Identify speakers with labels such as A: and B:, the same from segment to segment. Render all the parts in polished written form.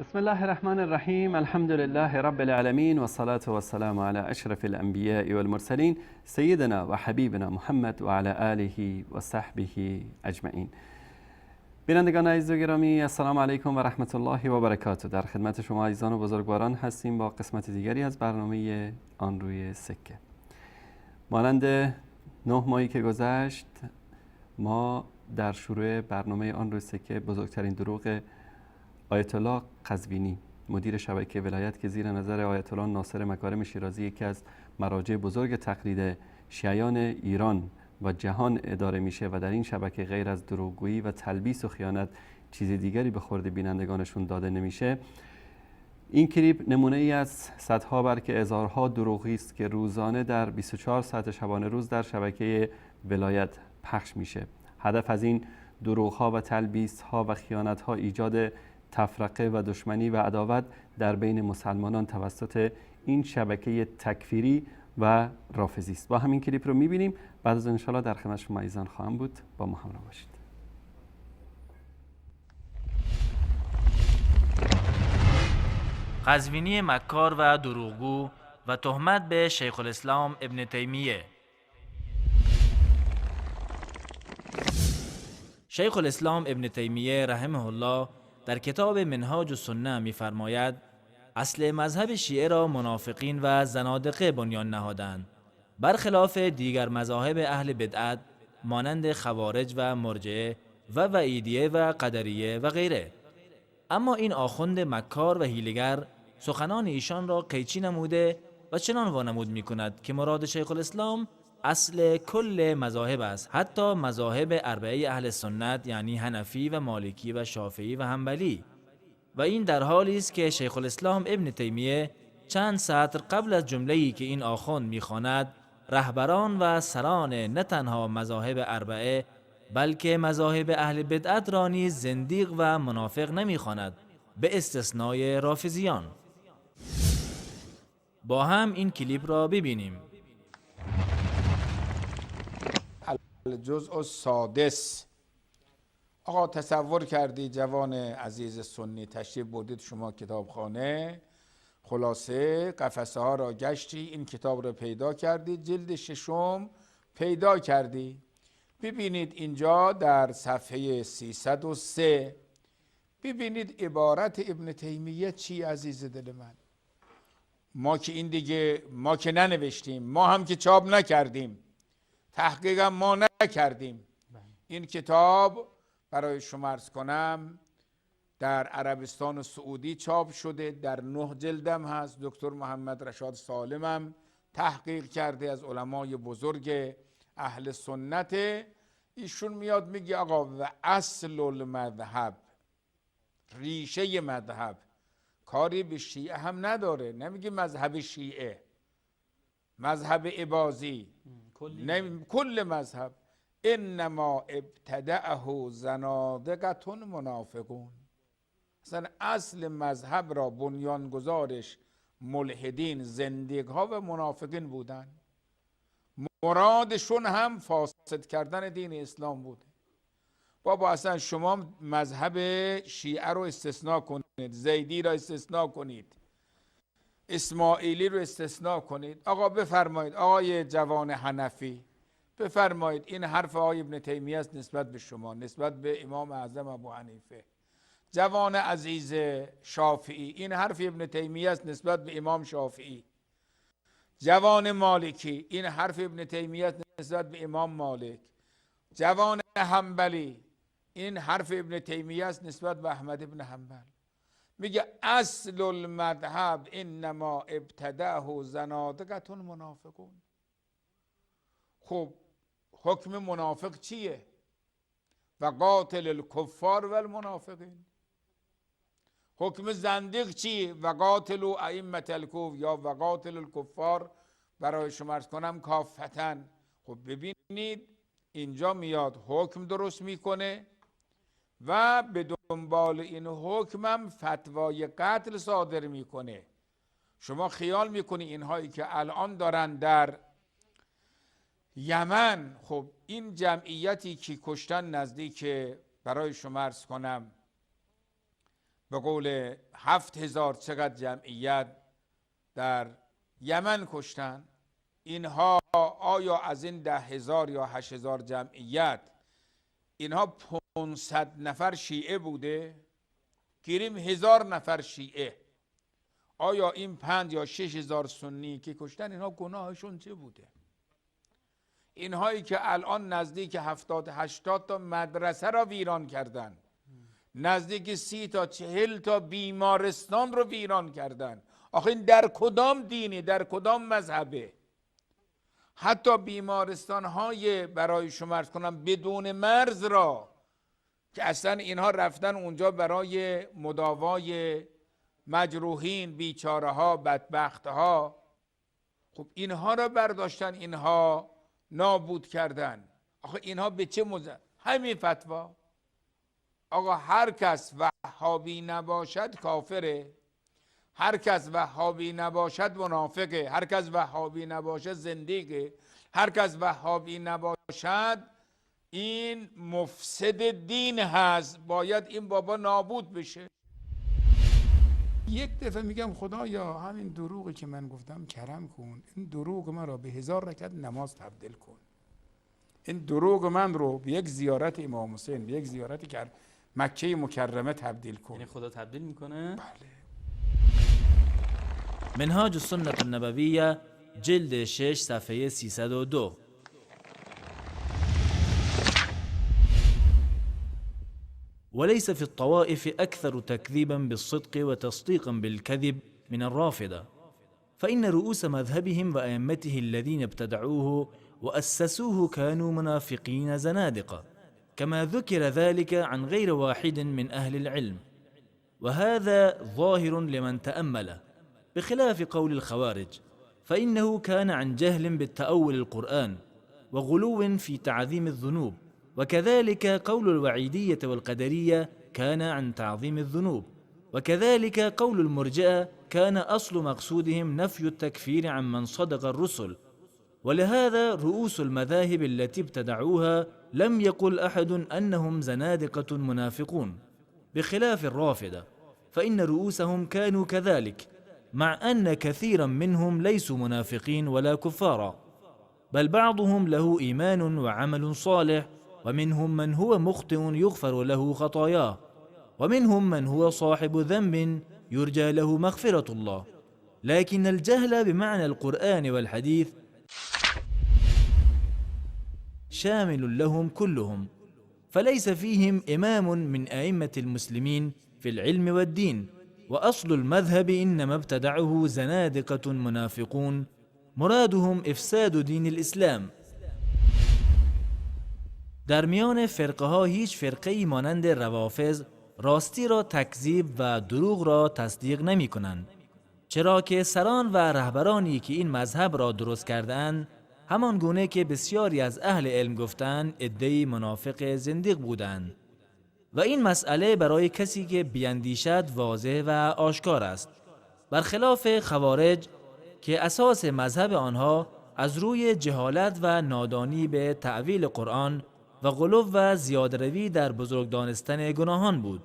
A: بسم الله الرحمن الرحیم. الحمد لله رب العالمین و الصلاة والسلام علی اشرف الانبیاء والمرسلین سیدنا و حبیبنا محمد و علی آله و صحبه اجمعین. بینندگان عزیز و گرامی، السلام علیکم و رحمت الله و برکاته. در خدمت شما عزیزان و بزرگواران هستیم با قسمت دیگری از برنامه آن روی سکه. مانند 9 ماهی که گذشت، ما در شروع برنامه آن روی سکه بزرگترین دروغ آیت الله قزوینی، مدیر شبکه ولایت که زیر نظر آیت الله ناصر مکارم شیرازی، یکی از مراجع بزرگ تقلید شیعیان ایران و جهان اداره میشه و در این شبکه غیر از دروغگویی و تلبیس و خیانت چیز دیگری به خورد بینندگانشون داده نمیشه. این کلیپ نمونه ای از صدها بلکه هزارها دروغی است که روزانه در 24 ساعت شبانه روز در شبکه ولایت پخش میشه. هدف از این دروغ ها و تلبیس ها و خیانت ها ایجاد تفرقه و دشمنی و عداوت در بین مسلمانان توسط این شبکه تکفیری و رافضی است. با همین کلیپ رو میبینیم، بعد از انشالله در خدمت شما عزیزان خواهم بود. با ما همراه باشید.
B: قزوینی مکار و دروغگو و تهمت به شیخ الاسلام ابن تیمیه. شیخ الاسلام ابن تیمیه رحمه الله در کتاب منهاج السنه می‌فرماید: اصل مذهب شیعه را منافقین و زنادقه بنیان نهادند، برخلاف دیگر مذاهب اهل بدعت مانند خوارج و مرجعه و وعیدیه و قدریه و غیره. اما این آخوند مکار و حیله‌گر سخنان ایشان را قیچی نموده و چنان وانمود می‌کند که مراد شیخ الاسلام اصل کل مذاهب است، حتی مذاهب اربعه اهل سنت، یعنی حنفی و مالکی و شافعی و حنبلی. و این در حالی است که شیخ الاسلام ابن تیمیه چند سطر قبل از جمله‌ای که این آخوند می‌خواند، رهبران و سران نه تنها مذاهب اربعه بلکه مذاهب اهل بدعت را نیز زندیق و منافق نمی‌خواند، به استثنای رافضیان. با هم این کلیپ را ببینیم.
C: الجزء السادس. آقا تصور کردی جوان عزیز سنی تشریف بردید شما کتابخانه، خلاصه قفسه ها را گشتی، این کتاب را پیدا کردی، جلد ششم پیدا کردی. ببینید اینجا در صفحه 303 ببینید عبارت ابن تیمیه چی. عزیز دل من، ما که این دیگه ما که ننوشتیم، ما هم که چاپ نکردیم، تحقیقم ما نکردیم. این کتاب برای شما عرض کنم در عربستان سعودی چاپ شده، در 9 جلدم هست. دکتر محمد رشاد سالمم تحقیق کرده، از علمای بزرگ اهل سنت. ایشون میاد میگه آقا و اصل المذهب، ریشه مذهب، کاری به شیعه هم نداره، نمیگه مذهب شیعه، مذهب اباضی، کل مذهب. انما ابتدعه زنادقه منافقون. اصلا اصل مذهب را بنیانگذارش ملحدین، زندیق ها و منافقین بودن. مرادشون هم فاسد کردن دین اسلام بوده. بابا اصلا شما مذهب شیعه رو استثناء کنید، زیدی را استثناء کنید، اسماعیلی رو استثناء کنید. آقا بفرمایید آقای جوان حنفی، بفرمایید این حرف آقای ابن تیمیه است نسبت به شما، نسبت به امام اعظم ابو حنیفه. جوان عزیز شافعی، این حرف ابن تیمیه است نسبت به امام شافعی. جوان مالکی، این حرف ابن تیمیه است نسبت به امام مالک. جوان حنبلی، این حرف ابن تیمیه است نسبت به احمد ابن حنبل. میگه اصل المذهب انما ابتدعه زنادقه منافقون. خب حکم منافق چیه؟ و قاتل الکفار و المنافقین. حکم زندیق چیه؟ و قاتل ائمه الکفر یا و قاتل الکفار برای شما عرض کنم کافتن. خب ببینید اینجا میاد حکم درست میکنه و به دنبال این حکمم فتوای قتل صادر میکنه. شما خیال میکنی اینهایی که الان دارن در یمن، خب این جمعیتی که کشتن نزدیک برای شما عرض کنم به قول 7000 چقدر جمعیت در یمن کشتن. اینها آیا از این 10,000 یا 8,000 جمعیت اینها 500 نفر شیعه بوده؟ گیریم 1000 نفر شیعه، آیا این 5 یا 6,000 سنی که کشتن اینها گناهشون چه بوده؟ اینهایی که الان نزدیک 70-80 تا مدرسه را ویران کردن، نزدیک 30 تا 40 تا بیمارستان رو ویران کردن، آخه این در کدام دینی، در کدام مذهبه؟ حتی بیمارستان های برای شما عرض کنم بدون مرز را که اصلا اینها رفتن اونجا برای مداوای مجروحین، بیچاره ها، بدبخت ها، خب اینها را برداشتن، اینها نابود کردن. آخه اینها به چه موضوع؟ همین فتوا. آقا هر کس وهابی نباشد کافره، هر کس وهابی نباشد منافقه، هر کس وهابی نباشد زندیقه، هر کس وهابی نباشد این مفسد دین هست، باید این بابا نابود بشه. یک دفعه میگم خدایا همین دروغی که من گفتم کرم کن، این دروغ من را به 1000 رکعت نماز تبدیل کن، این دروغ من رو به یک زیارت امام حسین، به یک زیارت مکه مکرمه تبدیل کن.
A: یعنی خدا تبدیل میکنه؟
C: بله.
B: منهاج السنة النبویه جلد 6 صفحه 302. وليس في الطوائف أكثر تكذيبا بالصدق وتصديقا بالكذب من الرافضة، فإن رؤوس مذهبهم وأئمته الذين ابتدعوه وأسسوه كانوا منافقين زنادقة، كما ذكر ذلك عن غير واحد من أهل العلم، وهذا ظاهر لمن تأمله، بخلاف قول الخوارج فإنه كان عن جهل بالتأول القرآن وغلو في تعظيم الذنوب، وكذلك قول الوعيدية والقدرية كان عن تعظيم الذنوب، وكذلك قول المرجئة كان أصل مقصودهم نفي التكفير عن من صدق الرسل. ولهذا رؤوس المذاهب التي ابتدعوها لم يقل أحد أنهم زنادقة منافقون، بخلاف الرافضة فإن رؤوسهم كانوا كذلك، مع أن كثيرا منهم ليسوا منافقين ولا كفارا، بل بعضهم له إيمان وعمل صالح، ومنهم من هو مخطئ يغفر له خطاياه، ومنهم من هو صاحب ذنب يرجى له مغفرة الله. لكن الجهل بمعنى القرآن والحديث شامل لهم كلهم، فليس فيهم إمام من أئمة المسلمين في العلم والدين، وأصل المذهب إنما ابتدعه زنادقة منافقون مرادهم إفساد دین الاسلام. در میان فرقه ها هیچ فرقه ای مانند روافض راستی را تکذیب و دروغ را تصدیق نمی کنند، چرا که سران و رهبرانی که این مذهب را درست کردند، همان گونه که بسیاری از اهل علم گفتند، عده‌ای منافق زندیق بودند. و این مسئله برای کسی که بیندیشد واضح و آشکار است، برخلاف خوارج که اساس مذهب آنها از روی جهالت و نادانی به تأویل قرآن و غلو و زیادروی در بزرگ دانستن گناهان بود،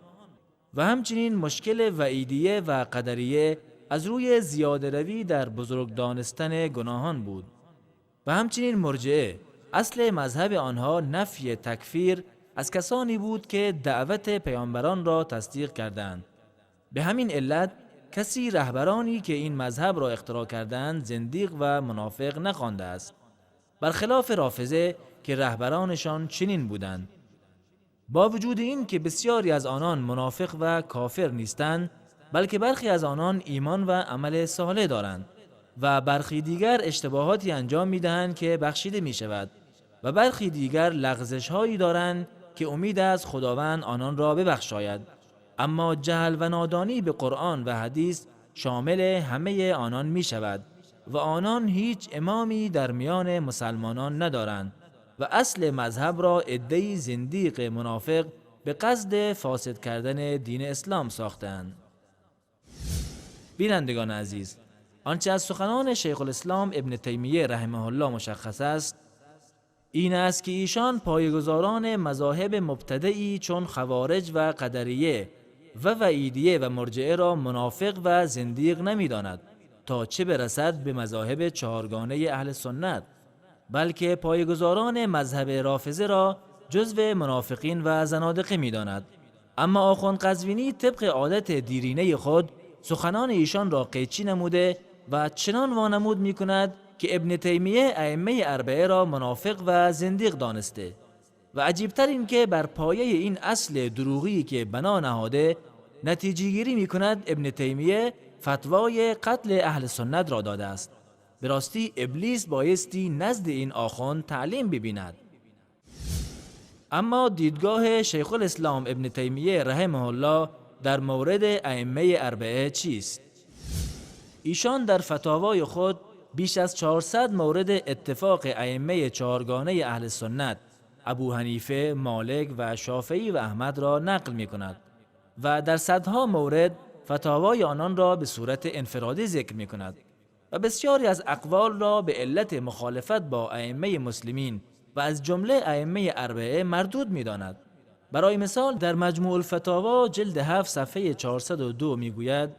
B: و همچنین مشکل وعیدیه و قدریه از روی زیادروی در بزرگ دانستن گناهان بود، و همچنین مرجئه اصل مذهب آنها نفی تکفیر از کسانی بود که دعوت پیامبران را تصدیق کردند. به همین علت کسی رهبرانی که این مذهب را اختراع کردند زندیق و منافق نخوانده است، برخلاف رافضه که رهبرانشان چنین بودند. با وجود این که بسیاری از آنان منافق و کافر نیستند، بلکه برخی از آنان ایمان و عمل صالح دارند و برخی دیگر اشتباهاتی انجام می‌دهند که بخشیده می‌شود و برخی دیگر لغزش‌هایی دارند که امید از خداوند آنان را ببخشاید، اما جهل و نادانی به قرآن و حدیث شامل همه آنان می شود و آنان هیچ امامی در میان مسلمانان ندارند و اصل مذهب را عده‌ای زندیق منافق به قصد فاسد کردن دین اسلام ساختند. بینندگان عزیز، آنچه از سخنان شیخ الاسلام ابن تیمیه رحمه الله مشخص است این است که ایشان پایه‌گذاران مذاهب مبتدعی چون خوارج و قدریه و وعیدیه و مرجعه را منافق و زندیق نمیداند تا چه برسد به مذاهب چهارگانه اهل سنت، بلکه پایه‌گذاران مذهب رافضه را جزو منافقین و زنادقه میداند. اما آخوند قزوینی طبق عادت دیرینه خود سخنان ایشان را قیچی نموده و چنان وانمود می کند که ابن تیمیه ائمه اربعه را منافق و زندیق دانسته. و عجیبتر این که بر پایه این اصل دروغی که بنا نهاده نتیجه گیری می کند ابن تیمیه فتوای قتل اهل سنت را داده است. به راستی ابلیس بایستی نزد این آخوند تعلیم ببیند. اما دیدگاه شیخ الاسلام ابن تیمیه رحمه الله در مورد ائمه اربعه چیست؟ ایشان در فتاوای خود بیش از 400 مورد اتفاق ائمه چهارگانه اهل سنت ابو حنیفه، مالک و شافعی و احمد را نقل می کند و در صدها مورد فتاوای آنان را به صورت انفرادی ذکر می کند و بسیاری از اقوال را به علت مخالفت با ائمه مسلمین و از جمله ائمه اربعه مردود می داند. برای مثال در مجموع الفتاوا جلد 7 صفحه 402 می گوید: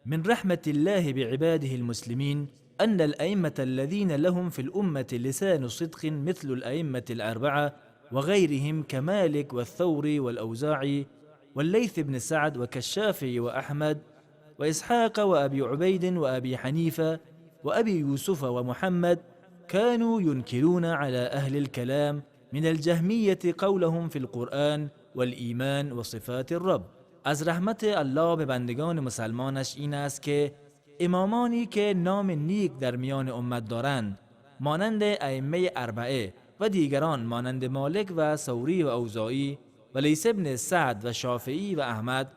B: من رحمة الله بعباده المسلمين أن الأئمة الذين لهم في الأمة لسان صدق مثل الأئمة الأربعة وغيرهم كمالك والثوري والأوزاعي والليث بن سعد وكالشافعي وأحمد وإسحاق وأبي عبيد وأبي حنيفة وأبي يوسف ومحمد كانوا ينكرون على أهل الكلام من الجهمية قولهم في القرآن والإيمان وصفات الرب. از رحمت الله به بندگان مسلمانش این است که امامانی که نام نیک در میان امت دارند مانند ائمه اربعه و دیگران مانند مالک و ثوری و اوزاعی و لیث بن سعد و شافعی و احمد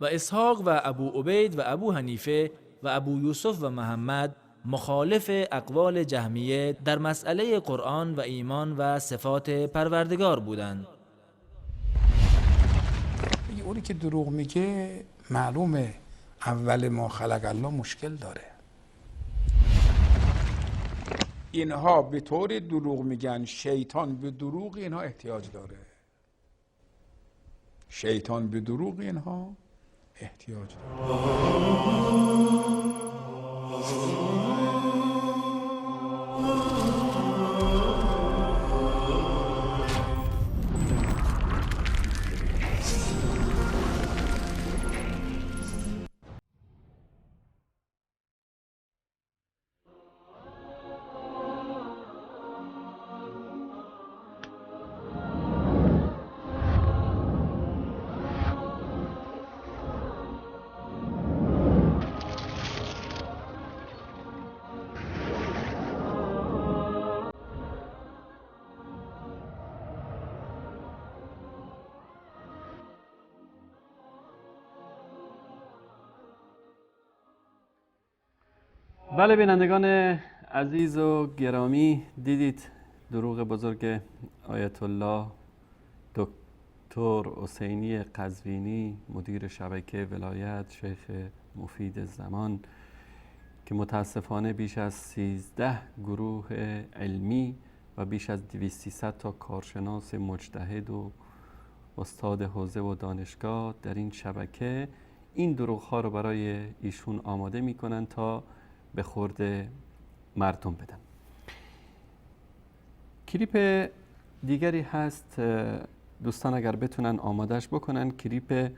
B: و اسحاق و ابو عبید و ابو حنیفه و ابو یوسف و محمد مخالف اقوال جهمیه در مسئله قرآن و ایمان و صفات پروردگار بودند.
C: اونی که دروغ میگه معلومه اول ما خلق الله مشکل داره. اینها به طور دروغ میگن، شیطان به دروغ اینها احتیاج داره. شیطان به دروغ اینها احتیاج داره.
A: بله بینندگان عزیز و گرامی، دیدید دروغ بزرگ آیت الله دکتر حسینی قزوینی مدیر شبکه ولایت شیخ مفید زمان که متاسفانه بیش از 13 گروه علمی و بیش از 200 تا کارشناس مجتهد و استاد حوزه و دانشگاه در این شبکه این دروغ ها رو برای ایشون آماده میکنن تا به خورد مردم بدن. کلیپ دیگری هست، دوستان اگر بتونن آمادهش بکنن، کلیپ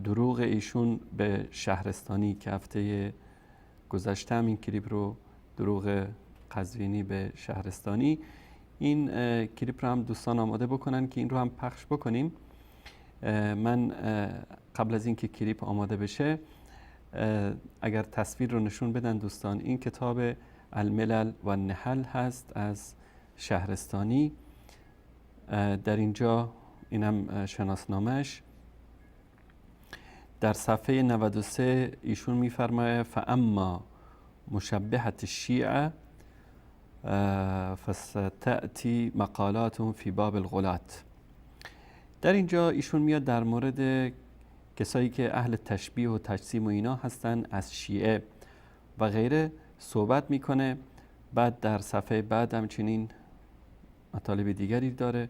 A: دروغ ایشون به شهرستانی که هفته گذشته این کلیپ رو، دروغ قزوینی به شهرستانی، این کلیپ رو هم دوستان آماده بکنن که این رو هم پخش بکنیم. من قبل از اینکه کلیپ آماده بشه اگر تصویر رو نشون بدن دوستان، این کتاب الملل و النحل هست از شهرستانی. در اینجا اینم شناسنامهش. در صفحه 93 ایشون میفرمایه فاما مشبهة الشیعه فستأتی مقالاتهم فی باب الغلات. در اینجا ایشون میاد در مورد کسایی که اهل تشبیه و تجسیم و اینا هستن از شیعه و غیره صحبت میکنه. بعد در صفحه بعد همچنین مطالب دیگری داره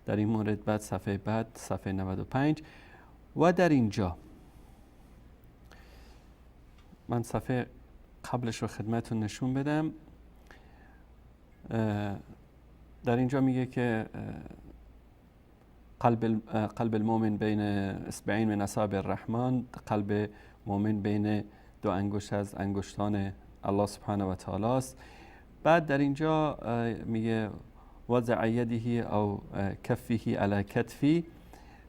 A: در این مورد. بعد صفحه بعد صفحه 95 و در اینجا من صفحه قبلش رو خدمتتون نشون بدم. در اینجا میگه که قلب المؤمن بین اصبعین من اصابع الرحمن، قلب مؤمن بین دو انگشت از انگشتان الله سبحانه و تعالی است. بعد در اینجا میگه وضع یده او کفه علی کتفی،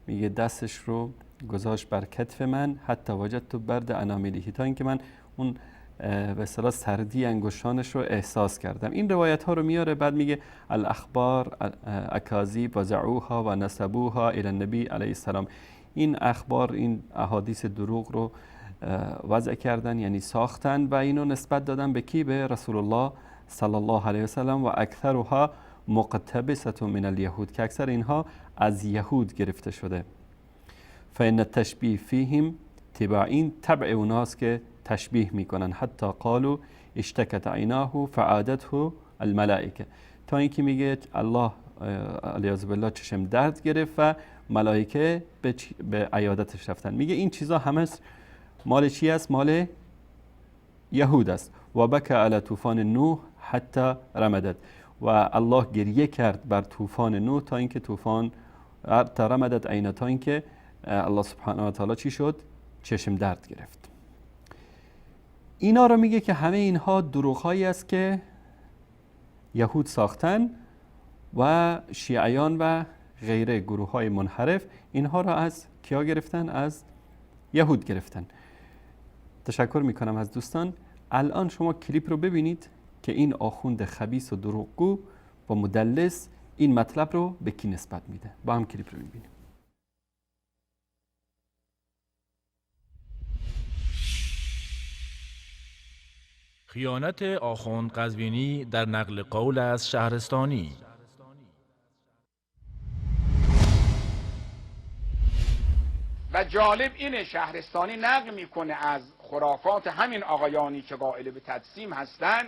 A: میگه دستش رو گذاشت بر کتف من، حتی وجدت برد انامله، تا اینکه من اون به اصطلاح سردی انگشتانش رو احساس کردم. این روایت ها رو میاره. بعد میگه الاخبار اکاذیب وزعوها و نسبوها الی النبی علیه السلام. این اخبار، این احادیث دروغ رو وضع کردن، یعنی ساختن و اینو نسبت دادن به کی؟ به رسول الله صلی الله علیه و سلم. و اکثرها مقتبسة من الیهود، که اکثر اینها از یهود گرفته شده. فان التشبیه فیهم تبعین، تبع اوناست که تشبیه میکنن. حتی قالوا اشتکت عیناه فعادته الملائکه، تا اینکه میگه الله علیه بالله چشم درد گرفت و ملائکه به عیادتش رفتن. میگه این چیزا همه مال چی است؟ مال یهود است. و بکى علی طوفان نوح حتی رمدت، و الله گریه کرد بر طوفان نوح تا اینکه طوفان تا رمدت عینه، تا اینکه الله سبحانه و تعالی چی شد؟ چشم درد گرفت. اینا رو میگه که همه اینها دروغهایی است که یهود ساختن و شیعیان و غیره، گروه های منحرف، اینها رو از کیا گرفتن؟ از یهود گرفتن. تشکر میکنم از دوستان. الان شما کلیپ رو ببینید که این آخوند خبیث و دروغگو و مدلس این مطلب رو به کی نسبت میده. با هم کلیپ رو میبینیم.
B: خیانت آخوند قزوینی در نقل قول از شهرستانی.
C: و جالب اینه شهرستانی نقل میکنه از خرافات همین آقایانی که قائل به تجسیم هستن.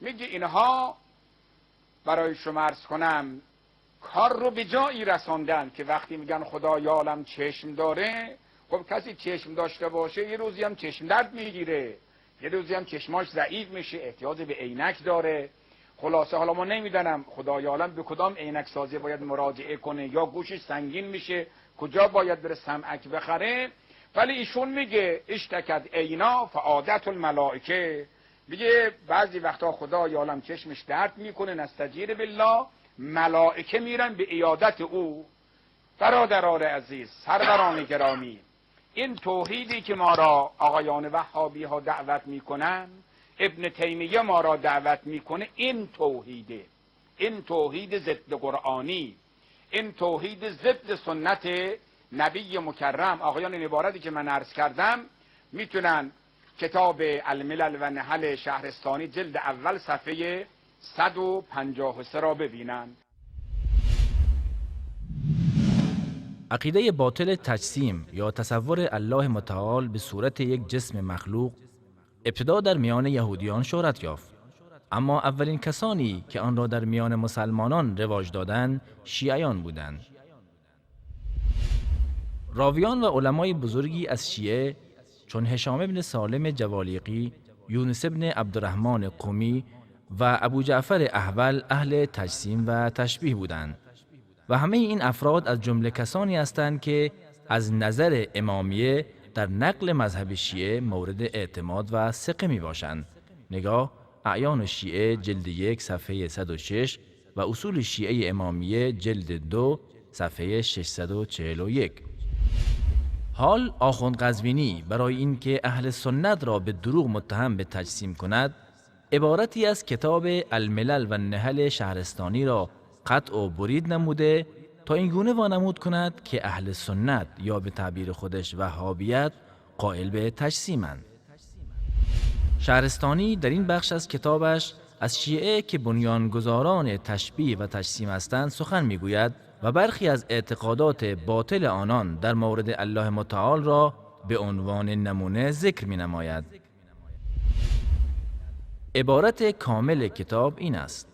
C: میگه اینها برای شما عرض کنم کار رو به جایی رساندن که وقتی میگن خدای عالم چشم داره، خب کسی چشم داشته باشه یه روزی هم چشم درد میگیره، یه روزی هم چشماش ضعیف میشه، احتیاج به عینک داره. خلاصه حالا ما نمیدونم خدای عالم به کدام عینک سازی باید مراجعه کنه، یا گوشش سنگین میشه کجا باید بره سمعک بخره. ولی ایشون میگه اشتکد عینا فعادت الملائکه، میگه بعضی وقتا خدای عالم چشمش درد میکنه، نستجیر بالله، ملائکه میرن به عیادت او. برادران عزیز، سروران گرامی، این توحیدی که ما را آقایان وهابی ها دعوت میکنن، ابن تیمیه ما را دعوت میکنه، این توحیده، این توحید ضد قرآنی، این توحید ضد سنت نبی مکرم. آقایان این عبارتی که من عرض کردم میتونن کتاب الملل و نحل شهرستانی جلد اول صفحه 153 را ببینن.
B: عقیده باطل تجسیم یا تصور الله متعال به صورت یک جسم مخلوق ابتدا در میان یهودیان شهرت یافت، اما اولین کسانی که آن را در میان مسلمانان رواج دادند شیعیان بودند. راویان و علمای بزرگی از شیعه چون هشام ابن سالم جوالیقی، یونس ابن عبدالرحمن قمی و ابو جعفر احول اهل تجسیم و تشبیه بودند و همه این افراد از جمله کسانی هستند که از نظر امامیه در نقل مذهب شیعه مورد اعتماد و ثقه می باشند. نگاه اعیان شیعه جلد 1 صفحه 106 و اصول شیعه امامیه جلد 2 صفحه 641. حال آخوند قزوینی برای اینکه اهل سنت را به دروغ متهم به تجسیم کند، عبارتی از کتاب الملل و نحل شهرستانی را قطع و برید نموده تا این گونه وانمود کند که اهل سنت یا به تعبیر خودش وهابیت قائل به تجسیمند. شهرستانی در این بخش از کتابش از شیعه که بنیانگذاران تشبیه و تجسیم هستند سخن میگوید و برخی از اعتقادات باطل آنان در مورد الله متعال را به عنوان نمونه ذکر می نماید. عبارت کامل کتاب این است: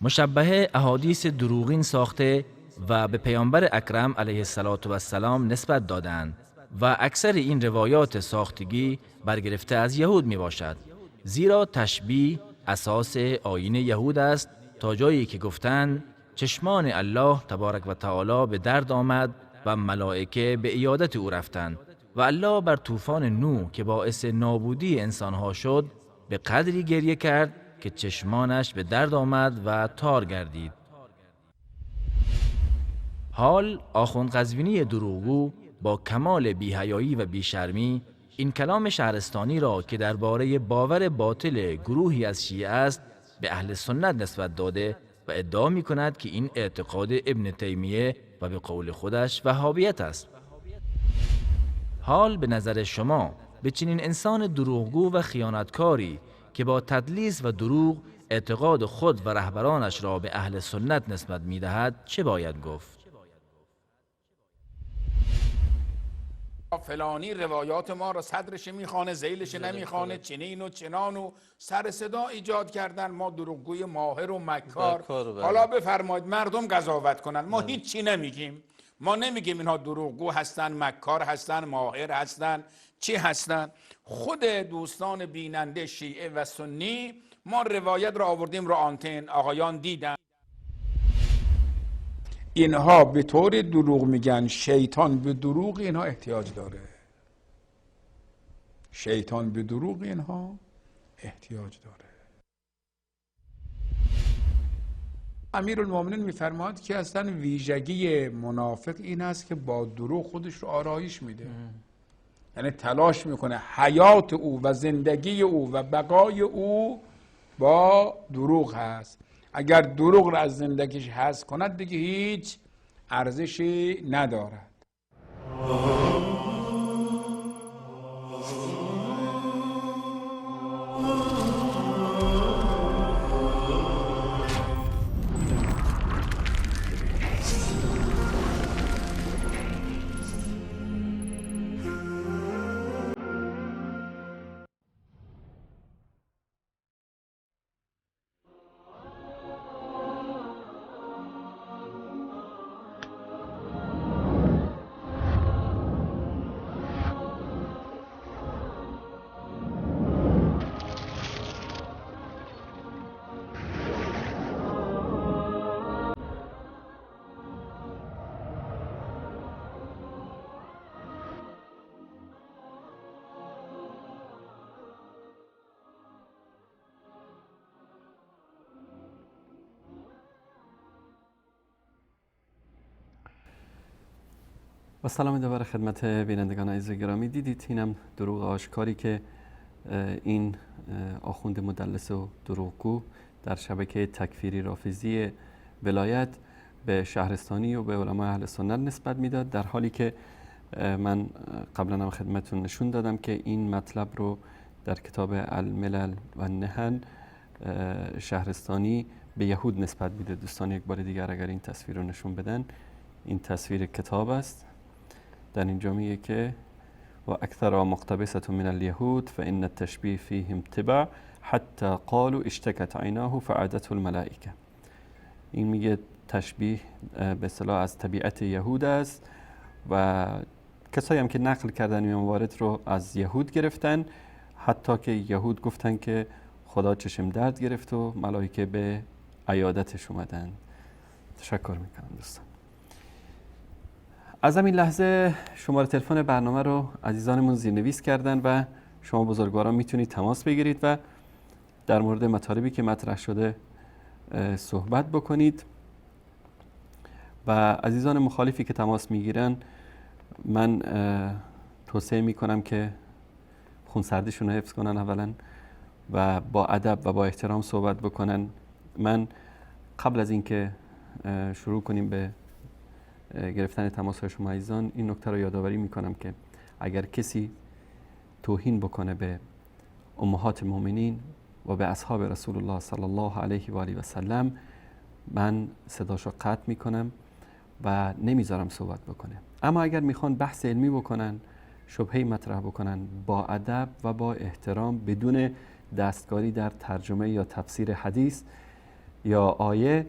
B: مشبه احادیث دروغین ساخته و به پیامبر اکرم علیه السلام نسبت دادند و اکثر این روایات ساختگی برگرفته از یهود می باشد، زیرا تشبیه اساس آیین یهود است تا جایی که گفتند چشمان الله تبارک و تعالی به درد آمد و ملائکه به عیادت او رفتند و الله بر طوفان نوح که باعث نابودی انسانها شد به قدری گریه کرد که چشمانش به درد آمد و تار گردید. حال آخوند قزوینی دروغگو با کمال بی‌حیایی و بی‌شرمی این کلام شهرستانی را که درباره باور باطل گروهی از شیعه است به اهل سنت نسبت داده و ادعا می کند که این اعتقاد ابن تیمیه و به قول خودش وهابیت است. حال به نظر شما به چنین انسان دروغگو و خیانتکاری که با تدلیس و دروغ اعتقاد خود و رهبرانش را به اهل سنت نسبت می دهد چه باید گفت؟
C: فلانی روایات ما را صدرش میخوانه، ذیلش نمیخوانه، چنین و چنان و سر صدا ایجاد کردن، ما دروغگوی ماهر و مکار. حالا بفرمایید مردم قضاوت کنن، ما هیچی نمیگیم، ما نمیگیم اینها دروغگو هستن، مکار هستن، ماهر هستن، چی هستن. خود دوستان بیننده شیعه و سنی، ما روایت را آوردیم رو آنتن، آقایان دیدن. اینها به طور دروغ میگن، شیطان به دروغ اینها احتیاج داره، شیطان به دروغ اینها احتیاج داره. امیرالمومنین میفرماد که اصلا ویژگی منافق این است که با دروغ خودش رو آرایش میده، یعنی تلاش میکنه حیات او و زندگی او و بقای او با دروغ هست. اگر دروغ را از زندگیش حذف کند دیگه هیچ ارزشی ندارد.
A: و سلام دوباره خدمت بینندگان عزیز گرامی. دیدید اینم دروغ آشکاری که این آخوند مدلس و دروغگو در شبکه تکفیری رافضی ولایت به شهرستانی و به علمای اهل سنت نسبت میداد، در حالی که من قبلا هم خدمتتون نشون دادم که این مطلب رو در کتاب الملل و النحل شهرستانی به یهود نسبت میده. دوستان یک بار دیگر اگر این تصویر رو نشون بدن، این تصویر کتاب است. در اینجا میگه که و اکثر مقتبسة من اليهود فإن التشبیه فیهم تبع حتی قالوا اشتكت عیناه فعادته الملائکه. این میگه تشبیه به اصطلاح از طبیعت یهود است و کسایی هم که نقل کردن این موارد رو از یهود گرفتن، حتی که یهود گفتن که خدا چشم درد گرفت و ملائکه به عیادتش اومدن. تشکر میکنم دوستان. از همین لحظه شماره تلفن برنامه رو عزیزانمون زیرنویس کردن و شما بزرگواران میتونید تماس بگیرید و در مورد مطالبی که مطرح شده صحبت بکنید. و عزیزان مخالفی که تماس میگیرن من توصیه میکنم که خونسردیشون رو حفظ کنن اولا و با ادب و با احترام صحبت بکنن. من قبل از اینکه شروع کنیم به گرفتن تماس های شما عزیزان، این نکته رو یادآوری میکنم که اگر کسی توهین بکنه به امهات مؤمنین و به اصحاب رسول الله صلی الله علیه و آله و سلم، من صداشو قطع میکنم و نمیذارم صحبت بکنه. اما اگر میخوان بحث علمی بکنن، شبهه مطرح بکنن، با ادب و با احترام، بدون دستکاری در ترجمه یا تفسیر حدیث یا آیه،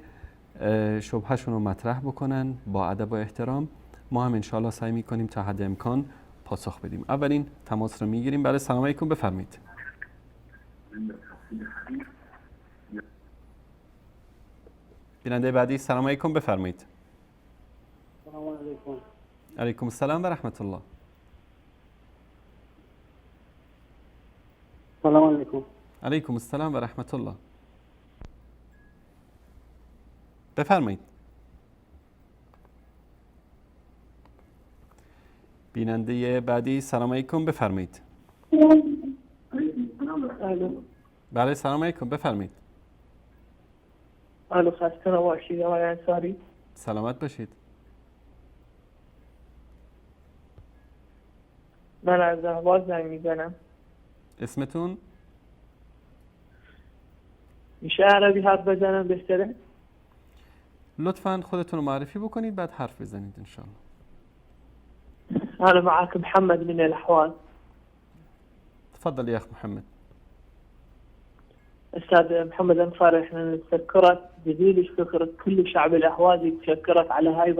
A: شبهشون رو مطرح بکنن با ادب و احترام. ما هم انشالله سعی میکنیم تا حد امکان پاسخ بدیم. اولین تماس رو میگیریم. بله، سلام علیکم، بفرمایید. بیننده بعدی، سلام علیکم، بفرمایید.
D: سلام علیکم.
A: علیکم السلام و رحمت الله.
D: سلام علیکم.
A: علیکم السلام و رحمت الله. بفرمایید. بیننده بعدی، سلام علیکم، بفرمایید. بله، سلام علیکم، بفرمایید.
E: الو، خسته نباشید آقای انصاری.
A: سلامت باشید.
E: من از اهواز زنگ میزنم.
A: اسمتون؟
E: میشه عربی حرف بزنم بهتره؟
A: لطفاً خودتون رو معرفی بکنید بعد حرف بزنید انشاءالله.
E: أنا معك محمد من الأحواز.
A: تفضل يا أخ محمد.
E: أستاذ محمد أنصاري، إحنا نتشكرك جزيل الشكر، كل شعب الأحواز يتشكرك على هاي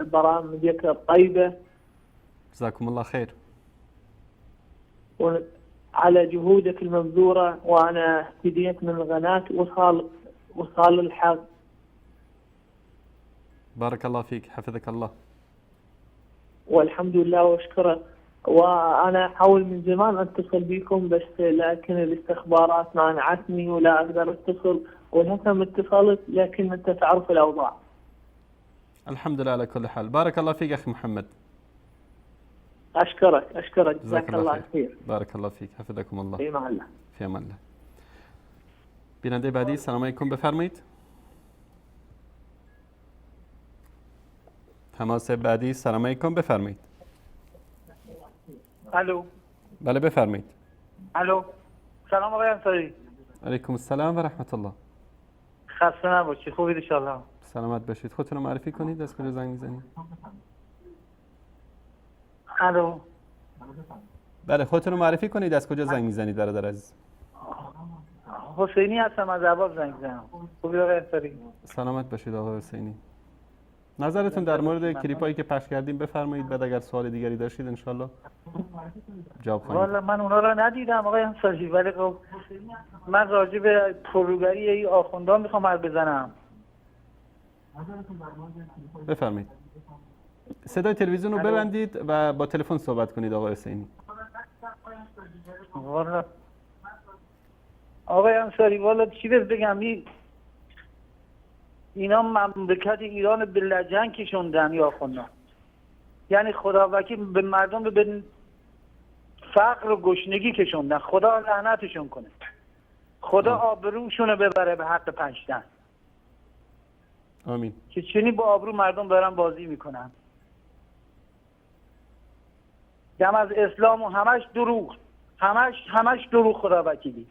E: برامجك الطيبة.
A: جزاكم الله خير.
E: وعلى جهودك المبذورة، وأنا اهتديت من قناة وصال الحق.
A: بارك الله فيك، حفظك الله.
E: والحمد لله واشكره. وانا احاول من زمان اتصل بكم بس لكن الاستخبارات مانعتني ولا اقدر اتصل، والهسه اتصلت لكن انت تعرف الاوضاع.
A: الحمد لله على كل حال. بارك الله فيك اخي محمد.
E: اشكرك اشكرك، جزاك الله خير.
A: بارك الله فيك، حفظكم الله.
E: في امان الله.
A: في امان الله. بیننده بعدی، سلام علیکم، بفرمایید. تماس بعدی، سلام علیکم، بفرمایید.
F: الو.
A: بله، بفرمایید.
F: الو، سلام آقای انصاری.
A: علیکم السلام و رحمت الله.
F: خسته نباشید، خوبید ان شاء الله؟
A: سلامت باشید. خودتون رو معرفی کنید، از کجا زنگ میزنید؟
F: الو.
A: بله، خودتون رو معرفی کنید، از کجا زنگ میزنید برادر عزیز؟
F: حسینی هستم، از اهواز زنگ میزنم. خوبید آقای انصاری؟
A: سلامت باشید آقای حسینی. نظرتون در مورد کلیپایی که پخش کردیم بفرمایید، بعد اگر سوال دیگری داشتید انشالله جواب خواهیم.
F: والا من اونا رو ندیدم آقای انصاری، ولی خب من راجع به پروگری این آخوندان میخوام حرف بزنم.
A: بفرمایید. صدای تلویزیون رو ببندید و با تلفن صحبت کنید آقای حسینی.
F: والا آقای انصاری، والا چی بگم، اینا مملکت ایران به لجن کشوندن یا آخوندان. یعنی خدا وکیل به مردم به فقر و گشنگی کشوندن. خدا لعنتشون کنه، خدا آبروشون رو ببره به حق پنجتن.
A: آمین.
F: که چنین با آبرو مردم دارن بازی میکنن. دم از اسلام و همش دروغ، همش دروغ، خدا وکیلی.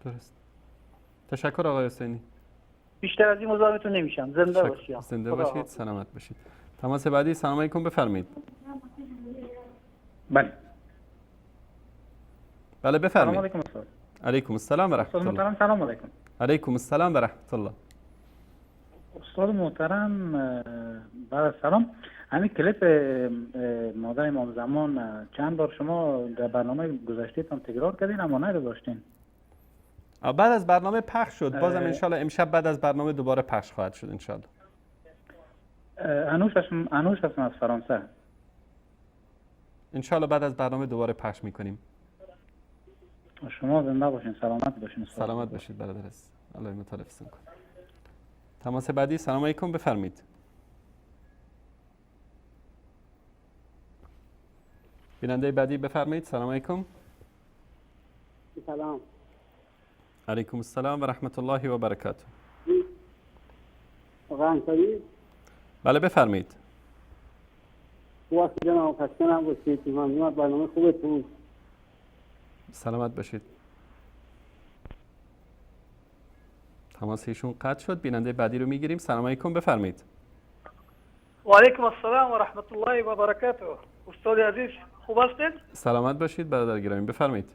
A: درست. تشکر آقای حسینی.
F: بیشتر از این مزاحمتون نمیشم. زنده باشید.
A: زنده باشید، سلامت باشید. تماس بعدی، سلام علیکم، بفرمایید.
G: بله.
A: بله، بفرمایید.
G: سلام علیکم استاد.
A: علیکم السلام و رحمت الله.
G: محترم سلام علیکم.
A: علیکم السلام و رحمت الله.
G: استاد محترم، بعد از سلام، همین کلیپ مادر امام زمان چند بار شما در برنامه گذشته‌تان تکرار کردین اما نگذاشتین.
A: بعد از برنامه پخش شد. بازم انشالله امشب بعد از برنامه دوباره پخش خواهد شد انشالله.
G: انوش هستم از فرانسه.
A: انشالله بعد از برنامه دوباره پخش میکنیم.
G: شما زنده باشین، سلامت باشین.
A: سلامت باشید برادر عزیز. الله متعال حفظتون کنه. تماس بعدی، سلام علیکم، بفرمایید. بیننده بعدی بفرمایید. سلام علیکم.
D: سلام.
A: علیکم السلام و رحمت الله و برکاته.
D: آقا انصاری؟
A: بله، بفرمایید.
D: خوب جناب، خسته نباشید. ممنون از برنامه خوبتون.
A: سلامت باشید. تماس ایشون قطع شد. بیننده بعدی رو میگیریم. سلام علیکم، بفرمایید.
H: و علیکم السلام و رحمت الله و برکاته. استاد عزیز، خوب هستید؟
A: سلامت باشید برادر گرامی، بفرمایید.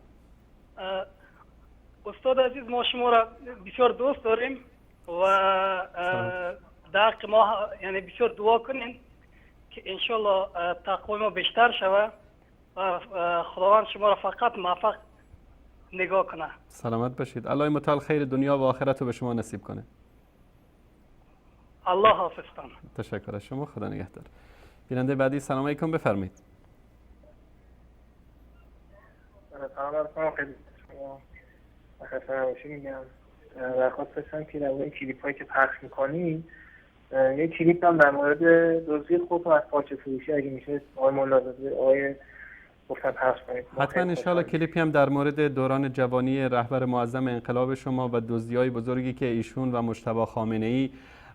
H: استاد عزیز، ما شما را بسیار دوست داریم. و در حق ما یعنی بسیار دعا کنین که انشالله تقوای ما بیشتر شوه و خداوند شما را فقط موفق نگاه کنه.
A: سلامت باشید. الله متعال خیر دنیا و آخرت رو به شما نصیب کنه.
H: الله حافظتان.
A: تشکر از شما، خدا نگهدار. بیننده بعدی، سلام علیکم، بفرمایید.
E: سلام علیکم خدمت شما، خسته نباشید میگم. درخواست داشتم که در مورد کلیپ هایی که پخش میکنید یه کلیپ هم در مورد دزدی خودتون از پارچه فروشی اگه میشه آقای ملازاده آقای گفتن پخش کنید.
A: حتما انشالله کلیپی هم در مورد دوران جوانی رهبر معظم انقلاب شما و دزدی‌های بزرگی که ایشون و مجتبی خامنه‌ای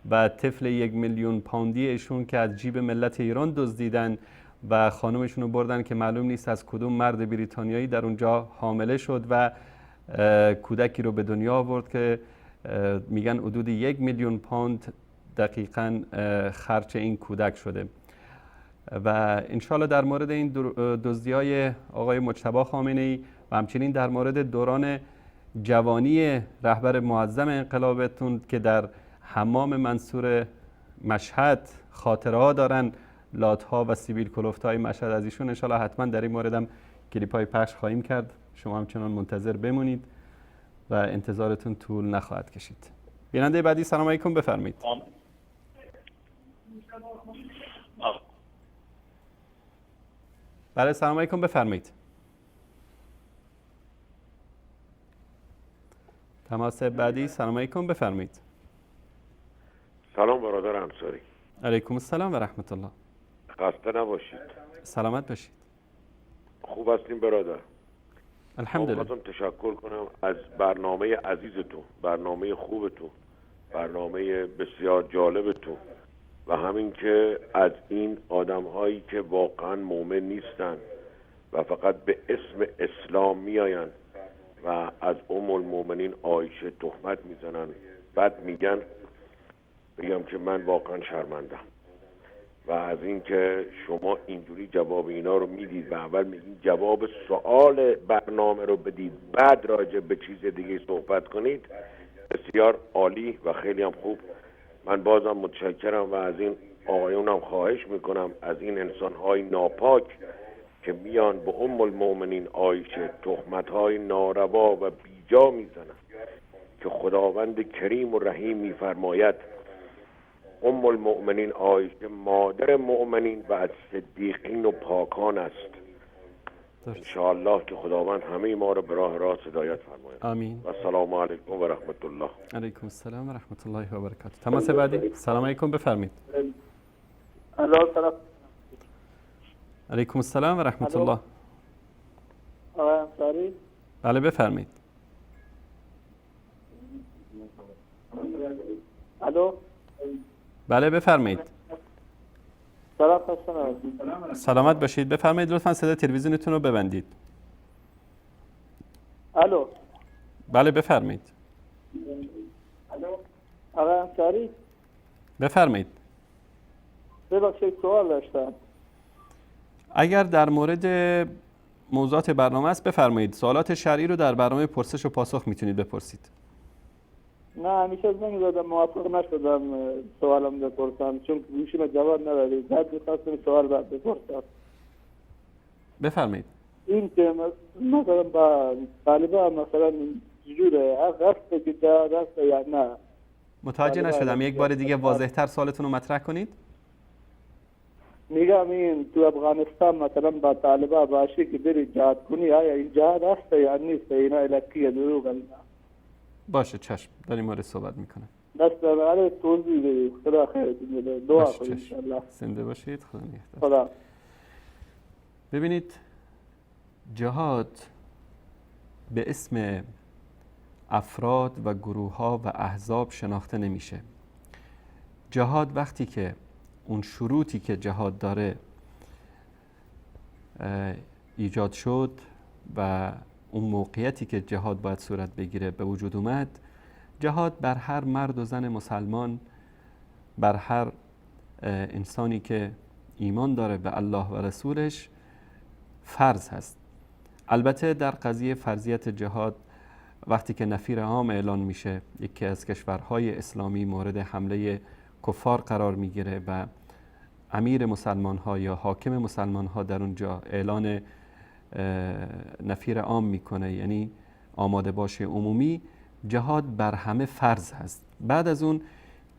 A: و طفل 1 میلیون پوندی ایشون که از جیب ملت ایران دزدیدن و خانمشون رو بردن که معلوم نیست از کدوم مرد بریتانیایی در اونجا حامله شد و کودکی رو به دنیا آورد که میگن حدود 1 میلیون پوند دقیقاً خرج این کودک شده. و انشالله در مورد این دزدی‌های آقای مجتبی خامنه‌ای و همچنین در مورد دوران جوانی رهبر معظم انقلابتون که در حمام منصور مشهد خاطره‌ها دارن، لات‌ها و سیبیل کلفت‌های مشهد از ایشون، انشالله حتما در این مورد هم کلیپ‌های پخش خواهیم کرد. شما همچنان منتظر بمونید و انتظارتون طول نخواهد کشید. بیننده بعدی، سلام علیکم، بفرمایید. بله، سلام علیکم، بفرمایید. تماس بعدی، سلام علیکم، بفرمایید.
I: سلام برادر انصاری.
A: علیکم السلام و رحمت الله.
I: خسته نباشید.
A: سلامت باشید.
I: خوب هستیم برادر؟
A: الحمدلله.
I: می‌خواستم تشکر کنم از برنامه عزیزتون، برنامه خوبتون، برنامه بسیار جالبتون و همین که از این آدم‌هایی که واقعا مؤمن نیستن و فقط به اسم اسلام میآیند و از ام المؤمنین عایشه تهمت میزنن، بد میگن، بگم که من واقعا شرمندم و از اینکه شما اینجوری جواب اینا رو میدید و اول میگید جواب سوال برنامه رو بدید بعد راجع به چیز دیگه صحبت کنید، بسیار عالی و خیلی هم خوب. من بازم متشکرم و از این آقایونم خواهش میکنم از این انسانهای ناپاک که میان به ام المؤمنین عایشه تهمت‌های ناروا و بیجا میزنن که خداوند کریم و رحیم میفرماید ام المؤمنین عایشه مادر مؤمنین و از صدیقین و پاکان است. انشاءالله که خداوند همه ما رو به راه راست هدایت فرماید.
A: آمین.
I: و السلام علیکم و رحمت الله.
A: علیکم السلام و رحمت الله و برکاته. تماس بعدی، سلام علیکم، بفرمایید.
E: الو، سلام.
A: علیکم السلام و رحمت الله.
E: آقای انصاری؟
A: بله، بفرمایید.
E: الو.
A: بله، بفرمایید.
E: سلام، خسته نباشید.
A: سلامت باشید. بفرمایید، لطفا صدای تلویزیونتون رو ببندید.
E: الو.
A: بله، بفرمایید.
E: آقای انصاری؟
A: بفرمایید.
E: ببخشید سوال داشتم.
A: اگر در مورد موضوعات برنامه است بفرمایید. سوالات شرعی رو در برنامه پرسش و پاسخ میتونید بپرسید.
E: نه، همیشه زنگ زدم موفق نشدم سوالم بپرسم چون گوشیم جواب ندادید. بعد می‌خواستم سوال بعد بپرسم.
A: بفرمایید.
E: این که مثلا با طالبان مثلا چجوره، راست که راست یا نه؟
A: متوجه نشدم، یک بار دیگه واضح‌تر سوالتون رو مطرح کنید.
E: میگم این تو افغانستان مثلا با طالبان باشی که بری جهاد کنی، آیا این جهاد هست یا نیست؟ اینا الکیه، دروغ.
A: باشه، چشم، داریم مورد صحبت میکنم.
E: دست برای توضیح بدید. خدا خیرتون بده. دعا کنید انشالله.
A: زنده باشید، خدا نگهدار.
E: خدا.
A: ببینید، جهاد به اسم افراد و گروه ها و احزاب شناخته نمیشه. جهاد وقتی که اون شروطی که جهاد داره ایجاد شد و اون موقعیتی که جهاد باید صورت بگیره به وجود اومد، جهاد بر هر مرد و زن مسلمان، بر هر انسانی که ایمان داره به الله و رسولش فرض هست. البته در قضیه فرضیت جهاد وقتی که نفیر عام اعلان میشه، یکی از کشورهای اسلامی مورد حمله کفار قرار میگیره و امیر مسلمان ها یا حاکم مسلمان ها در اونجا اعلان نفیر عام میکنه، یعنی آماده باش عمومی، جهاد بر همه فرض هست. بعد از اون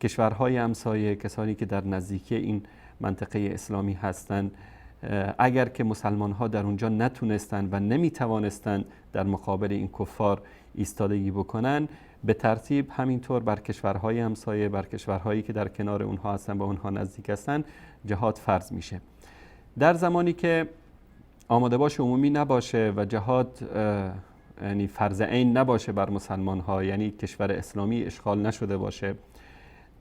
A: کشورهای همسایه، کسانی که در نزدیکی این منطقه اسلامی هستند، اگر که مسلمان ها در اونجا نتونستند و نمیتوانستند در مقابل این کفار ایستادگی بکنن، به ترتیب همینطور بر کشورهای همسایه، بر کشورهایی که در کنار اونها هستن و اونها نزدیک هستن، جهاد فرض میشه. در زمانی که آماده باش عمومی نباشه و جهاد یعنی فرض عین نباشه بر مسلمان ها، یعنی کشور اسلامی اشغال نشده باشه،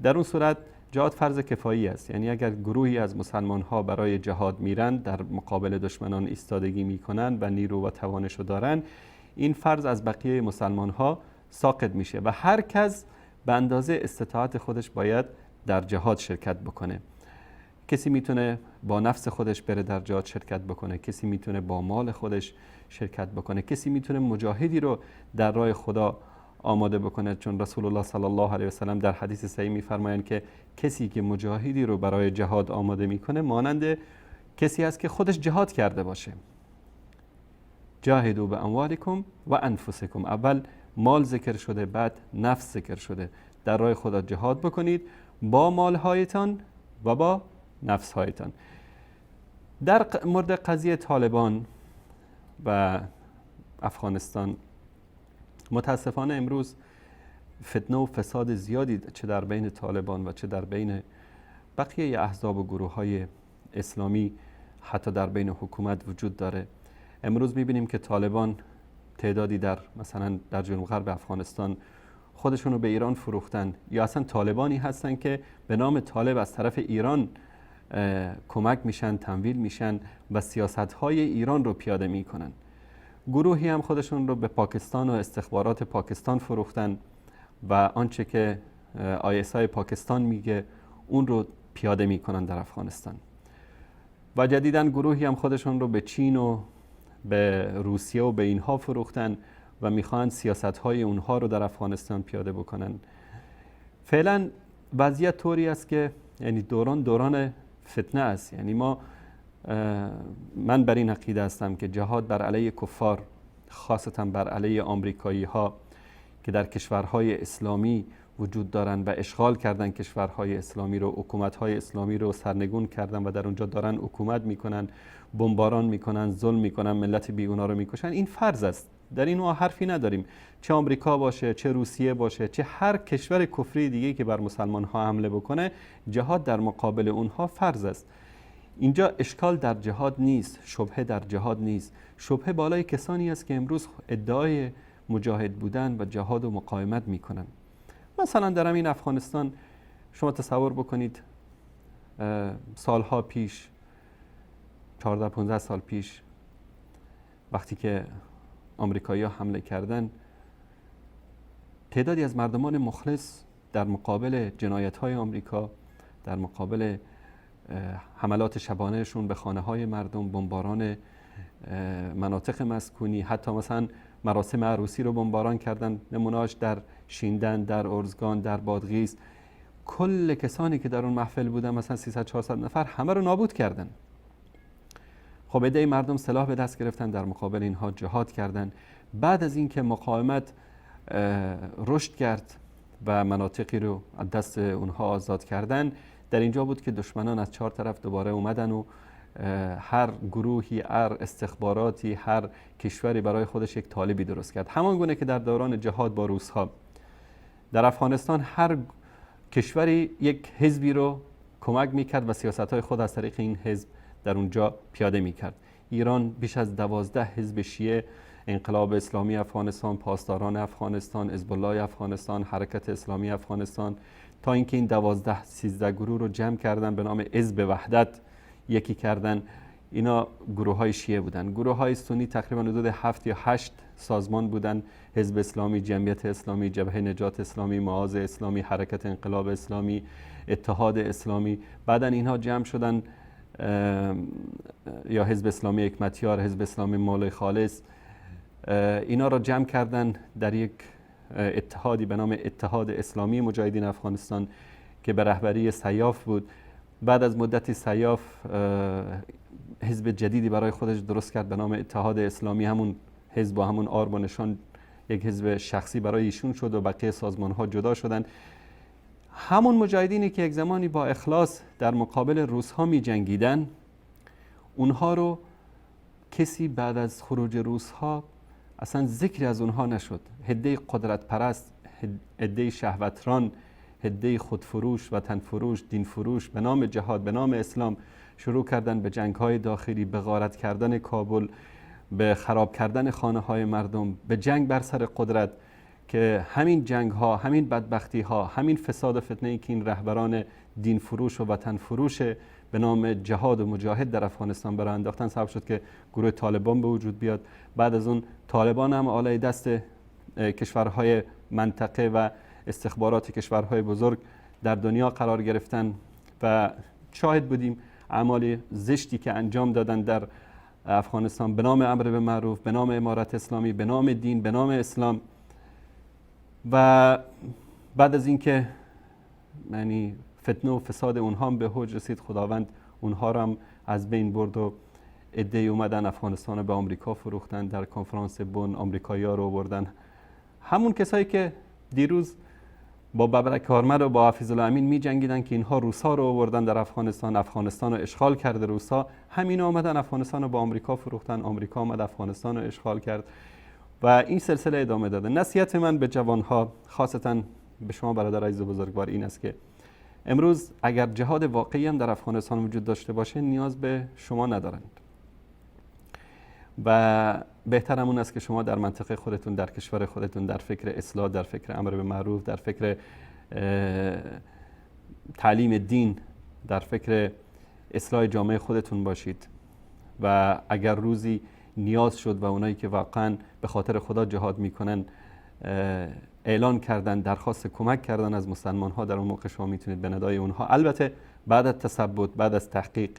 A: در اون صورت جهاد فرض کفایی است. یعنی اگر گروهی از مسلمان ها برای جهاد میرن، در مقابل دشمنان ایستادگی میکنن و نیرو و توانشو دارن، این فرض از بقیه مسلمان ها ساقط میشه و هر کس به اندازه استطاعت خودش باید در جهاد شرکت بکنه. کسی میتونه با نفس خودش بره در جهاد شرکت بکنه، کسی میتونه با مال خودش شرکت بکنه، کسی میتونه مجاهدی رو در راه خدا آماده بکنه، چون رسول الله صلی الله علیه و سلم در حدیث صحیح میفرمایند که کسی که مجاهدی رو برای جهاد آماده میکنه مانند کسی است که خودش جهاد کرده باشه. جاهدوا باموالکم و انفسکم، اول مال ذکر شده بعد نفس ذکر شده. در راه خدا جهاد بکنید با مالهایتان و با نفسهایتان. در مورد قضیه طالبان و افغانستان، متاسفانه امروز فتنه و فساد زیادی چه در بین طالبان و چه در بین بقیه احزاب و گروه های اسلامی، حتی در بین حکومت وجود داره. امروز میبینیم که طالبان تعدادی در مثلا در جنوب غرب افغانستان خودشون رو به ایران فروختن، یا اصلا طالبانی هستن که به نام طالب از طرف ایران کمک میشن، تمویل میشن و سیاست‌های ایران رو پیاده میکنن. گروهی هم خودشون رو به پاکستان و استخبارات پاکستان فروختن و آنچه که ISI پاکستان میگه اون رو پیاده میکنن در افغانستان. و جدیداً گروهی هم خودشون رو به چین و به روسیه و به اینها فروختن و میخوان سیاست‌های اونها رو در افغانستان پیاده بکنن. فعلا وضعیت طوری است که یعنی دوران فتنه است. یعنی من بر این عقیده هستم که جهاد بر علیه کفار، خاصتا بر علیه آمریکایی ها که در کشورهای اسلامی وجود دارن و اشغال کردن کشورهای اسلامی رو، حکومت‌های اسلامی رو سرنگون کردن و در اونجا دارن حکومت میکنن، بمباران میکنن، ظلم میکنن، ملت بیگناه رو میکشن، این فرض است. در این ما حرفی نداریم، چه آمریکا باشه، چه روسیه باشه، چه هر کشور کفری دیگه که بر مسلمان ها حمله بکنه، جهاد در مقابل اونها فرض است. اینجا اشکال در جهاد نیست، شبهه در جهاد نیست، شبهه بالای کسانی است که امروز ادعای مجاهد بودن و جهاد و مقاومت میکنن. مثلا در همین افغانستان شما تصور بکنید سالها پیش، 14-15 سال پیش، وقتی که آمریکایی‌ها حمله کردن، تعدادی از مردمان مخلص در مقابل جنایت‌های آمریکا، در مقابل حملات شبانهشون به خانه‌های مردم، بمباران مناطق مسکونی، حتی مثلا مراسم عروسی رو بمباران کردن، نمونه‌اش در شیندن، در ارزگان، در بادغیس، کل کسانی که در اون محفل بودن مثلا 300-400 نفر، همه رو نابود کردن. خب عده‌ای مردم سلاح به دست گرفتن، در مقابل اینها جهاد کردن. بعد از اینکه مقاومت رشد کرد و مناطقی رو از دست اونها آزاد کردن، در اینجا بود که دشمنان از چهار طرف دوباره اومدن و هر گروهی، هر استخباراتی، هر کشوری برای خودش یک طالبی درست کرد. همان گونه که در دوران جهاد با روس‌ها در افغانستان هر کشوری یک حزبی رو کمک میکرد و سیاست‌های خود از طریق این حزب در اونجا پیاده میکرد. ایران بیش از 12 حزب شیعه، انقلاب اسلامی افغانستان، پاسداران افغانستان، حزب الله افغانستان، حرکت اسلامی افغانستان، تا اینکه این 12-13 گروه رو جمع کردن به نام حزب وحدت یکی کردن. اینا گروه های شیعه بودن. گروه های سنی تقریبا حدود 7 یا 8 سازمان بودن: حزب اسلامی، جمعیت اسلامی، جبهه نجات اسلامی، معاذ اسلامی، حرکت انقلاب اسلامی، اتحاد اسلامی. بعدا اینها جمع شدن، یا حزب اسلامی حکمتیار، حزب اسلامی مولوی خالص، اینا را جمع کردن در یک اتحادی به نام اتحاد اسلامی مجاهدین افغانستان که به رهبری سیاف بود. بعد از مدتی سیاف حزب جدیدی برای خودش درست کرد به نام اتحاد اسلامی، همون حزب با همون آرم و نشان یک حزب شخصی برای ایشون شد و بقیه سازمان ها جدا شدن. همون مجاهدینی که یک زمانی با اخلاص در مقابل روس ها می جنگیدن، اونها رو کسی بعد از خروج روس ها اصلا ذکری از اونها نشد. عده قدرت پرست، عده شهوتران، عده خودفروش، وطن فروش، دین فروش به نام جهاد، به نام اسلام شروع کردن به جنگ های داخلی، به غارت کردن کابل، به خراب کردن خانه های مردم، به جنگ بر سر قدرت، که همین جنگ ها، همین بدبختی ها، همین فساد و فتنه ای که این رهبران دین فروش و وطن فروش به نام جهاد و مجاهد در افغانستان برای انداختن سبب شد که گروه طالبان به وجود بیاد. بعد از اون طالبان هم آلای دست کشورهای منطقه و استخبارات کشورهای بزرگ در دنیا قرار گرفتن و شاهد بودیم اعمال زشتی که انجام دادن در افغانستان به نام امر به معروف، به نام امارت اسلامی، به نام دین، به نام اسلام. و بعد از اینکه یعنی فتنه و فساد اونها هم به اوج رسید، خداوند اونها را هم از بین برد و عده‌ای اومدن افغانستان رو به آمریکا فروختن. در کنفرانس بن آمریکایی‌ها رو آوردن، همون کسایی که دیروز با ببرک کارمل و با حفیظ الامین می جنگیدن که اینها روسا رو آوردن در افغانستان، افغانستان رو اشغال کرده روسا، همین آمدن افغانستان رو به آمریکا فروختن، آمریکا آمد افغانستان رو اشغال کرد و این سلسله ادامه داده. نصیحت من به جوانها، خاصتا به شما برادر عزیز و بزرگوار، این است که امروز اگر جهاد واقعی هم در افغانستان وجود داشته باشه نیاز به شما ندارند و بهتر همون است که شما در منطقه خودتون، در کشور خودتون، در فکر اصلاح، در فکر امر به معروف، در فکر تعلیم دین، در فکر اصلاح جامعه خودتون باشید. و اگر روزی نیاز شد و اونایی که واقعا به خاطر خدا جهاد میکنن اعلان کردن، درخواست کمک کردن از مسلمان ها، در اون موقع شما میتونید به ندای اونها، البته بعد از تثبت، بعد از تحقیق،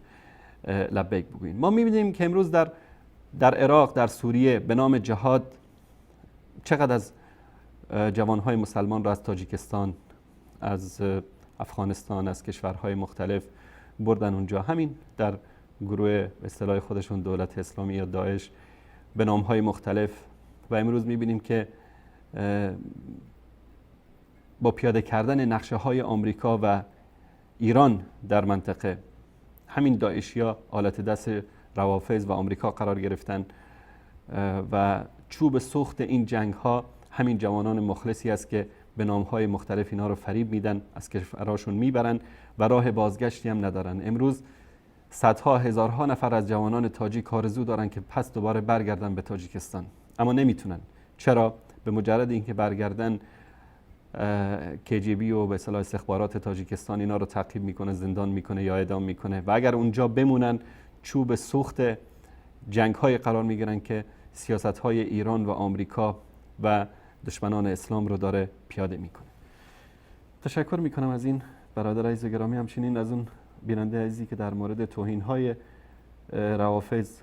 A: لبیک بگویید. ما میبینیم که امروز در عراق، در سوریه به نام جهاد چقدر از جوانهای مسلمان را از تاجیکستان، از افغانستان، از کشورهای مختلف بردن اونجا. همین در گروه اصطلاح خودشون دولت اسلامی یا داعش به نامهای مختلف. و امروز میبینیم که با پیاده کردن نقشه های آمریکا و ایران در منطقه، همین داعشیا آلت دست روافض و آمریکا قرار گرفتن و چوب سوخت این جنگ ها همین جوانان مخلصی است که به نام های مختلف اینا رو فریب میدن، از کشورهاشون میبرن و راه بازگشتی هم ندارن. امروز صدها هزارها نفر از جوانان تاجیک آرزو دارن که پس دوباره برگردن به تاجیکستان، اما نمیتونن. چرا؟ به مجرد اینکه برگردن KGB و به اصطلاح استخبارات تاجیکستان اینا رو تعقیب میکنه، زندان میکنه یا اعدام میکنه و اگر اونجا بمونن چوب سوخت جنگ های قرار میگیرن که سیاست های ایران و آمریکا و دشمنان اسلام رو داره پیاده میکنه. تشکر میکنم از این برادر عزیز گرامی، همچنین از اون بیننده عزیزی که در مورد توهین های روافض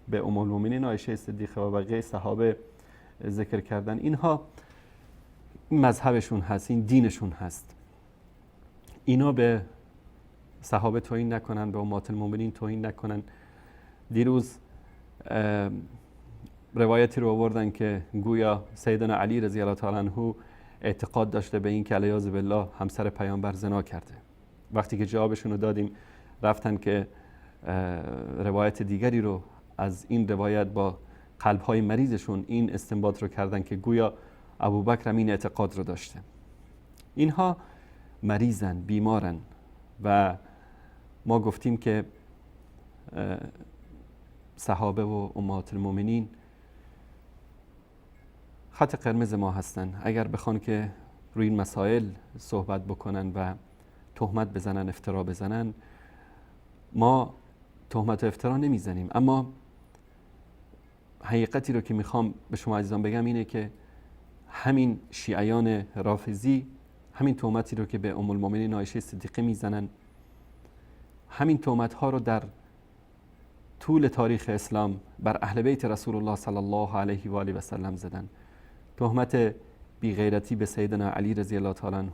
A: به ام المؤمنین عایشه صدیقه و بقیه صحابه ذکر کردن. اینها مذهبشون هست، این دینشون هست. اینا به صحابه توهین نکنن، به امهات المؤمنین توهین نکنن. دیروز روایتی رو آوردن که گویا سیدنا علی رضی الله تعالی عنه اعتقاد داشته به این که علیاذ بالله همسر پیامبر زنا کرده. وقتی که جوابشون رو دادیم رفتن که روایت دیگری رو از این روایت با قلب‌های مریضشون این استنباط رو کردن که گویا ابوبکر هم این اعتقاد رو داشته. اینها مریضن، بیمارن و ما گفتیم که صحابه و امهات المؤمنین خط قرمز ما هستن. اگر بخوان که روی این مسائل صحبت بکنن و تهمت بزنن، افترا بزنن، ما تهمت و افترا نمیزنیم. اما حقیقتی رو که میخوام به شما عزیزان بگم اینه که همین شیعیان رافضی همین تهمتی رو که به ام المؤمنین عایشه صدیقه میزنن، همین تهمت ها رو در طول تاریخ اسلام بر اهل بیت رسول الله صلی الله علیه و آله و سلم زدن. تهمت بیغیرتی به سیدنا علی رضی الله تعالی عنه،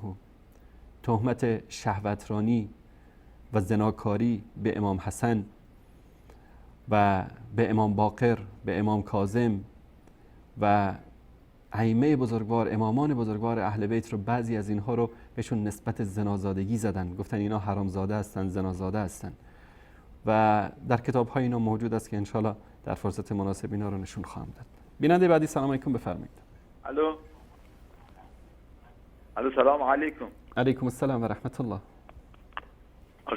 A: تهمت شهوترانی و زناکاری به امام حسن و به امام باقر، به امام کاظم و ائمه بزرگوار، امامان بزرگوار اهل بیت رو، بعضی از اینها رو بهشون نسبت زنازادگی زدن، گفتن اینا حرامزاده هستن، زنازاده هستن و در کتاب های اینا موجود است که انشالله در فرصت مناسب اینا رو نشون خواهم داد. بیننده بعدی، سلام علیکم، بفرمایید.
J: الو الو، سلام علیکم.
A: علیکم السلام و رحمت الله.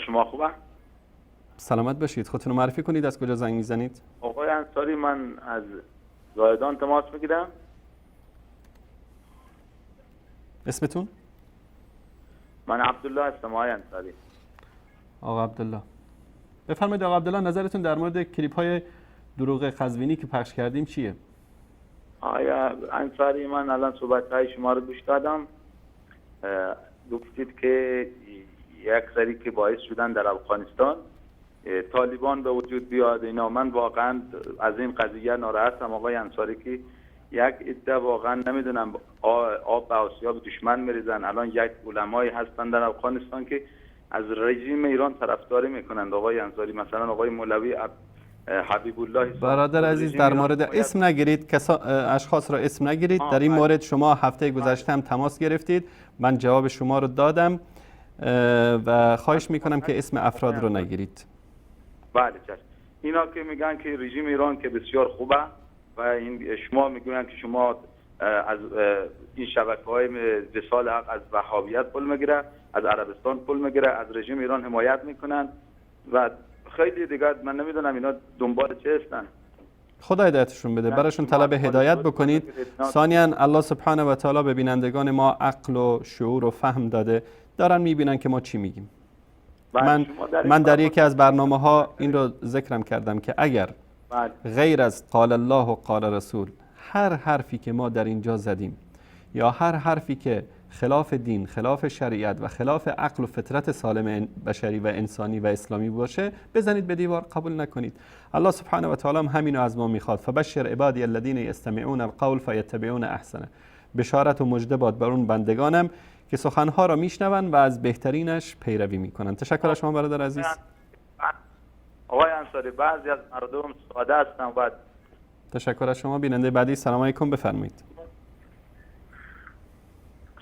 J: شما خوبه؟
A: سلامت باشید. خودتون رو معرفی کنید، از کجا زنگ میزنید؟
J: آقای انصاری، من از زاهدان تماس میگیرم.
A: اسمتون؟
J: من عبدالله هستم آقای انصاری.
A: آقا عبدالله، بفرمایید. آقا عبدالله، نظرتون در مورد کلیپ های دروغ قزوینی که پخش کردیم چیه؟
J: آقای انصاری، من الان صحبت های شما رو گوش دادم. گفتید که یک سری که باعث شدن در افغانستان طالبان به وجود بیاد اینا. من واقعا از این قضیه ناراحتم آقای انصاری که یک عده واقعا نمیدونم آب به آسیاب دشمن میریزن. الان یک علمایی هستن در افغانستان که از رژیم ایران طرفداری میکنند آقای انصاری، مثلا آقای مولوی حبیب الله.
A: برادر عزیز، در مورد اسم نگیرید، اشخاص را اسم نگیرید. در این مورد شما هفته گذشته هم تماس گرفتید، من جواب شما رو دادم و خواهش میکنم که اسم افراد رو نگیرید.
J: بله چشم. اینا که میگن که رژیم ایران که بسیار خوبه و این شما میگوین که شما از این شبکه‌های وصال حق از وهابیت پول میگیره، از عربستان پول میگیره، از رژیم ایران حمایت میکنن و خیلی دیگه. من نمیدونم اینا دنبال چه هستن.
A: خدا هدایتشون بده، براشون طلب هدایت بکنید. ثانیا الله سبحانه و تعالی به بینندگان ما عقل و شعور و فهم داده، دارن میبینن که ما چی میگیم. من در یکی از برنامه ها این رو ذکرم کردم که اگر غیر از قال الله و قال رسول هر حرفی که ما در اینجا زدیم یا هر حرفی که خلاف دین، خلاف شریعت و خلاف عقل و فطرت سالم بشری و انسانی و اسلامی باشه، بزنید به دیوار، قبول نکنید. الله سبحانه و تعالی هم همینو از ما میخواد. فبشر عبادی الذین یستمعون القول فیتبعون احسنه. بشارت و مژده باد بر اون بندگانم که سخنها را میشنون و از بهترینش پیروی میکنن. تشکر از شما برادر عزیز.
J: آقای انصاری، بعضی از مردم ساده هستن و
A: تشکر از شما. بیننده بعدی، سلام علیکم، بفرمایید.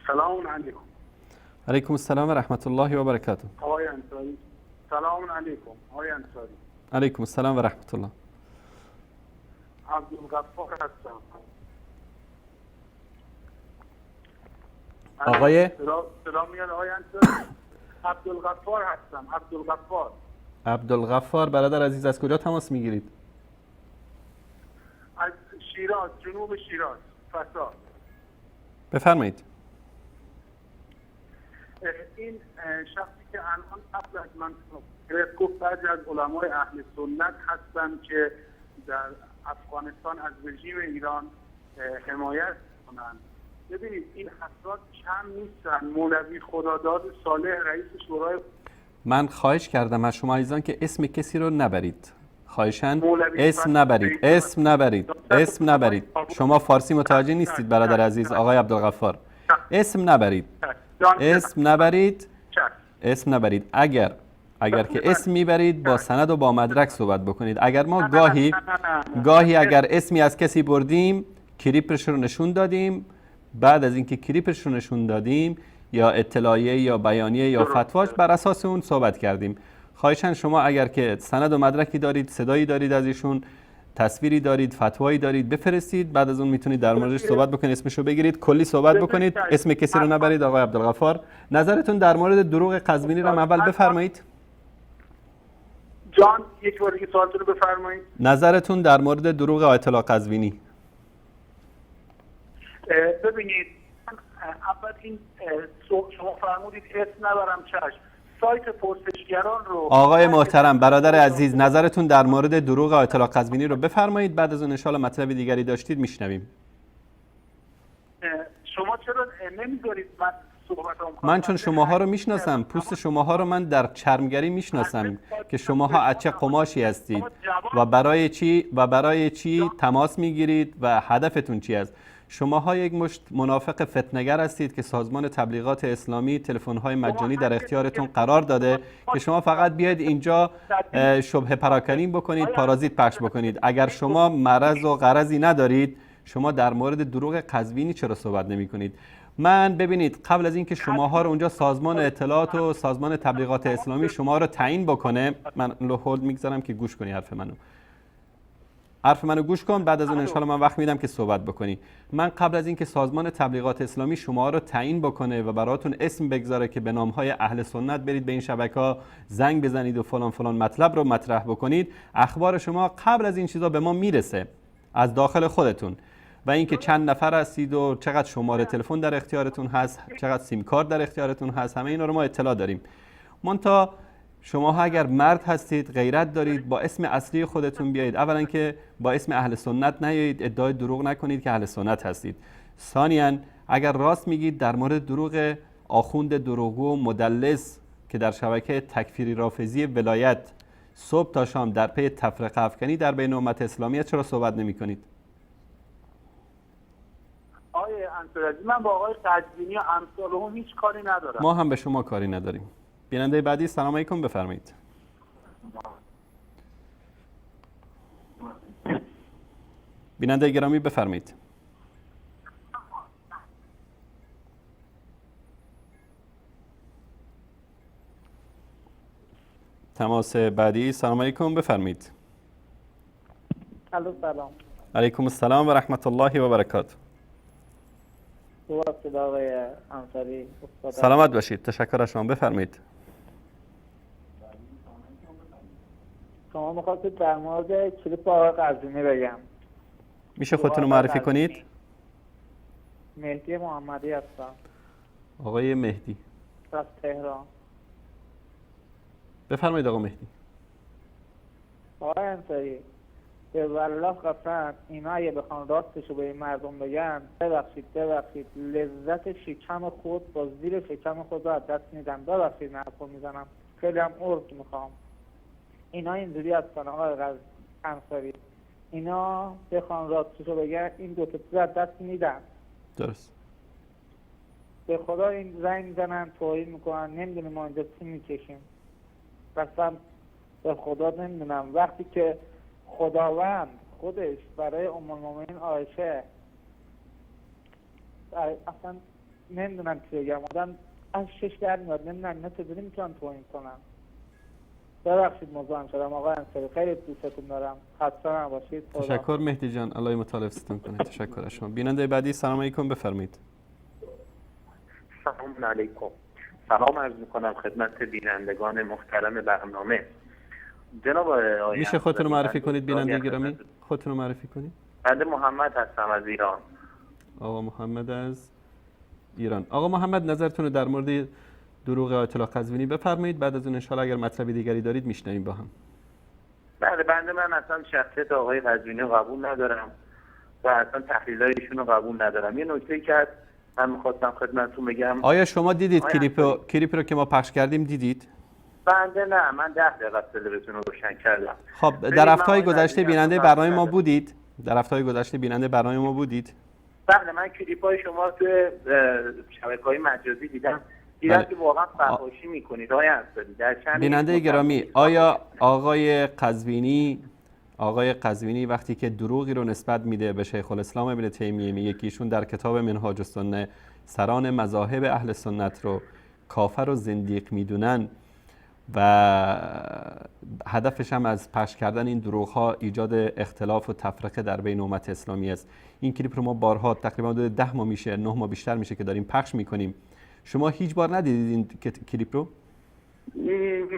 K: سلام علیکم.
A: علیکم السلام و رحمت الله و برکاته.
K: آقای انصاری، سلام علیکم. آقای انصاری،
A: علیکم السلام و رحمت الله.
K: عبدالغفار هستم.
A: آقای
K: سلام میاد آقای انصاری. عبدالغفار هستم. عبدالغفار.
A: عبدالغفار برادر عزیز، از کجا تماس میگیرید؟
K: از شیراز، جنوب شیراز، فسا.
A: بفرمایید.
K: این شخصی که الان قبل از من گفت بعضی از علمای اهل سنت هستن که در افغانستان از رژیم ایران حمایت کنند. ببینید این افراد کم نیستن. مولوی خداداد صالح رئیس شورای،
A: من خواهش کردم از شما عزیزان که اسم کسی رو نبرید. خواهشاً اسم نبرید، اسم نبرید، اسم نبرید. شما فارسی متوجه نیستید برادر عزیز. آقای عبدالغفار، اسم نبرید، اسم نبرید، اسم نبرید. اگر که اسم میبرید با سند و با مدرک صحبت بکنید. اگر ما گاهی اگر اسمی از کسی بردیم، کلیپش رو نشون دادیم، بعد از اینکه کلیپش رو نشون دادیم یا اطلاعیه یا بیانیه یا فتواش، بر اساس اون صحبت کردیم. خواهشاً شما اگر که سند و مدرکی دارید، صدایی دارید از ایشون، تصویری دارید، فتوایی دارید، بفرستید. بعد از اون میتونید در موردش صحبت بکنید، اسمشو بگیرید، کلی صحبت بکنید، اسم کسی رو نبرید. آقای عبدالغفار، نظرتون در مورد دروغ قزوینی رو اول بفرمایید.
K: جان، یک بار دیگه سوالتون رو بفرمایید.
A: نظرتون در مورد دروغ آیت الله قزوینی.
K: ببینید، اول این شما فرمودید اسم نبرم، چشم. سایت پرسشگران رو
A: آقای محترم، برادر عزیز، نظرتون در مورد دروغ آیت الله قزوینی رو بفرمایید. بعد از اون ان شاءالله مطلب دیگری داشتید میشنویم.
K: شما چرا نمیذارید من
A: من چون شماها رو میشناسم، پوست شماها رو من در چرمگری میشناسم که شماها از چه قماشی هستید و برای چی تماس میگیرید و هدفتون چی است. شماها یک مشت منافق فتنگر هستید که سازمان تبلیغات اسلامی تلفن‌های مجانی در اختیارتون قرار داده که شما فقط بیاید اینجا شبهه پراکنی بکنید، پارازیت پخش بکنید. اگر شما مرض و غرضی ندارید، شما در مورد دروغ قزوینی چرا صحبت نمی کنید؟ من ببینید قبل از اینکه شماها رو اونجا سازمان اطلاعات و سازمان تبلیغات اسلامی شما رو تعیین بکنه، من هولد میگذارم که گوش کنی حرف منو. حرف منو گوش کن، بعد از اون انشالله من وقت میدم که صحبت بکنی. من قبل از اینکه سازمان تبلیغات اسلامی شما رو تعیین بکنه و براتون اسم بگذاره که به نامهای اهل سنت برید به این شبکه‌ها زنگ بزنید و فلان فلان مطلب رو مطرح بکنید، اخبار شما قبل از این چیزا به ما میرسه از داخل خودتون و اینکه چند نفر هستید و چقدر شماره تلفن در اختیارتون هست، چقدر سیم کارت در اختیارتون هست، همه اینا رو ما اطلاع داریم. منتها شما اگر مرد هستید، غیرت دارید، با اسم اصلی خودتون بیایید. اولا که با اسم اهل سنت نیایید، ادعای دروغ نکنید که اهل سنت هستید. ثانیا اگر راست میگید در مورد دروغ آخوند دروغگو مدلس که در شبکه تکفیری رافضی ولایت صبح تا شام در پی تفرقه افکنی در بین امت اسلامی، چرا صحبت نمی‌کنید؟
K: آقای انصاری، من با آقای قزوینی و امثال هم هیچ کاری ندارم.
A: ما هم به شما کاری نداریم. بیننده بعدی، سلام علیکم، بفرمایید. بیننده گرامی بفرمایید. تماس بعدی، سلام علیکم، بفرمایید.
F: الو، سلام.
A: علیکم السلام و رحمت الله و برکاته.
F: آقای انصاری،
A: سلامت باشید، تشکر از شما، بفرمایید.
F: شما می‌خواستید در مورد کلیپ آقای قزوینی بگم.
A: میشه خودتون رو معرفی کنید؟
F: مهدی محمدی هستم.
A: آقای مهدی
F: از تهران.
A: بفرمایید آقا مهدی.
F: آقای انصاری، به والله قسم اینا اگه بخوان راستشو به این مردم بگن، ببخشید لذت شکم خود با زیر شکم خود رو از دست میدن. ببخشید من حرفو میزنم، خیلی هم عذر میخوام. اینا اینجوری هستن آقای انصاری، اینا بخوان راستشو بگن این دو تا چیز از دست میدن.
A: درست.
F: به خدا این زنگ میزنن توهین میکنن، نمیدونیم ما اینجا چی میکشیم. قسم به خدا نمیدونم. وقتی که خداوند خودش برای ام المؤمنین عایشه، اصلا نمیدونم چی بگم، آدم از شش در میاد، نمیدونم اینا چجوری میتونن توهین کنن. ببخشید مزاحم شدم آقای انصاری، خیلی دوستتون دارم، خسته نباشید.
A: تشکر مهدی جان، الله متعال حفظتون کنه. تشکر از شما. بیننده بعدی، سلام علیکم، بفرمایید.
L: سلام علیکم. سلام عرض میکنم خدمت بینندگان محترم برنامه. جناب آقای
A: میشه خودتون رو معرفی کنید بیننده گرامی؟ خودتون رو معرفی کنید.
L: بنده محمد هستم از ایران.
A: آقا محمد از ایران. آقا محمد نظرتون رو در مورد دروغ آیت الله قزوینی بفرمایید، بعد از اون ان شاءالله اگر مطلب دیگری دارید میشنویم با هم.
L: بله، بنده من اصلا شخصیت آقای قزوینی رو قبول ندارم و اصلا تحلیل‌های ایشون رو قبول ندارم. یه نکته‌ای که من می‌خواستم خدمتتون بگم،
A: آیا شما دیدید کلیپ رو که ما پخش کردیم دیدید؟
L: بنده نه، من 10 دقیقه تلویزیون رو روشن کردم.
A: خب در هفته‌های گذشته بیننده برنامه ما بودید؟ در هفته‌های گذشته بیننده برنامه ما بودید؟
L: بله، من کلیپ‌های شما رو توی شبکه‌های مجازی دیدم. دیدم که واقعا فحاشی می‌کنید آقای انصاری. در چند
A: بیننده گرامی، آیا آقای قزوینی وقتی که دروغی رو نسبت میده به شیخ الاسلام ابن تیمیه، میگه که ایشون در کتاب منهاج السنه سران مذاهب اهل سنت رو کافر و زندیق میدونن و هدفش هم از پخش کردن این دروغ ها ایجاد اختلاف و تفرقه در بین امت اسلامی است. این کلیپ رو ما بارها، تقریبا 10 ماه میشه، 9 ماه بیشتر میشه که داریم پخش میکنیم. شما هیچ بار ندیدید این کلیپ رو؟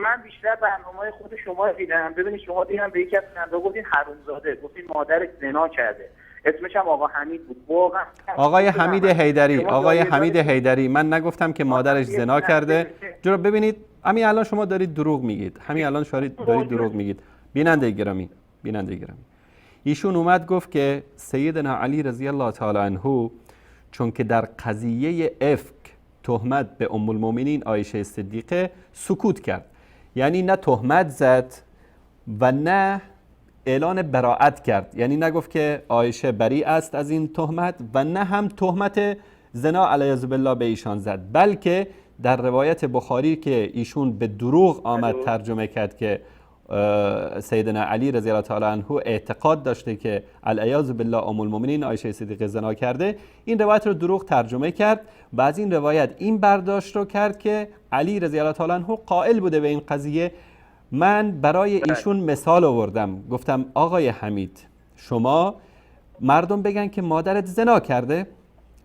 L: من بیشتر برنامه‌های خود شما رو دیدم. ببینید شما دیدم به یکی از بیننده گفتین حرومزاده، گفتین مادرش زنا کرده، اسمش هم آقا حمید بود. واقعا
A: آقای حمید حیدری، آقای حمید حیدری، من نگفتم که مادرش زنا کرده. جناب ببینید، همین الان شما دارید دروغ میگید. همین الان شما دارید دروغ میگید. بیننده گرامی، بیننده گرامی، ایشون اومد گفت که سیدنا علی رضی الله تعالی عنه چون که در قضیه افک تهمت به ام المؤمنین عایشه صدیقه سکوت کرد. یعنی نه تهمت زد و نه اعلان براءت کرد، یعنی نگفت که عایشه بری است از این تهمت و نه هم تهمت زنا علیه بالله به ایشان زد، بلکه در روایت بخاری که ایشون به دروغ آمد ترجمه کرد که سیدنا علی رضی الله تعالی عنه اعتقاد داشته که العیاذ بالله ام المؤمنین عایشه صدیقه زنا کرده، این روایت رو دروغ ترجمه کرد و از این روایت این برداشت رو کرد که علی رضی الله تعالی عنه قائل بوده به این قضیه. من برای ایشون مثال آوردم، گفتم آقای حمید شما مردم بگن که مادرت زنا کرده،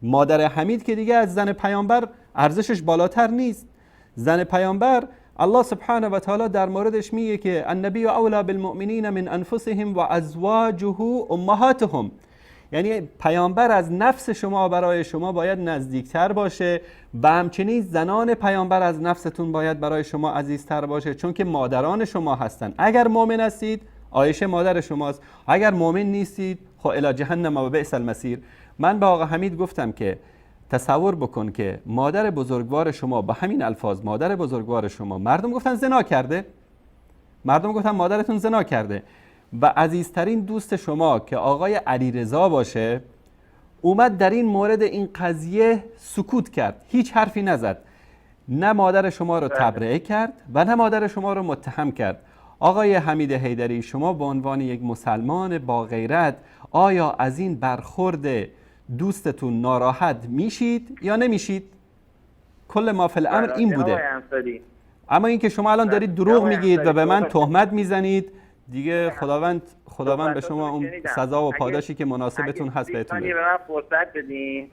A: مادر حمید که دیگه از زن پیامبر ارزشش بالاتر نیست. زن پیامبر الله سبحانه و تعالی در موردش میگه که النبی اولا بالمؤمنین من انفسهم و ازواجه امهاتهم، یعنی پیامبر از نفس شما برای شما باید نزدیکتر باشه و همچنین زنان پیامبر از نفستون باید برای شما عزیزتر باشه، چون که مادران شما هستن. اگر مؤمن هستید عایشه مادر شماست، اگر مؤمن نیستید خب الی جهنم و بئس المصیر. من به آقا حمید گفتم که تصور بکن که مادر بزرگوار شما با همین الفاظ، مادر بزرگوار شما، مردم گفتن زنا کرده، مردم گفتن مادرتون زنا کرده و عزیزترین دوست شما که آقای علیرضا باشه اومد در این مورد این قضیه سکوت کرد، هیچ حرفی نزد، نه مادر شما رو تبرئه کرد و نه مادر شما رو متهم کرد. آقای حمید حیدری شما به عنوان یک مسلمان با غیرت آیا از این برخورد دوستتون ناراحت میشید یا نمیشید؟ کل ما فی الامر این بوده. اما اینکه شما الان دارید دروغ میگید و به من تهمت میزنید دیگه، خداوند به شما اون سزا و پاداشی که مناسبتون هست بهتون بده.
L: به من فرصت بدین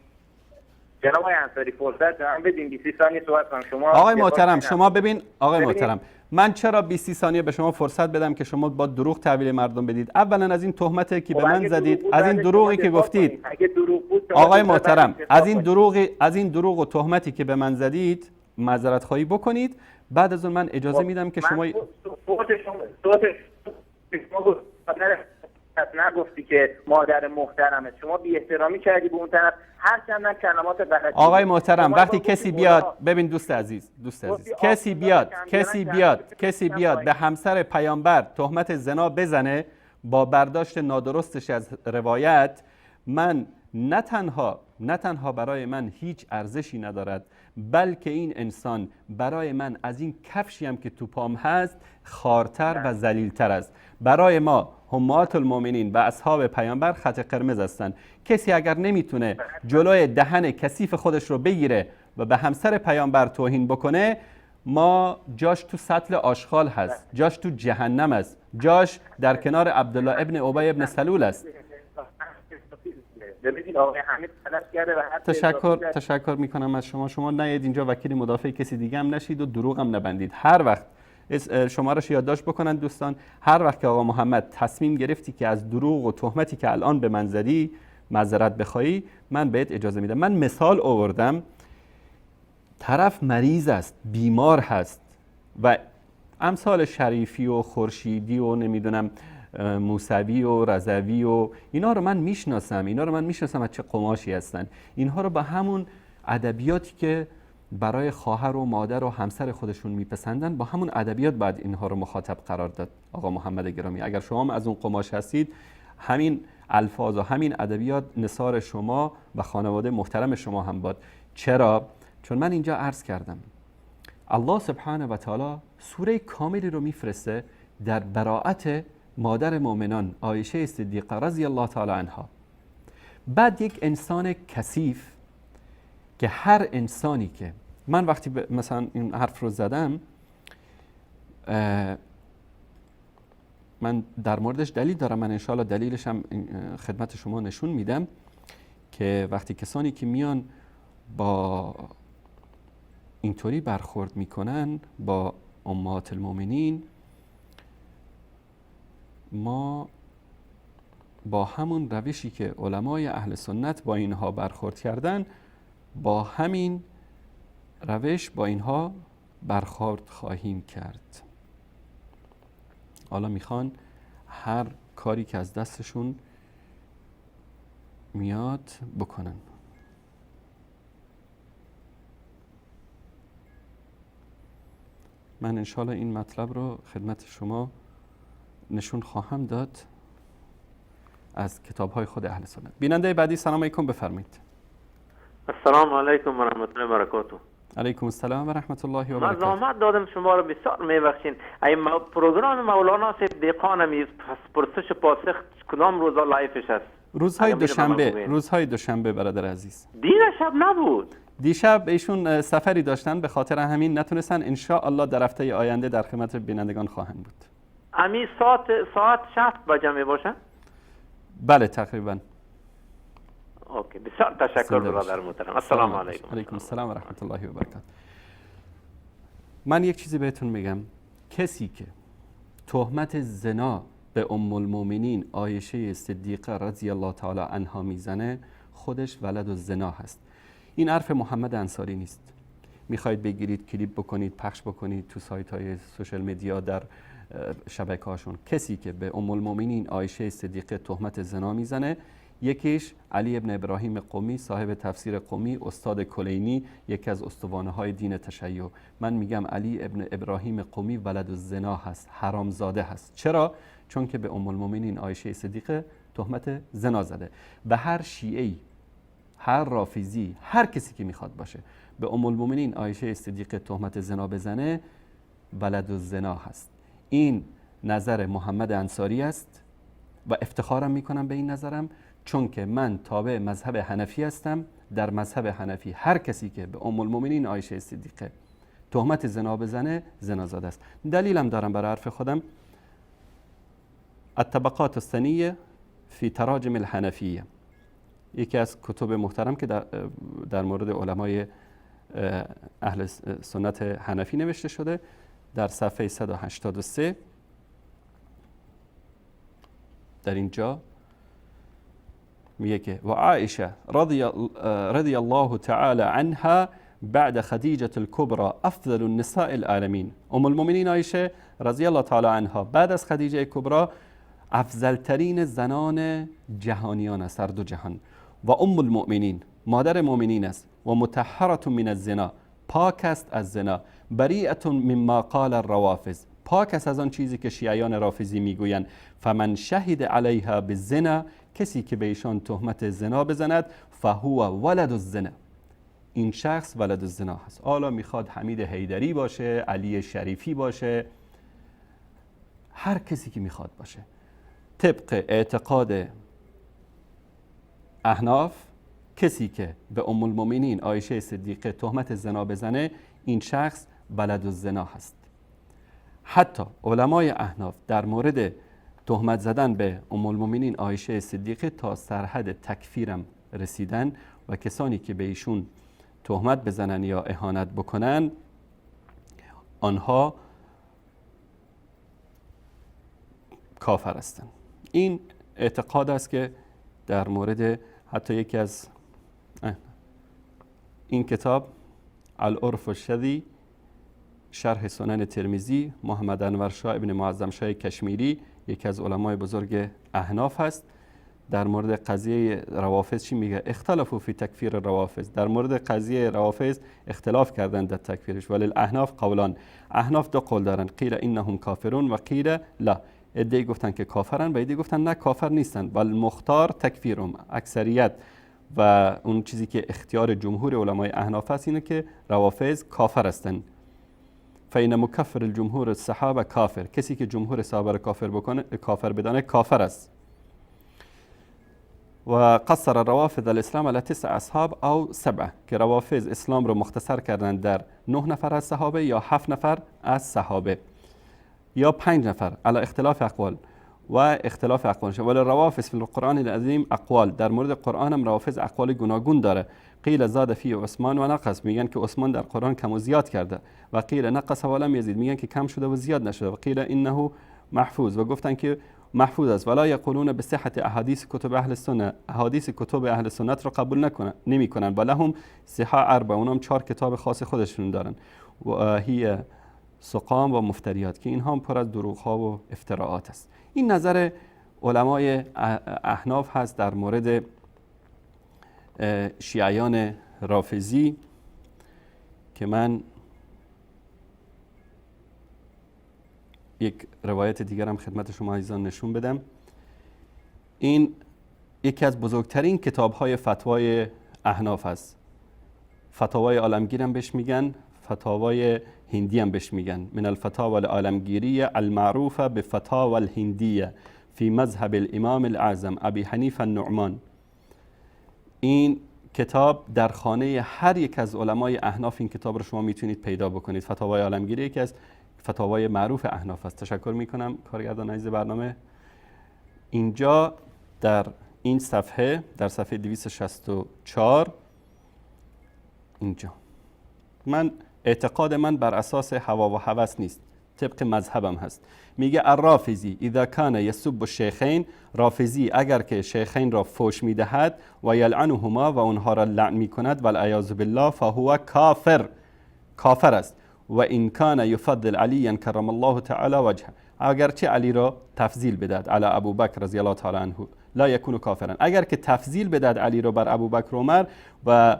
L: جناب آقای انصاری، فرصت به من بدین 20 ثانیه صحبت کنم. شما
A: آقای محترم شما ببین، آقای محترم من چرا 20 ثانیه به شما فرصت بدم که شما با دروغ تحویل مردم بدید؟ اولا از این تهمتی که به من زدید، از این دروغی که گفتید، آقای محترم از این دروغ و تهمتی که به من زدید معذرت خواهی بکنید. بعد از اون من اجازه میدم که شما
L: نگفتی که مادر محترمه، شما بی احترامی کردی به اون طرف، هر چند کلمات غلطی.
A: آقای محترم وقتی کسی بیاد، ببین دوست عزیز، کسی بیاد به همسر پیامبر تهمت زنا بزنه با برداشت نادرستش از روایت، من نه تنها برای من هیچ ارزشی ندارد، بلکه این انسان برای من از این کفشی هم که تو پام هست خارتر و ذلیلتر است. برای ما امهات المؤمنین و اصحاب پیامبر خط قرمز هستند. کسی اگر نمیتونه جلوی دهن کثیف خودش رو بگیره و به همسر پیامبر توهین بکنه، ما جاش تو سطل آشغال هست، جاش تو جهنم است، جاش در کنار عبدالله ابن ابی ابن سلول است. تشکر میکنم از شما. شما نیاید اینجا وکیل مدافع کسی دیگه هم نشید و دروغ هم نبندید. هر وقت شما را یادداشت بکنن دوستان، هر وقت که آقا محمد تصمیم گرفتی که از دروغ و تهمتی که الان به من زدی معذرت بخوایی، من بهت اجازه میدم. من مثال آوردم، طرف مریض است، بیمار هست و امثال شریفی و خورشیدی و نمیدونم موسوی و رضوی و اینا رو من میشناسم، اینا رو من میشناسم از چه قماشی هستن. اینها رو با همون ادبیاتی که برای خواهر و مادر و همسر خودشون میپسندن، با همون ادبیات باید اینها رو مخاطب قرار داد. آقا محمد گرامی اگر شما هم از اون قماش هستید، همین الفاظ و همین ادبیات نثار شما و خانواده محترم شما هم باد. چرا؟ چون من اینجا عرض کردم الله سبحانه و تعالی سوره کاملی رو میفرسته در براءت مادر مؤمنان عایشه صدیقه رضی الله تعالی عنها. بعد یک انسان کثیف که هر انسانی که من وقتی مثلا این حرف رو زدم، من در موردش دلیل دارم، من انشاءالله دلیلش هم خدمت شما نشون میدم که وقتی کسانی که میان با اینطوری برخورد میکنن با امهات المؤمنین، ما با همون روشی که علمای اهل سنت با اینها برخورد کردن، با همین روش با اینها برخورد خواهیم کرد. حالا میخوان هر کاری که از دستشون میاد بکنن. من انشالله این مطلب رو خدمت شما نشون خواهم داد از کتاب‌های خود اهل سنت. بیننده بعدی، سلام علیکم، بفرمایید.
M: السلام علیکم و رحمت الله و برکاته.
A: علیکم السلام و رحمت الله و برکاته.
M: من زحمت دادم شما رو، بسیار میبخشین. این پروگرام مولانا صاحب دهقان پرسش پاسخ کدام روزا live ش است؟
A: روزهای دوشنبه، روزهای دوشنبه برادر عزیز.
M: دیشب نبود.
A: دیشب ایشون سفری داشتن، به خاطر همین نتونستن. ان شاء الله در هفته آینده در خدمت بینندگان خواهند بود.
M: امی ساعت 6 بجه می باشه؟
A: بله تقریبا.
M: okay، بسیار تشکر برادر محترم. السلام علیکم.
A: علیکم السلام و رحمت الله و برکاته. من یک چیزی بهتون میگم، کسی که تهمت زنا به ام المؤمنین عایشه صدیقه رضی الله تعالی عنها میزنه، خودش ولد الزنا هست. این حرف محمد انصاری نیست. میخواید بگیرید کلیپ بکنید، پخش بکنید تو سایت های social media، در شبکه هاشون. کسی که به ام المؤمنین عایشه صدیقه تهمت زنا میزنه، یکیش علی ابن ابراهیم قمی، صاحب تفسیر قمی، استاد کلینی، یکی از استوانه های دین تشیع. من میگم علی ابن ابراهیم قمی ولد الزنا هست، حرامزاده هست. چرا؟ چون که به ام المؤمنین عایشه صدیقه تهمت زنا زده. و هر شیعه‌ای، هر رافضی، هر کسی که میخواد باشه به ام المؤمنین عایشه صدیقه تهمت زنا بزنه، ولد الزنا هست. این نظر محمد انصاری است و افتخارم میکنم به این نظرم، چون که من تابع مذهب حنفی هستم. در مذهب حنفی هر کسی که به ام المؤمنین عایشه صدیقه تهمت زنا بزنه، زنازاده است. دلیلم دارم برای حرف خودم. الطبقات السنیه فی تراجم الحنفیه، یکی از کتب محترم که در مورد علمای اهل سنت حنفی نوشته شده، در صفحه 183 در اینجا میگه که و عایشه رضی الله تعالی عنها بعد خدیجه الکبرى افضل النساء العالمین. ام المؤمنین عایشه رضی الله تعالی عنها بعد از خدیجه کبرا افضل ترین زنان جهانیان است، هر دو جهان. و ام المؤمنین، مادر مؤمنین است. و مطهره من الزنا، پاک است از زنا. بریئه مما قال الروافض، پاک است از آن چیزی که شیعیان رافضی میگویند. فمن شهد علیها بالزنا، کسی که به ایشان تهمت زنا بزند، فهو ولد الزنا، این شخص ولد الزنا هست. حالا میخواد حمید حیدری باشه، علی شریفی باشه، هر کسی که میخواد باشه، طبق اعتقاد احناف کسی که به ام المؤمنین عایشه صدیقه تهمت زنا بزنه، این شخص ولد الزنا هست. حتی علمای احناف در مورد تهمت زدن به ام المؤمنین عایشه صدیقه تا سرحد تکفیرم رسیدن و کسانی که به ایشون تهمت بزنن یا اهانت بکنن، آنها کافر هستند. این اعتقاد است که در مورد حتی یکی از این کتاب العرف الشذی شرح سنن ترمذی، محمد انور شاه ابن معظم شاه کشمیری، یکی از علمای بزرگ احناف هست، در مورد قضیه روافض چی میگه؟ اختلافو فی تکفیر روافض، در مورد قضیه روافض اختلاف کردن در تکفیرش. ولی الاحناف قولان، احناف دو قول دارن، قیل انهم کافرون و قیل لا. عده‌ای گفتن که کافرن و عده‌ای گفتن نه کافر نیستن. ولی مختار تکفیرهم، اکثریت و اون چیزی که اختیار جمهور علمای احناف است اینه که روافض کافر هستند. فإن مکفر الجمهور الصحابه کافر، کسی که جمهور صحابه را کافر بکنه، کافر بدانه، کافر است. و قصر الروافض الاسلام على 9 اصحاب او 7، که روافض اسلام رو مختصر کردن در 9 نفر از صحابه یا 7 نفر از صحابه یا 5 نفر، على اختلاف اقوال و اختلاف اقوال. ولی روافض فی القرآن العظیم اقوال، در مورد قرآن هم روافض اقوال گوناگون داره. قیل زاد فی عثمان و نقص، میگن که عثمان در قرآن کم و زیاد کرده. و قیل نقص و لم یزید، میگن که کم شده و زیاد نشده. و قیل انه محفوظ، و گفتن که محفوظ است. ولا یقولون بصحت احادیث کتب اهل سنت، احادیث کتب اهل سنت رو قبول نمیکنن. و لهم صحاح اربع، اونام 4 کتاب خاص خودشون دارن، و هی سقام و مفتریات، که اینها هم پر از دروغ ها و افتراعات است. این نظر علمای احناف هست در مورد شیعیان رافضی که من یک روایت دیگرم خدمت شما عزیزان نشون بدم. این یکی از بزرگترین کتاب‌های فتوای احناف است. فتاوای عالمگیر هم بهش میگن، فتاوای هندی هم بهش میگن. من الفتاوى العالمگیریه المعروفه به فتاوى الهندیه فی مذهب الامام الاعظم ابی حنیفه النعمان. این کتاب در خانه هر یک از علمای احناف این کتاب رو شما میتونید پیدا بکنید. فتاوای عالمگیری یکی از فتاوای معروف احناف است. تشکر میکنم کارگردان عزیز برنامه. اینجا در این صفحه، در صفحه 264 اینجا، من اعتقاد من بر اساس هوا و هوس نیست، طبق مذهبم هست. میگه الرافضی اذا کان یسب الشیخین، رافضی اگر که شیخین را فوش میدهد و یلعنهما و اونها را لعن میکند و العیاذ بالله فهو کافر، کافر است. و ان کان یفضل علیا کرم الله تعالی وجهه، اگرچه علی را تفضیل بدهد علی ابوبکر رضی الله تعالی عنه لا یکون کافرا، اگر که تفضیل بدهد علی را بر ابوبکر عمر و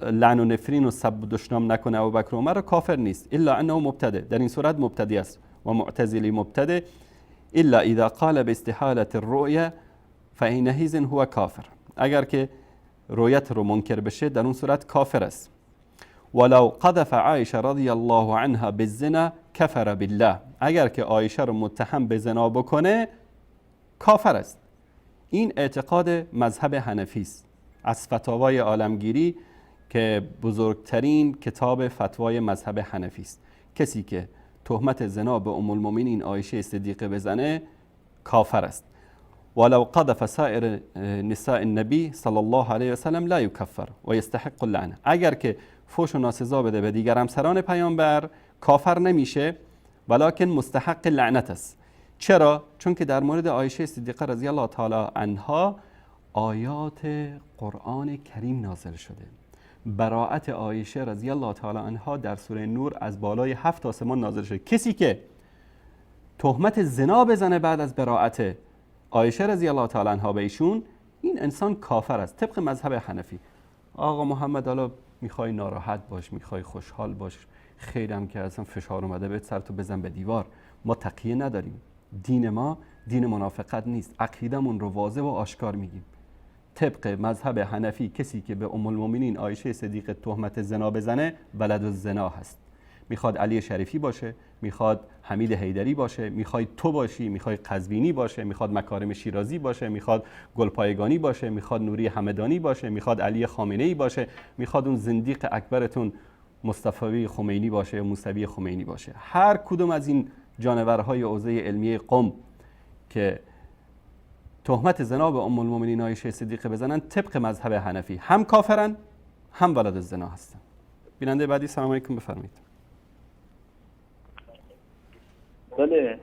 A: لعن و نفرین و سب و دشنام نکنه ابوبکر عمر را، کافر نیست. الا انه مبتدع، در این صورت مبتدی است و معتزلی مبتدع. الا اذا قال باستحاله الرؤيه فحينئذ هو کافر، اگر که رویت رو منکر بشه در اون صورت کافر است. ولو قذف عایشه رضی الله عنها بالزنا کفر بالله، اگر که عایشه رو متهم به زنا بکنه کافر است. این اعتقاد مذهب حنفی است از فتاوای عالمگیری که بزرگترین کتاب فتوای مذهب حنفی است. کسی که تهمت زنا به ام المؤمنین عایشه صدیقه بزنه کافر است. ولو قذف سائر نساء النبی صلی الله علیه و سلم لا یکفر و یستحق اللعنه، اگر که فوش و ناسزا بده به دیگر همسران پیامبر کافر نمیشه، ولکن مستحق لعنت است. چرا؟ چون که در مورد عایشه صدیقه رضی الله تعالی عنها آیات قرآن کریم نازل شده. براءت عایشه رضی الله تعالی عنها در سوره نور از بالای 7 آسمان نازل شده. کسی که تهمت زنا بزنه بعد از براءت عایشه رضی الله تعالی عنها به ایشون، این انسان کافر است طبق مذهب حنفی. آقا محمد حالا میخوای ناراحت باش، میخوای خوشحال باش، خیرم که اصلا فشار اومده بهت، سرتو بزن به دیوار. ما تقیه نداریم، دین ما دین منافقت نیست، عقیدمون رو واضح و آشکار میگیم. طبق مذهب حنفی کسی که به ام المؤمنین عایشه صدیقه تهمت زنا بزنه ولد الزنا هست. میخواد علی شریفی باشه، میخواد حمید حیدری باشه، میخواد تو باشی، میخواد قزوینی باشه، میخواد مکارم شیرازی باشه، میخواد گلپایگانی باشه، میخواد نوری همدانی باشه، میخواد علی خامنه ای باشه، میخواد اون زندیق اکبرتون مصطفی خمینی باشه یا موسوی خمینی باشه. هر کدوم از این جانورهای حوزه علمیه قم که تهمت زنا به ام المؤمنین عایشه صدیقه بزنن طبق مذهب حنفی هم کافرن هم ولد الزنا هستن. بیننده بعدی، سلام علیکم، بفرمایید.
N: بله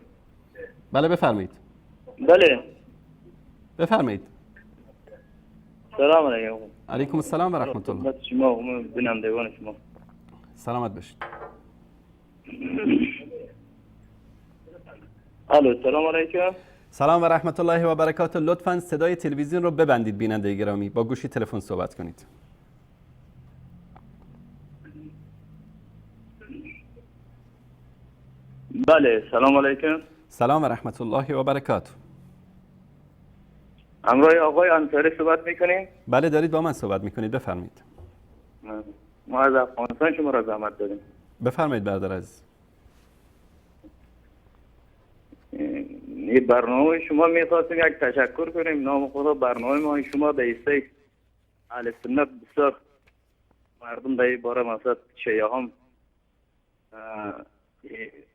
A: بله بفرمایید.
N: بله
A: بفرمایید.
N: سلام علیکم.
A: علیکم السلام و رحمت الله.
N: شما و بینندگان شما
A: سلامت باشید.
N: الو سلام علیکم.
A: سلام و رحمت الله و برکاته. لطفاً صدای تلویزیون رو ببندید بیننده گرامی، با گوشی تلفن صحبت کنید.
N: بله سلام علیکم.
A: سلام و رحمت الله و برکاته.
N: همراه آقای انصاری صحبت میکنیم؟
A: بله دارید با من صحبت میکنید، بفرمایید.
N: ما از افغانستان شما را زحمت دادیم.
A: بفرمایید برادر عزیز.
N: این برنامه شما میخواستیم یک تشکر کنیم، نام خدا برنامه ما شما به ایسته اهل سنت بسیار مردم در این باره مثلا شیعه هم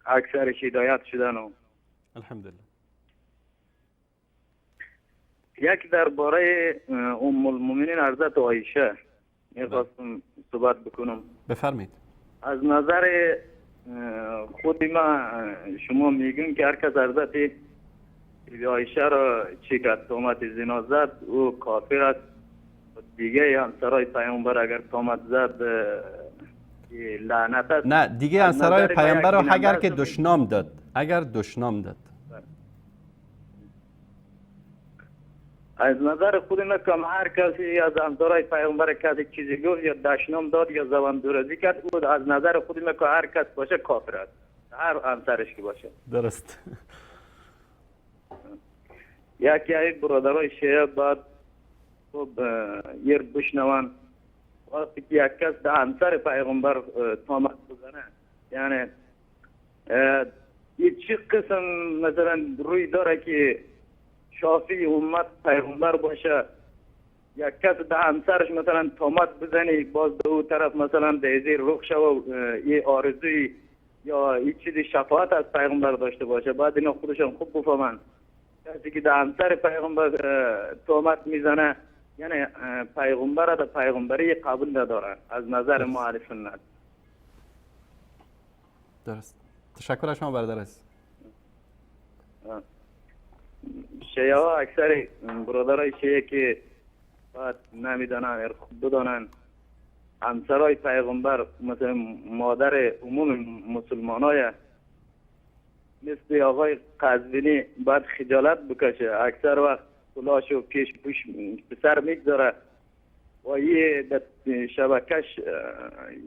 N: اکثرش هدایت شدن و
A: الحمدلله.
N: یک درباره ام المؤمنین حضرت عایشه میخواستم صحبت بکنم.
A: بفرمایید.
N: از نظر خود ما شما میگن که هر کس حضرت عایشه را چی کرد تهمت زنا زد او کافر است، دیگه همسرای پیامبر اگر تهمت زد لعنت است.
A: نه دیگه همسرای پیامبر را اگر که دشنام داد، اگر دشنام داد.
N: از نظر خود ما که هر کسی از همسرای پیامبر کسی چیزی گفت یا دشنام داد یا زبان درازی کرد، او از نظر خود ما که هر کس باشه کافر است. هر همسرش که باشه.
A: درست.
N: یکی از برادرای شیعه باید خب یر بشنون وقتی که یک کس در همسر پیغمبر تهمت بزنه، یعنی یه چی قسم مثلا روی داره که شافی امت پیغمبر باشه، یک کس در همسرش مثلا تهمت بزنی، باز به او طرف مثلا در زیر رخ شوه و یه آرزوی یا یه چیزی شفاعت از پیغمبر داشته باشه. بعد اینا خودشان خوب بفهمن کسی که در همسر پیغمبر تهمت میزنه یعنی پیغمبر در پیغمبری قبول نداره از نظر ما اهل سنت.
A: درست. تشکر از شما برادر عزیز.
N: شیعه ها اکثر برادرای شیعه که باید نمیدانن خوب بدانن همسرای پیغمبر مثل مادر عموم مسلمان های مثل آقای قزوینی باید خجالت بکشه. اکثر وقت کلاشو پیش پوش به سر میگذاره و یه شبکش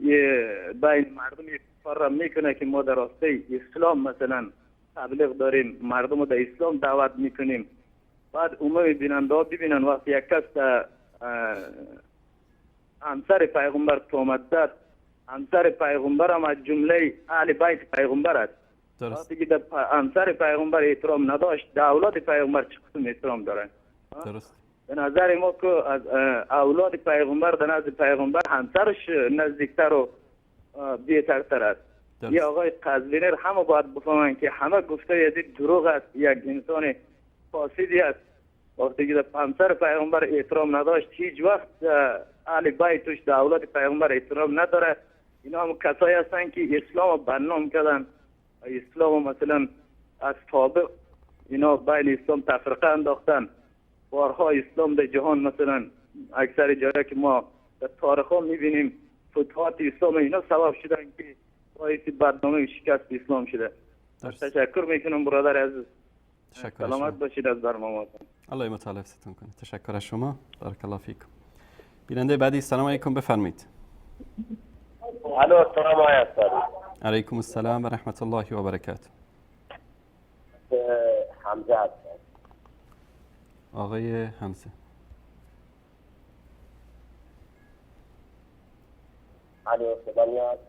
N: یه بین مردم فرم میکنه که ما در راسته اسلام مثلا تبلیغ داریم، مردم رو در اسلام دعوت میکنیم. بعد عموم بیننده ها ببینن وقتی یک کس در همسر پیغمبر تهمت زد، همسر پیغمبر هم از جمله اهل بیت پیغمبر است. وقتی که در همسر پیغمبر احترام نداشت، در اولاد پیغمبر چه قسم احترام داره؟
A: درست.
N: به نظر ما که از اولاد پیغمبر در نزد پیغمبر همسرش نزدیکتر و بهترتر است. یه آقای قزوینی همه باید بفهمن که همه گفته از دروغ است، یک انسان فاسدی است. وقتی که در همسر پیغمبر احترام نداشت، هیچ وقت اهل بیتش در اولاد پیغمبر احترام نداره. اینا هم کسایی هستن که اسلام بنام کردن، اسلام مثلا از سابق اینا بین اسلام تفرقه انداختن. بارها اسلام در جهان مثلا اکثر جایی که ما در تاریخ ها میبینیم فتوحات اسلام اینا سبب شدن که باعث بدنامی و شکست اسلام شده. تشکر میکنم برادر عزیز.
A: تشکر.
N: سلامت باشید از برنامه‌تون.
A: الله متعال حفظتون کنه. تشکر از شما. بارک الله فیکم. بیننده بعدی، سلام علیکم، بفرمایید.
O: الو، سلام علیکم.
A: علیکم السلام و رحمت الله و برکاته.
O: حمزه هستم.
A: آقای حمزه.
O: الو، صدا میاد؟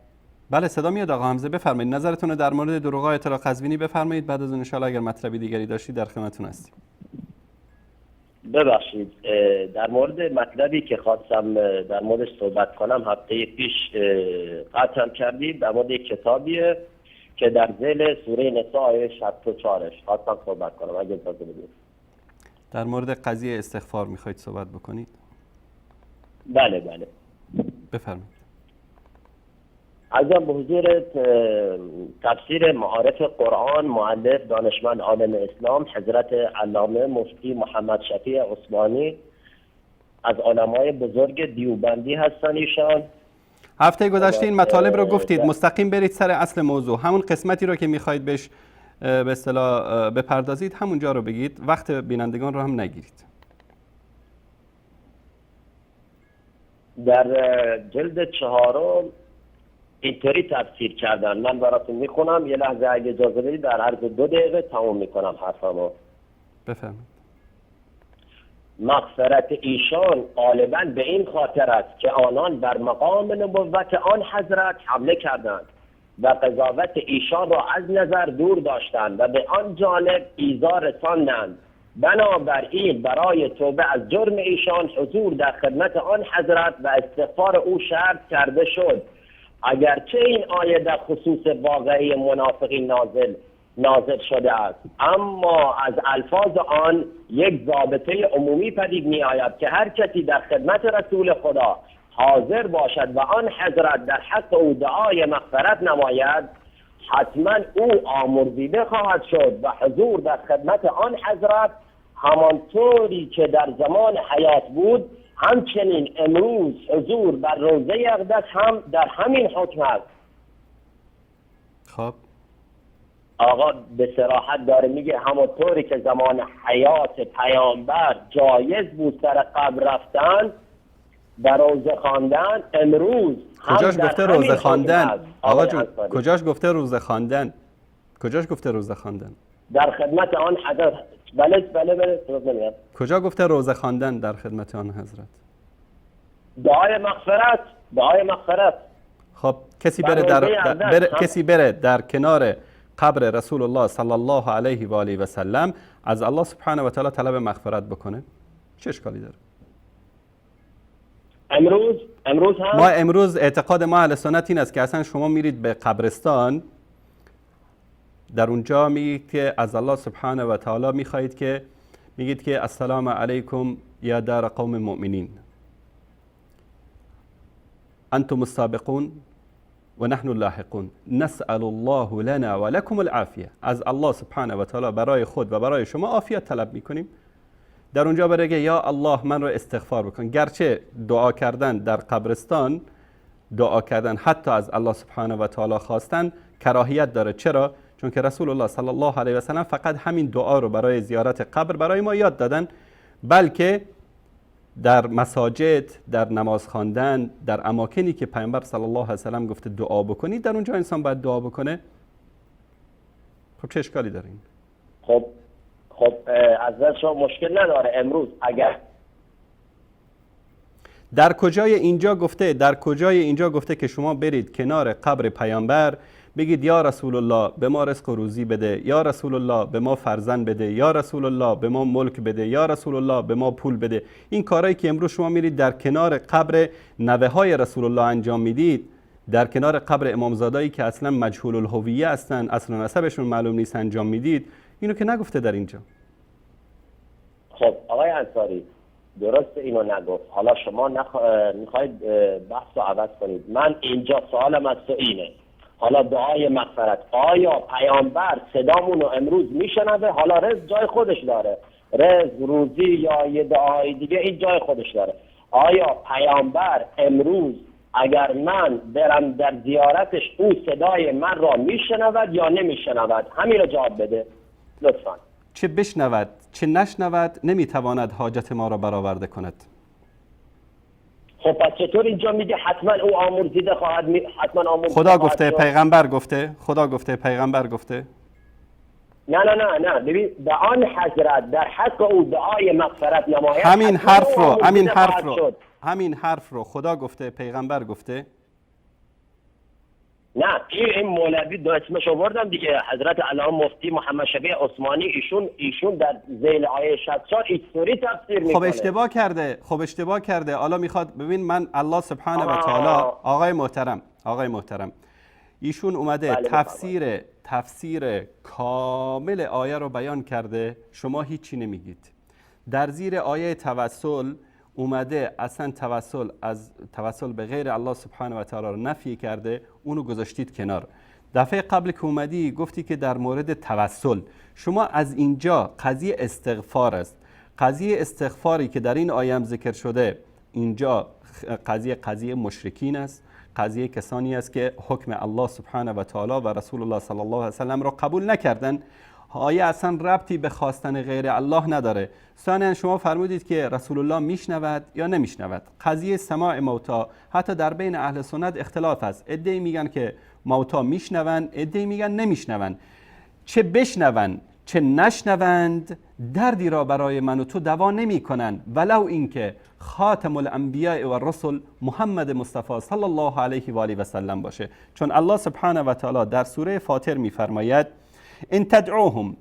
A: بله صدا میاد آقا حمزه، بفرمایید نظرتون رو در مورد دروغ‌های آیت قزوینی بفرمایید، بعد از اون ان شاء الله اگر مطلبی دیگری داشتید در خدمتتون هستیم.
O: ببخشید در مورد مطلبی که خواستم در موردش صحبت کنم هفته پیش قطعم کردید، در مورد یک کتابیه که در ذیل سوره نساء آیه 64 خواستم صحبت کنم اگه اجازه بدید.
A: در مورد قضیه استغفار میخواید صحبت بکنید؟
O: بله بله
A: بفرمایید.
O: عرضم به حضورت تفسیر معارف قرآن مؤلف دانشمند عالم اسلام حضرت علامه مفتی محمد شفیع عثمانی از علمای بزرگ دیوبندی هستن ایشان.
A: هفته گذشته این مطالب رو گفتید، مستقیم برید سر اصل موضوع، همون قسمتی رو که میخواید بهش به اصطلاح بپردازید همونجا رو بگید، وقت بینندگان رو هم نگیرید.
O: در جلد 4 اینطوری تفسیر کردن، من براتون میخونم یه لحظه اگه اجازه بدید در عرض 2 دقیقه تموم میکنم حرفمو.
A: بفرمایید.
O: مغفرت ایشان غالبا به این خاطر است که آنان بر مقام نبوت آن حضرت حمله کردند و قضاوت ایشان را از نظر دور داشتند و به آن جانب ایذا رساندند، بنابراین برای توبه از جرم ایشان حضور در خدمت آن حضرت و استغفار او شرط کرده شد. اگرچه این آیه در خصوص واقعی منافقین نازل شده است، اما از الفاظ آن یک ضابطه عمومی پدید می آید که هر کسی در خدمت رسول خدا حاضر باشد و آن حضرت در حق او دعای مغفرت نماید حتما او آمرزیده خواهد شد و حضور در خدمت آن حضرت همانطوری که در زمان حیات بود همچنین امروز حضور بر روضه اقدس هم در همین حکم است.
A: خب
O: آقا به صراحت داره میگه همانطوری که زمان حیات پیامبر جایز بود سر قبر رفتن و روضه خواندن، امروز
A: کجاش گفته روضه خواندن؟ آقا جون کجاش گفته روضه خواندن؟ کجاش گفته روزه خواندن؟
O: در خدمت آن حضرت. بله بله بله.
A: کجا گفته روزه خواندن در خدمت آن حضرت؟
O: دعای مغفرت، دعای مغفرت.
A: خب کسی بره کسی بره در کنار قبر رسول الله صلی الله علیه و آله و سلم از الله سبحانه و تعالی طلب مغفرت بکنه، چه اشکالی داره؟
O: امروز هم
A: ما امروز اعتقاد ما اهل سنت این است که اصلا شما میرید به قبرستان، در اونجا میگید که از الله سبحانه و تعالی میخواهید که میگید که السلام علیکم یا دار قوم مؤمنین، انتم السابقون و نحن اللاحقون، نسأل الله لنا و لکم العافیه. از الله سبحانه و تعالی برای خود و برای شما عافیت طلب میکنیم. در اونجا برگه یا الله من رو استغفار بکن. گرچه دعا کردن در قبرستان، دعا کردن حتی از الله سبحانه و تعالی خواستن کراهیت داره. چرا؟ چون که رسول الله صلی الله علیه و سلم فقط همین دعا رو برای زیارت قبر برای ما یاد دادن، بلکه در مساجد، در نماز خواندن، در اماکنی که پیامبر صلی الله علیه و سلم گفته دعا بکنید، در اونجا انسان باید دعا بکنه. خب چه اشکالی داره این؟
O: خب از شما مشکل نداره امروز اگر
A: در کجای اینجا گفته، در کجای اینجا گفته که شما برید کنار قبر پیامبر بگید یا رسول الله به ما رزق و روزی بده، یا رسول الله به ما فرزند بده، یا رسول الله به ما ملک بده، یا رسول الله به ما پول بده. این کارهایی که امروز شما میرید در کنار قبر نوه های رسول الله انجام میدید، در کنار قبر امامزادایی که اصلا مجهول الهویه هستن، اصلا نسبشون معلوم نیست انجام میدید، اینو که نگفته در اینجا.
O: خب آقای انصاری درست اینو نگفت. حالا شما میخواید بحث رو عوض کنید. من اینجا سوالم از تو اینه، حالا دعای مغفرت، آیا پیامبر صدامون رو امروز میشنوه؟ حالا رزق جای خودش داره، رزق روزی یا یه دعای دیگه این جای خودش داره. آیا پیامبر امروز اگر من برم در زیارتش او صدای من را میشنود یا نمیشنود؟ همین رو جواب بده لطفا.
A: چه بشنود چه نشنود نمیتواند حاجت ما را برآورده کند.
O: خب پس چطور اینجا میگه حتما او آمرزیده خواهد حتما آمرزیده
A: خدا گفته، پیغمبر گفته، خدا گفته، پیغمبر گفته.
O: نه نه نه نه، ببین به آن حضرت در حق او دعای مغفرت نماید.
A: همین حرف رو، همین حرف رو، همین حرف رو خدا گفته، پیغمبر گفته.
O: نه این مولوی دو اسمش آوردم دیگه، حضرت علامه مفتی محمد شفیع عثمانی، ایشون در ذیل آیه 64 اینطوری تفسیر میکنه.
A: خب اشتباه کرده، خب اشتباه کرده. حالا میخواد ببین من الله سبحانه و تعالی، آقای محترم، آقای محترم، ایشون اومده بله تفسیر کامل آیه رو بیان کرده، شما هیچی نمیگید. در زیر آیه توسل اومده اصلا توسل از توسل به غیر الله سبحانه و تعالی رو نفی کرده، اونو گذاشتید کنار. دفعه قبل که اومدی گفتی که در مورد توسل شما از اینجا قضیه استغفار است. قضیه استغفاری که در این آیه هم ذکر شده اینجا قضیه مشرکین است، قضیه کسانی است که حکم الله سبحانه و تعالی و رسول الله صلی الله علیه و سلم را قبول نکردن. آیه اصلا ربطی به خواستن غیر الله نداره. ثانیا شما فرمودید که رسول الله میشنود یا نمیشنود. قضیه سماع موتا حتی در بین اهل سنت اختلاف است. عده‌ای میگن که موتا میشنوند، عده‌ای میگن نمیشنوند. چه بشنوند چه نشنوند دردی را برای من و تو دوا نمیکنند، ولو اینکه خاتم الانبیاء و الرسل محمد مصطفی صلی الله علیه و آله و سلم باشه. چون الله سبحانه و تعالی در سوره فاطر میفرماید ان تدعوهم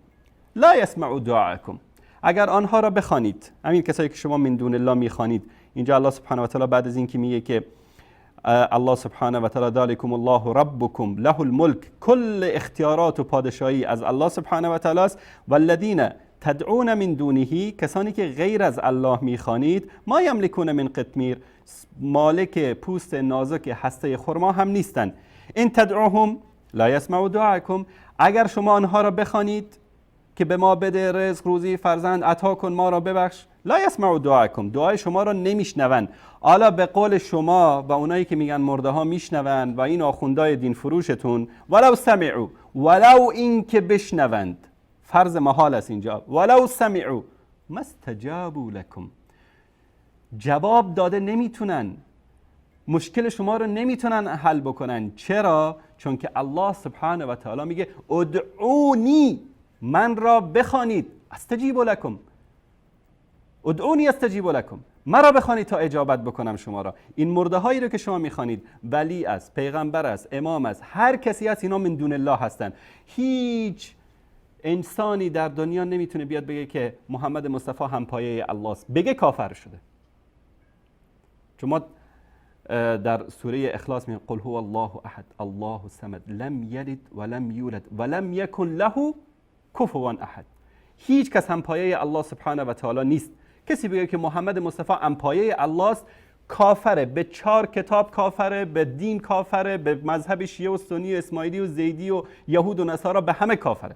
A: لا یسمعوا دعاءکم، اگر آنها را بخوانید، همین کسایی که شما من دون الله میخوانید. اینجا الله سبحانه و تعالی بعد از اینکه میگه که الله سبحانه و تعالی ذالکم الله ربکم له الملک، کل اختیارات و پادشاهی از الله سبحانه و تعالی است. والذین تدعون من دونه، کسانی که غیر از الله میخوانید، ما یملکون من قطمیر، مالک پوست نازک هسته خرما هم نیستند. ان تدعوهم لا یسمعوا دعاءکم، اگر شما آنها را بخوانید که به ما بده رزق روزی فرزند عطا کن ما را ببخش، لا یسمعوا دعاءکم، دعای شما را نمیشنوند. حالا به قول شما و اونایی که میگن مرده ها میشنوند و این آخوندای دین فروشتون، ولو سمعوا، ولو این که بشنوند، فرض محال است اینجا، ولو سمعوا ما استجابوا لکم، جواب داده نمیتونن، مشکل شما رو نمیتونن حل بکنن. چرا؟ چون که الله سبحانه و تعالی میگه ادعونی، من را بخوانید، استجیب لکم، ادعونی استجیب لکم، مرا بخوانید تا اجابت بکنم شما را. این مرده هایی رو که شما میخوانید، ولی است، پیغمبر است، امام است، هر کسی است، اینا من دون الله هستند. هیچ انسانی در دنیا نمیتونه بیاد بگه که محمد مصطفی همپایه الله است، بگه کافر شده. چون ما در سوره اخلاص میگیم قل هو الله احد الله الصمد لم یلد ولم یولد ولم یکن له کفوا احد. هیچ کس همپایه الله سبحانه و تعالی نیست. کسی بگه که محمد مصطفی همپایه الله است کافره، به 4 کتاب کافره، به دین کافره، به مذهب شیعه و سنی و اسماعیلی و زیدی و یهود و نصارا، به همه کافره.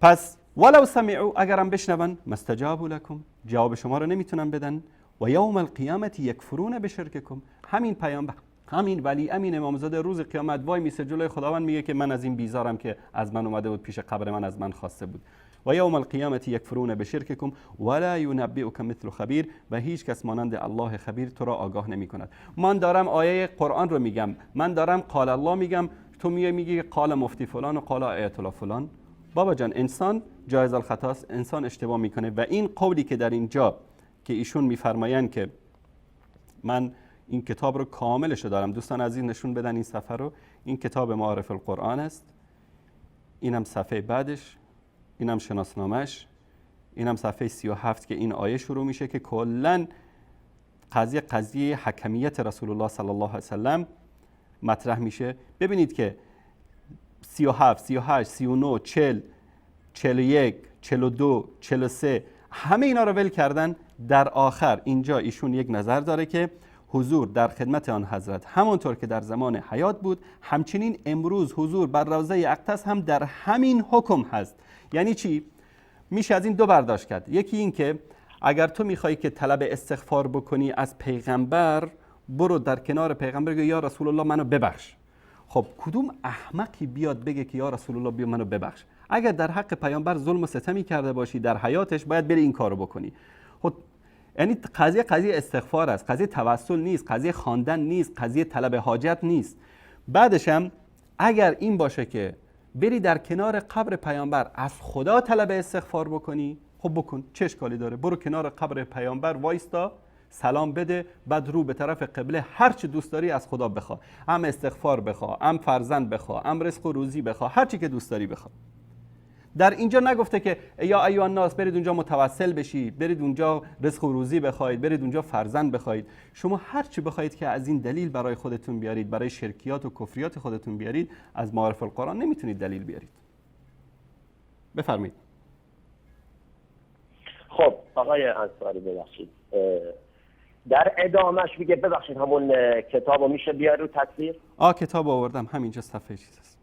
A: پس ولو سمعوا، اگرم بشنون، مستجابوا لکم، جواب شما رو نمیتونن بدن. و یوم القیامت یکفرون بشرککم، همین پیامبر، همین ولی، همین امامزاده روز قیامت وای میسه جلوی خداوند میگه که من از این بیزارم که از من اومده بود پیش قبر من، از من خواسته بود. و یوم القیامت یکفرون بشرککم ولا ینبئک مثل خبیر، و هیچ کس مانند الله خبیر تو را آگاه نمی کند. من دارم آیه قرآن رو میگم، من دارم قال الله میگم، تو میای میگی قال مفتی فلان و قال آیت الله فلان. بابا جان، انسان جایز الخطاست، انسان اشتباه میکنه. و این قولی که در اینجا که ایشون میفرمایند که من این کتاب رو کاملش رو دارم، دوستان عزیز نشون بدن این صفحه رو، این کتاب معارف القرآن است، اینم صفحه بعدش، اینم شناسنامش، اینم صفحه 37 که این آیه شروع میشه که کلاً قضیه حکمیت رسول الله صلی الله علیه وسلم مطرح میشه. ببینید که 37 38 39 40 41 42 43 همه اینا رو ول کردن. در آخر اینجا ایشون یک نظر داره که حضور در خدمت آن حضرت همانطور که در زمان حیات بود، همچنین امروز حضور بر روضه اقدس هم در همین حکم هست. یعنی چی؟ میشه از این دو برداشت کرد. یکی این که اگر تو میخوای که طلب استغفار بکنی از پیغمبر، برو در کنار پیغمبر بگو یا رسول الله منو ببخش. خب کدوم احمقی بیاد بگه که یا رسول الله بیا منو ببخش؟ اگر در حق پیامبر ظلم و ستمی کرده باشی در حیاتش، باید بری این کارو بکنی. خب یعنی قضیه استغفار است، قضیه توسل نیست، قضیه خواندن نیست، قضیه طلب حاجت نیست. بعدش هم اگر این باشه که بری در کنار قبر پیامبر از خدا طلب استغفار بکنی، خب بکن، چه اشکالی داره؟ برو کنار قبر پیامبر وایستا، سلام بده، بعد رو به طرف قبله، هر چی دوست داری از خدا بخوا، هم استغفار بخوا، هم فرزند بخوا، هم رزق و روزی بخوا، هر چی که دوست داری بخوا. در اینجا نگفته که یا ایها الناس برید اونجا متوسل بشید، برید اونجا رزق و روزی بخواید، برید اونجا فرزند بخواید. شما هر چی بخواید که از این دلیل برای خودتون بیارید، برای شرکیات و کفریات خودتون بیارید، از معارف القرآن نمیتونید دلیل بیارید. بفرمایید.
O: خب آقای انصاری ببخشید، در ادامهش میگه، ببخشید همون کتابو میشه بیار رو تصویر؟
A: کتاب آوردم، همینجا صفحه چیز است.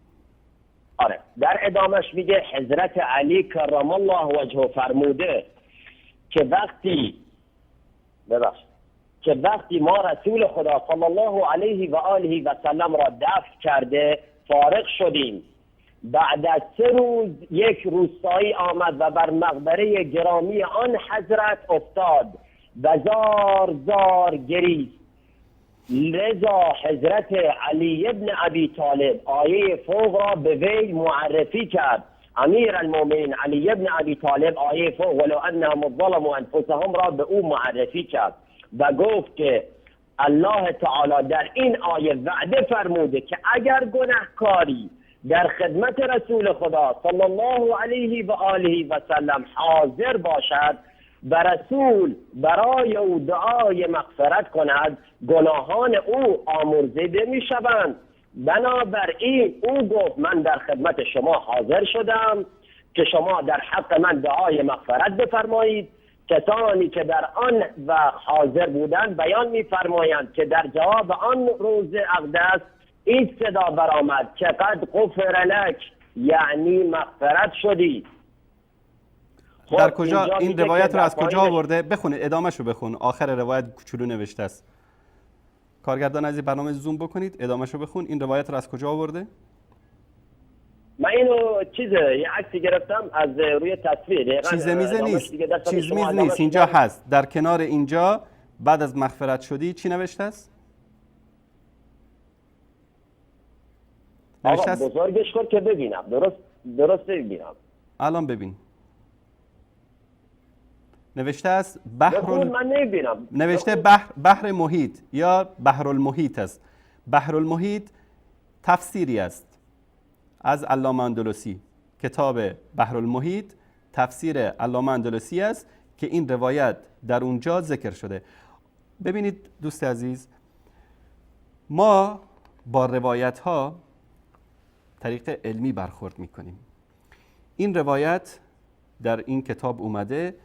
O: آره، در ادامهش میگه حضرت علی کرم الله وجهه فرموده که وقتی ما رسول خدا صلی الله علیه و آله و سلم را دفن کرده فارغ شدیم، بعد از 3 روز یک روستایی آمد و بر مقبره گرامی آن حضرت افتاد و زار زار گریست. لذا حضرت علی ابن ابی طالب آیه فوق را به وی معرفی کرد. امیر المؤمنین علی ابن ابی طالب آیه فوق ولو انهم ظلموا انفسهم را به او معرفی کرد و گفت که الله تعالی در این آیه وعده فرموده که اگر گناهکاری در خدمت رسول خدا صلی الله علیه و آله و سلم حاضر باشد و رسول برای او دعای مغفرت کند، گناهان او آمرزیده می شوند. بنابراین او گفت من در خدمت شما حاضر شدم که شما در حق من دعای مغفرت بفرمایید. کسانی که در آن وقت حاضر بودند بیان می‌فرمایند که در جواب آن روز اقدس این صدا برآمد که قد غفر لک، یعنی مغفرت شدی.
A: در کجا این روایت رو از کجا آورده؟ بخونه، ادامه‌شو بخون. آخر روایت کوچولو نوشته است. کارگردان از این برنامه زوم بکنید، ادامه‌شو بخون. این روایت رو از کجا آورده؟
O: من اینو چیزه یه عکسی گرفتم از روی تصویر.
A: چیز میز نیست، چیز میز نیست، اینجا هست. در کنار اینجا بعد از مغفرت شدی چی نوشته است؟
O: آقا بزرگش کن که ببینم، درست ببینم.
A: الان ببین. نوشته است بحر،
O: من نمیبینم.
A: نوشته بحر محیط یا بحر المحیط است. بحر المحیط تفسیری است از علامه اندلسی. کتاب بحر المحیط تفسیر علامه اندلسی است که این روایت در اونجا ذکر شده. ببینید دوست عزیز، ما با روایت ها طریق علمی برخورد میکنیم. این روایت در این کتاب اومده،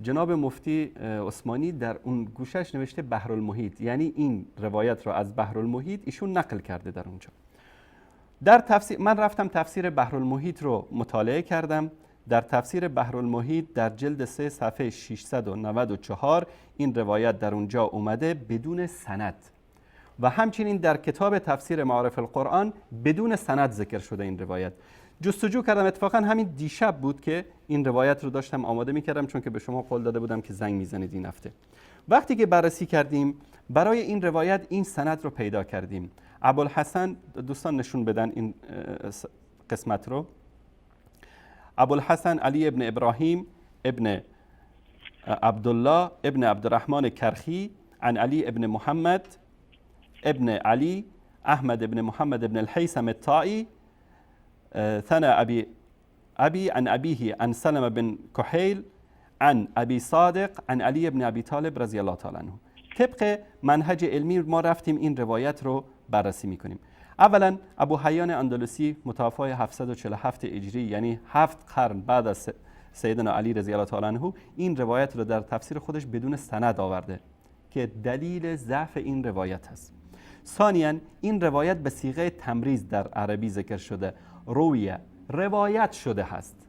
A: جناب مفتی عثمانی در اون گوشش نوشته بحر المحیط، یعنی این روایت را از بحر المحیط ایشون نقل کرده در اونجا. در تفسیر، من رفتم تفسیر بحر المحیط رو مطالعه کردم. در تفسیر بحر المحیط در جلد 3 صفحه 694 این روایت در اونجا اومده بدون سند، و همچنین در کتاب تفسیر معارف القرآن بدون سند ذکر شده این روایت. جستجو کردم، اتفاقا همین دیشب بود که این روایت رو داشتم آماده میکردم، چون که به شما قول داده بودم که زنگ میزنید این هفته. وقتی که بررسی کردیم برای این روایت این سند رو پیدا کردیم. ابوالحسن، دوستان نشون بدن این قسمت رو. ابوالحسن علی ابن ابراهیم ابن عبدالله ابن عبدالرحمن کرخی عن علی ابن محمد ابن علی احمد ابن محمد ابن الحیثم الطائی ثنا ابي عن ابيه عن سلمة بن كحيل عن ابي صادق عن علی ابن ابی طالب رضی الله تعالی عنه. طبق منهج علمی ما رفتیم این روایت رو بررسی میکنیم. اولا ابو حیان اندلسی متوفای 747 هجری، یعنی 7 قرن بعد از سیدنا علی رضی الله تعالی عنه، این روایت رو در تفسیر خودش بدون سند آورده که دلیل ضعف این روایت هست. ثانیا این روایت به صیغه تمریز در عربی ذکر شده، رویه، روایت شده هست،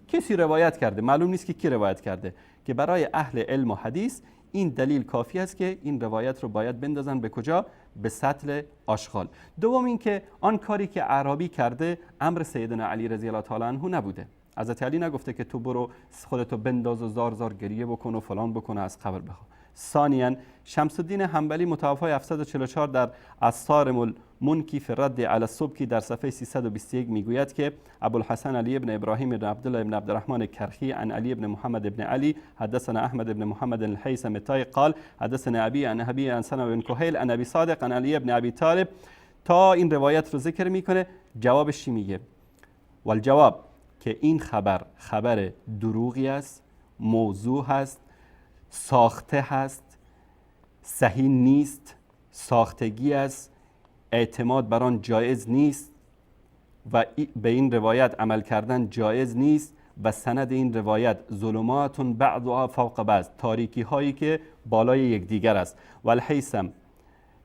A: کسی روایت کرده، معلوم نیست که کی روایت کرده، که برای اهل علم و حدیث این دلیل کافی است که این روایت رو باید بندازن به کجا؟ به سطل آشغال. دوم این که آن کاری که عربی کرده امر سیدنا علی رضی الله تعالی عنه نبوده. حضرت علی نگفته که تو برو خودتو بنداز و زار زار گریه بکن و فلان بکن و از قبر بخوا. ثانیا شمس الدین حنبلی متوفای 744 در الصارم المنکی فی الرد علی السبکی در صفحه 321 میگوید که ابوالحسن علی ابن ابراهیم ابن عبدالله ابن عبدالرحمن کرخی عن علی ابن محمد ابن علی حدثنا احمد ابن محمد الحیثم الطائی قال حدثنا ابی عن ابی عن سلمة بن کهیل عن ابی صادق عن علی ابن ابی طالب. تا این روایت رو ذکر میکنه، جوابش چی میگه؟ والجواب که این خبر خبر دروغی است، موضوع هست، ساخته هست، صحیح نیست، ساختگی است، اعتماد بر آن جایز نیست و به این روایت عمل کردن جایز نیست و سند این روایت ظلمات بعضها فوق بعض، تاریکی هایی که بالای یکدیگر است. والحیثم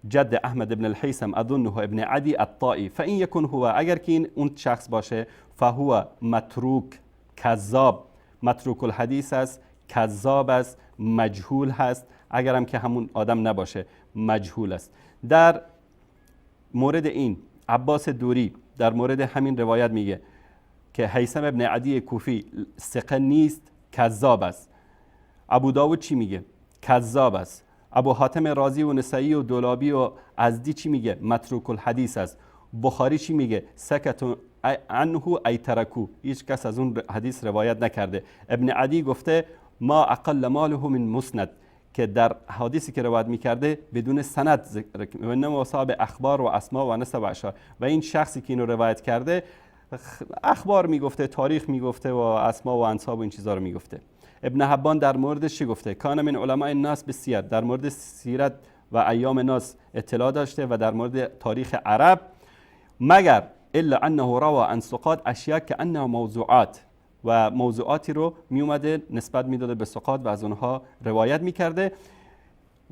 A: جد احمد ابن الحیثم اظنه ابن عدی الطائی فان یکن هو، اگر که این اون شخص باشه، فهو متروک کذاب، متروک الحدیث است، کذاب است، مجهول هست، اگرم که همون آدم نباشه مجهول است. در مورد این عباس دوری در مورد همین روایت میگه که هیثم ابن عدی کوفی ثقه نیست، کذاب است. ابو داود چی میگه؟ کذاب است. ابو حاتم رازی و نسائی و دولابی و ازدی چی میگه؟ متروک الحدیث است. بخاری چی میگه؟ سکت عنه ای ترکو، هیچ کس از اون حدیث روایت نکرده. ابن عدی گفته ما اقل ماله من مسند، که در حدیثی که روایت میکرده بدون سند ذکر و نه صاحب اخبار و اسما و نسب و اشعار، و این شخصی که اینو روایت کرده اخبار میگفته، تاریخ میگفته و اسما و انساب و این چیزا رو میگفته. ابن حبان در موردش چی گفته؟ کان من علماء الناس بالسیر، در مورد سیرت و ایام ناس اطلاع داشته و در مورد تاریخ عرب، مگر الا انه روى عن سقاط اشیاء كانها موضوعات، و موضوعاتی رو می اومده نسبت میداده به سقاط و از اونها روایت میکرده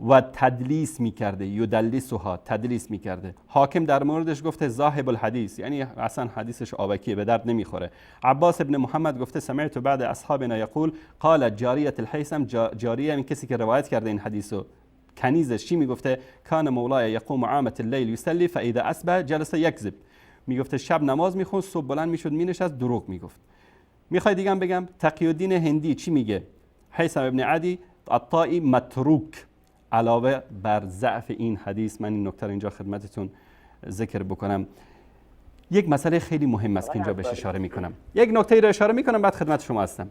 A: و تدلیس میکرده، یدلسها، تدلیس میکرده. حاکم در موردش گفته ذاهب الحدیث، یعنی اصلا حدیثش آبکیه، به درد نمیخوره. عباس ابن محمد گفته سمعت بعد اصحابنا یقول قال جاریه الحیثم، جاریه این کسی که روایت کرده این حدیثو، کنیزش چی میگفته؟ کان مولای یقوم عامه اللیل یصلی فاذا اصبح جلس یکذب، میگفته شب نماز میخوند، صبح بلند میشد مینشست دروغ میگفت. میخوای دیگه بگم تقی الدین هندی چی میگه؟ هیثم ابن عدی الطائی متروک. علاوه بر ضعف این حدیث، من این نکته رو اینجا خدمتتون ذکر بکنم، یک مسئله خیلی مهم است که اینجا بهش اشاره میکنم. یک نکته ای رو اشاره میکنم بعد خدمت شما هستم.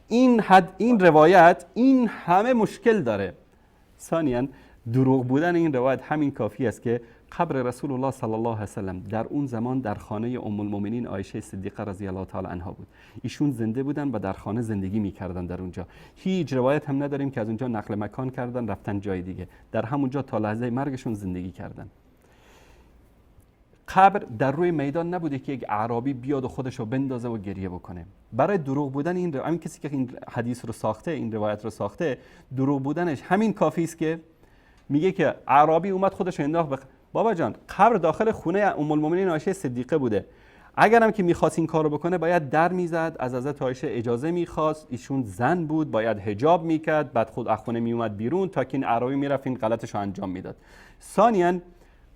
A: این روایت این همه مشکل داره. ثانیاً دروغ بودن این روایت همین کافی است که قبر رسول الله صلی الله علیه و سلم در اون زمان در خانه ام المؤمنین عایشه صدیقه رضی الله تعالی عنها بود. ایشون زنده بودن و در خانه زندگی میکردن در اونجا. هیچ روایت هم نداریم که از اونجا نقل مکان کردن رفتن جای دیگه. در همونجا تا لحظه مرگشون زندگی کردن. قبر در روی میدان نبوده که یک اعرابی بیاد و خودش رو بندازه و گریه بکنه. برای دروغ بودن این همین کسی که این حدیث رو ساخته، این روایت رو ساخته، دروغ بودنش همین کافی است که میگه که اعرابی اومد خودش رو انداخت. بابا جان، قبر داخل خونه ام المؤمنین عایشه صدیقه بوده. اگرم که میخواست این کارو بکنه باید در میزد، از حضرت عایشه اجازه میخواست، ایشون زن بود باید حجاب میکرد، بعد خود از خونه میومد بیرون تا که این اعرابی میرفت این غلطش رو انجام میداد. ثانیاً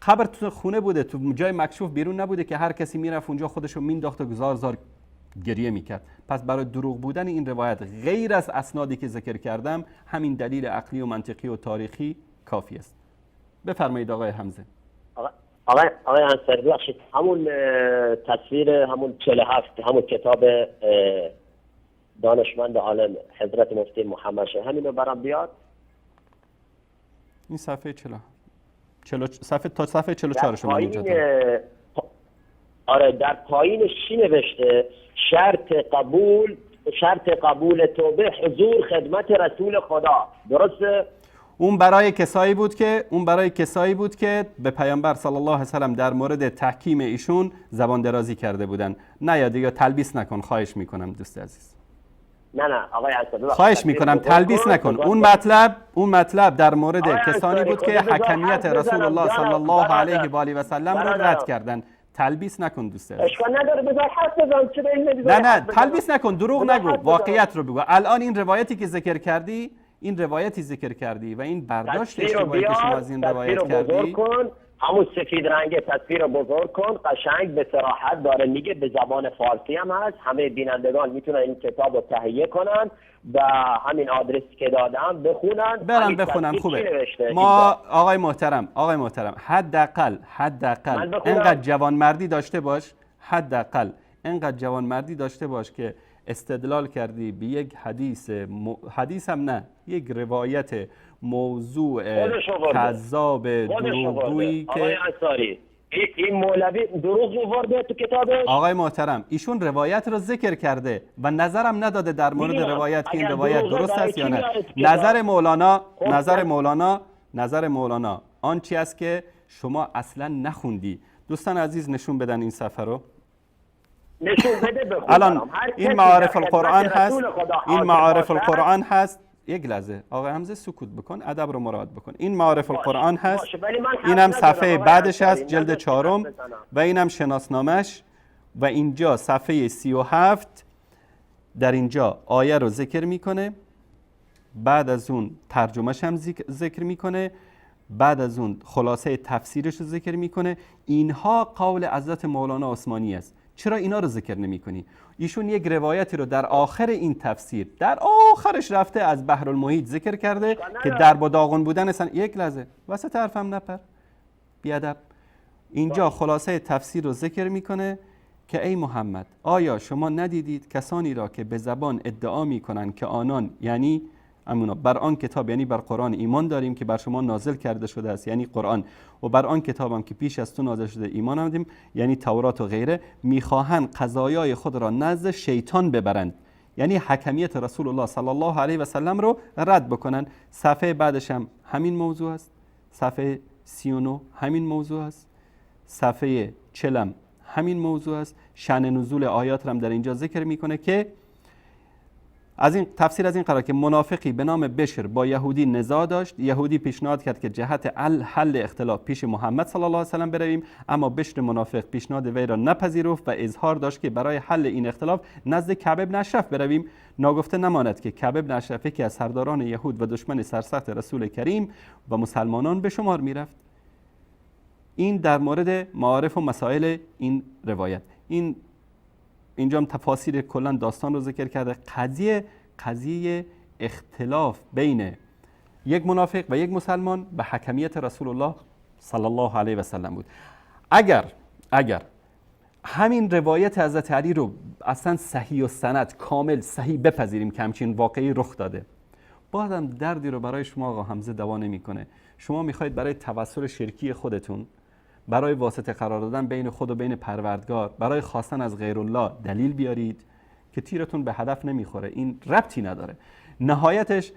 A: قبر تو خونه بوده، تو جای مکشوف بیرون نبوده که هر کسی میرفت اونجا خودش رو مینداخت و گزار زار گریه میکرد. پس برای دروغ بودن این روایت غیر از اسنادی که ذکر کردم همین دلیل عقلی و منطقی و تاریخی کافی است. بفرمایید آقای حمزه.
O: آقای انصاری ببخشید، همون تصویر همون 47 همون کتاب دانشمند عالم حضرت مفتی محمد شه همینو برام بیاد.
A: این صفحه 40 صفحه تا صفحه 44 شما اینجا دارم.
O: آره، در پایین چی نوشته؟ شرط قبول توبه حضور خدمت رسول خدا. درسته؟
A: اون برای کسایی بود که به پیامبر صلی الله علیه و سلم در مورد تحکیم ایشون زبان درازی کرده بودن. نه یا دیگه تلبیس نکن، خواهش میکنم دوست عزیز.
O: نه آقای انصاری
A: خواهش میکنم تلبیس نکن. اون مطلب در مورد کسانی بود که حکمیت رسول الله صلی الله علیه و آله و سلم رو رد کردن. تلبیس نکن دوست عزیز.
O: اشکال نداره، بذار حرف بزن. چه به این
A: نه تلبیس نکن، دروغ نگو، واقعیت رو بگو. الان این روایتی که ذکر کردی، و این برداشت اشتباهی که شما از این روایت کردی،
O: همون سفید رنگ تصویر رو بزرگ کن، قشنگ به صراحت داره میگه، به زبان فارسی هم هست، همه بینندگان میتونن این کتاب رو تهیه کنن و همین آدرسی که دادم بخونن،
A: برن بخونن. خوبه. ما آقای محترم حداقل اینقدر جوانمردی داشته باش، که استدلال کردی به یک حدیث هم نه، یک روایت موضوع کذاب دروغگویی که
O: آقای انصاری این مولوی دروغ آورده تو کتابش.
A: آقای محترم ایشون روایت رو ذکر کرده و نظرم نداده در مورد روایت که این روایت درست است یا نه. نظر مولانا آن چی است که شما اصلا نخوندی. دوستان عزیز نشون بدن این صفحه رو،
O: نشون بده بخونم.
A: الان این معارف القرآن هست، این معارف القرآن هست. یک لحظه آقای حمزه سکوت بکن، ادب رو مراعات بکن. این معارف القرآن هست، اینم صفحه بعدش هست، جلد 4 و اینم شناسنامش و اینجا صفحه 37 در اینجا آیه رو ذکر میکنه، بعد از اون ترجمهش هم ذکر میکنه، بعد از اون خلاصه تفسیرش رو ذکر میکنه. اینها قول حضرت مولانا عثمانی است. چرا اینا رو ذکر نمی کنی؟ ایشون یک روایتی رو در آخر این تفسیر، در آخرش رفته از بحر المحیط ذکر کرده که در با داغون بودن یک لحظه وسط حرفم نپر بیادب. اینجا خلاصه تفسیر رو ذکر میکنه که ای محمد آیا شما ندیدید کسانی را که به زبان ادعا میکنن که آنان، یعنی امونا، بر آن کتاب یعنی بر قرآن ایمان داریم که بر شما نازل کرده شده است، یعنی قرآن، و بر آن کتابم که پیش از تو نازل شده ایمان آوردیم، یعنی تورات و غیره، میخواهند قضایای خود را نزد شیطان ببرند، یعنی حکمیت رسول الله صلی الله علیه و سلم رو رد بکنن. صفحه بعدش هم همین موضوع است، صفحه 39 همین موضوع است، صفحه 40 همین موضوع است. شأن نزول آیات را هم در اینجا ذکر میکنه که از این تفسیر از این قرار که منافقی به نام بشر با یهودی نزاع داشت، یهودی پیشنهاد کرد که جهت حل اختلاف پیش محمد صلی الله علیه و سلم برویم، اما بشر منافق پیشنهاد وی را نپذیرفت و اظهار داشت که برای حل این اختلاف نزد کعب بن اشرف برویم. ناگفته نماند که کعب بن اشرف یکی از سرداران یهود و دشمن سرسخت رسول کریم و مسلمانان به شمار میرفت. این در مورد معارف و مسائل این روایت. این اینجا هم تفاسیر کلا داستان رو ذکر کرده. قضیه اختلاف بین یک منافق و یک مسلمان به حکمیت رسول الله صلی الله علیه و سلم بود. اگر همین روایت حضرت علی رو اصلا صحیح و سند کامل صحیح بپذیریم که همچین واقعی رخ داده، بازم دردی رو برای شما آقا حمزه دوا نمیکنه. شما میخواید برای توسل شرکی خودتون، برای واسطه قرار دادن بین خود و بین پروردگار، برای خواستن از غیر الله دلیل بیارید که تیرتون به هدف نمیخوره. این ربطی نداره. نهایتش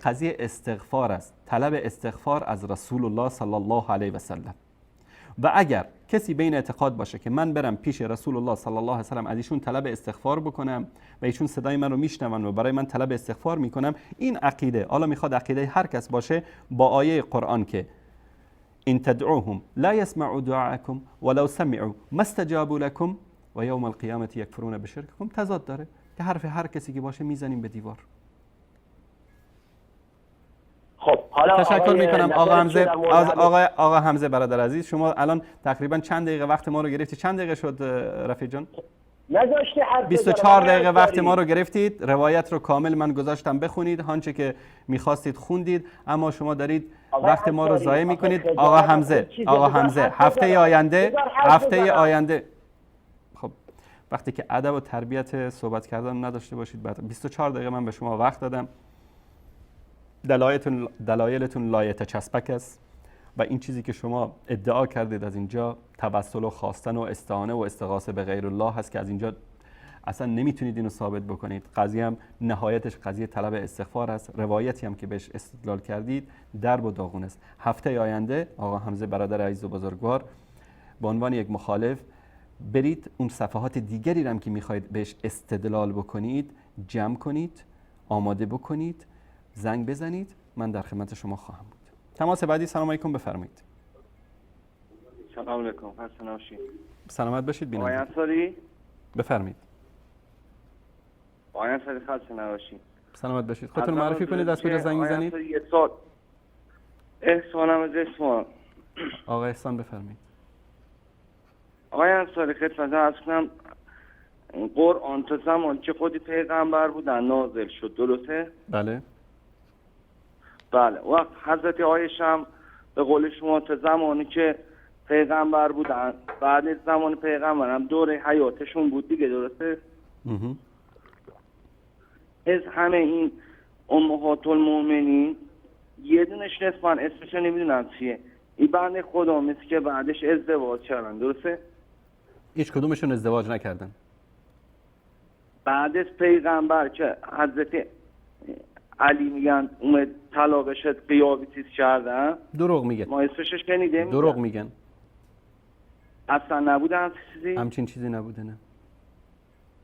A: قضیه استغفار است، طلب استغفار از رسول الله صلی الله علیه و سلم. و اگر کسی به این اعتقاد باشه که من برم پیش رسول الله صلی الله علیه و سلم از ایشون طلب استغفار بکنم و ایشون صدای من رو میشنون و برای من طلب استغفار میکنم، این عقیده، حالا میخواد عقیده هر کس باشه، با آیه قرآن که ان تدعوهم لا يسمعوا دعاءكم ولو سمعوا ما استجابوا لكم و یوم القیامة یکفرون بشرککم تضاد داره که حرف هر کسی که باشه میزنیم به دیوار.
O: خب حالا
A: تشکر میکنم آقا حمزه. آقا حمزه برادر عزیز، شما الان تقریبا چند دقیقه وقت ما رو گرفتید؟ چند دقیقه شد رفیق جان؟
O: نذاشتی حرف
A: 24 دقیقه وقت ما رو گرفتید. روایت رو کامل من گذاشتم بخونید، آنچه که میخواستید خوندید، اما شما دارید وقت ما رو ضایع میکنید. آقا حمزه، آقا حمزه، هفته آینده خب وقتی که ادب و تربیت صحبت کردن نداشته باشید، بعد 24 دقیقه من به شما وقت دادم. دلایلتون لایت چسبک است و این چیزی که شما ادعا کردید از اینجا توسل و خواستن و استعانه و استغاثه به غیر الله هست که از اینجا اصلا نمیتونید اینو ثابت بکنید. قضیه هم نهایتش قضیه طلب استغفار است. روایتی هم که بهش استدلال کردید درب و داغون است. هفته آینده آقا حمزه برادر عزیز و بزرگوار به عنوان یک مخالف برید اون صفحات دیگری رو هم که میخواید بهش استدلال بکنید جمع کنید، آماده بکنید، زنگ بزنید، من در خدمت شما خواهم بود. تماس بعدی. سلام علیکم، بفرمایید.
P: سلام علیکم، خسته نباشید.
A: سلامت باشید بیننده.
P: آقای انصاری
A: بفرمایید.
P: آقای انصاری خسته نباشید.
A: سلامت باشید. خودتون معرفی کنید، از کجا زنگ میزنید؟
P: احسانم از اصفهان.
A: آقای احسان بفرمایید.
P: آقای انصاری خدمتتون عرض کنم قرآن تا زمان که خودی پیغمبر بودن نازل شد، درسته؟
A: بله.
P: بله. وقت حضرت عایشه هم به قول شما تا زمانی که پیغمبر بودن، بعد از زمان پیغمبر هم دوره حیاتشون بود دیگه، درسته؟ از همه این امهات المؤمنین یه دونش نصفان اسمش نمیدونم چیه، این بنده خدا مثل که بعدش ازدواج کردن، درسته؟
A: هیچ کدومشون ازدواج نکردن
P: بعد از پیغمبر که حضرت علی میگن اومد طلاقش غیابی چیز کردن.
A: دروغ میگن.
P: ما اسمش شنیدیم.
A: دروغ میگن.
P: اصلا نبوده چیزی؟
A: همچین چیزی نبوده، نه.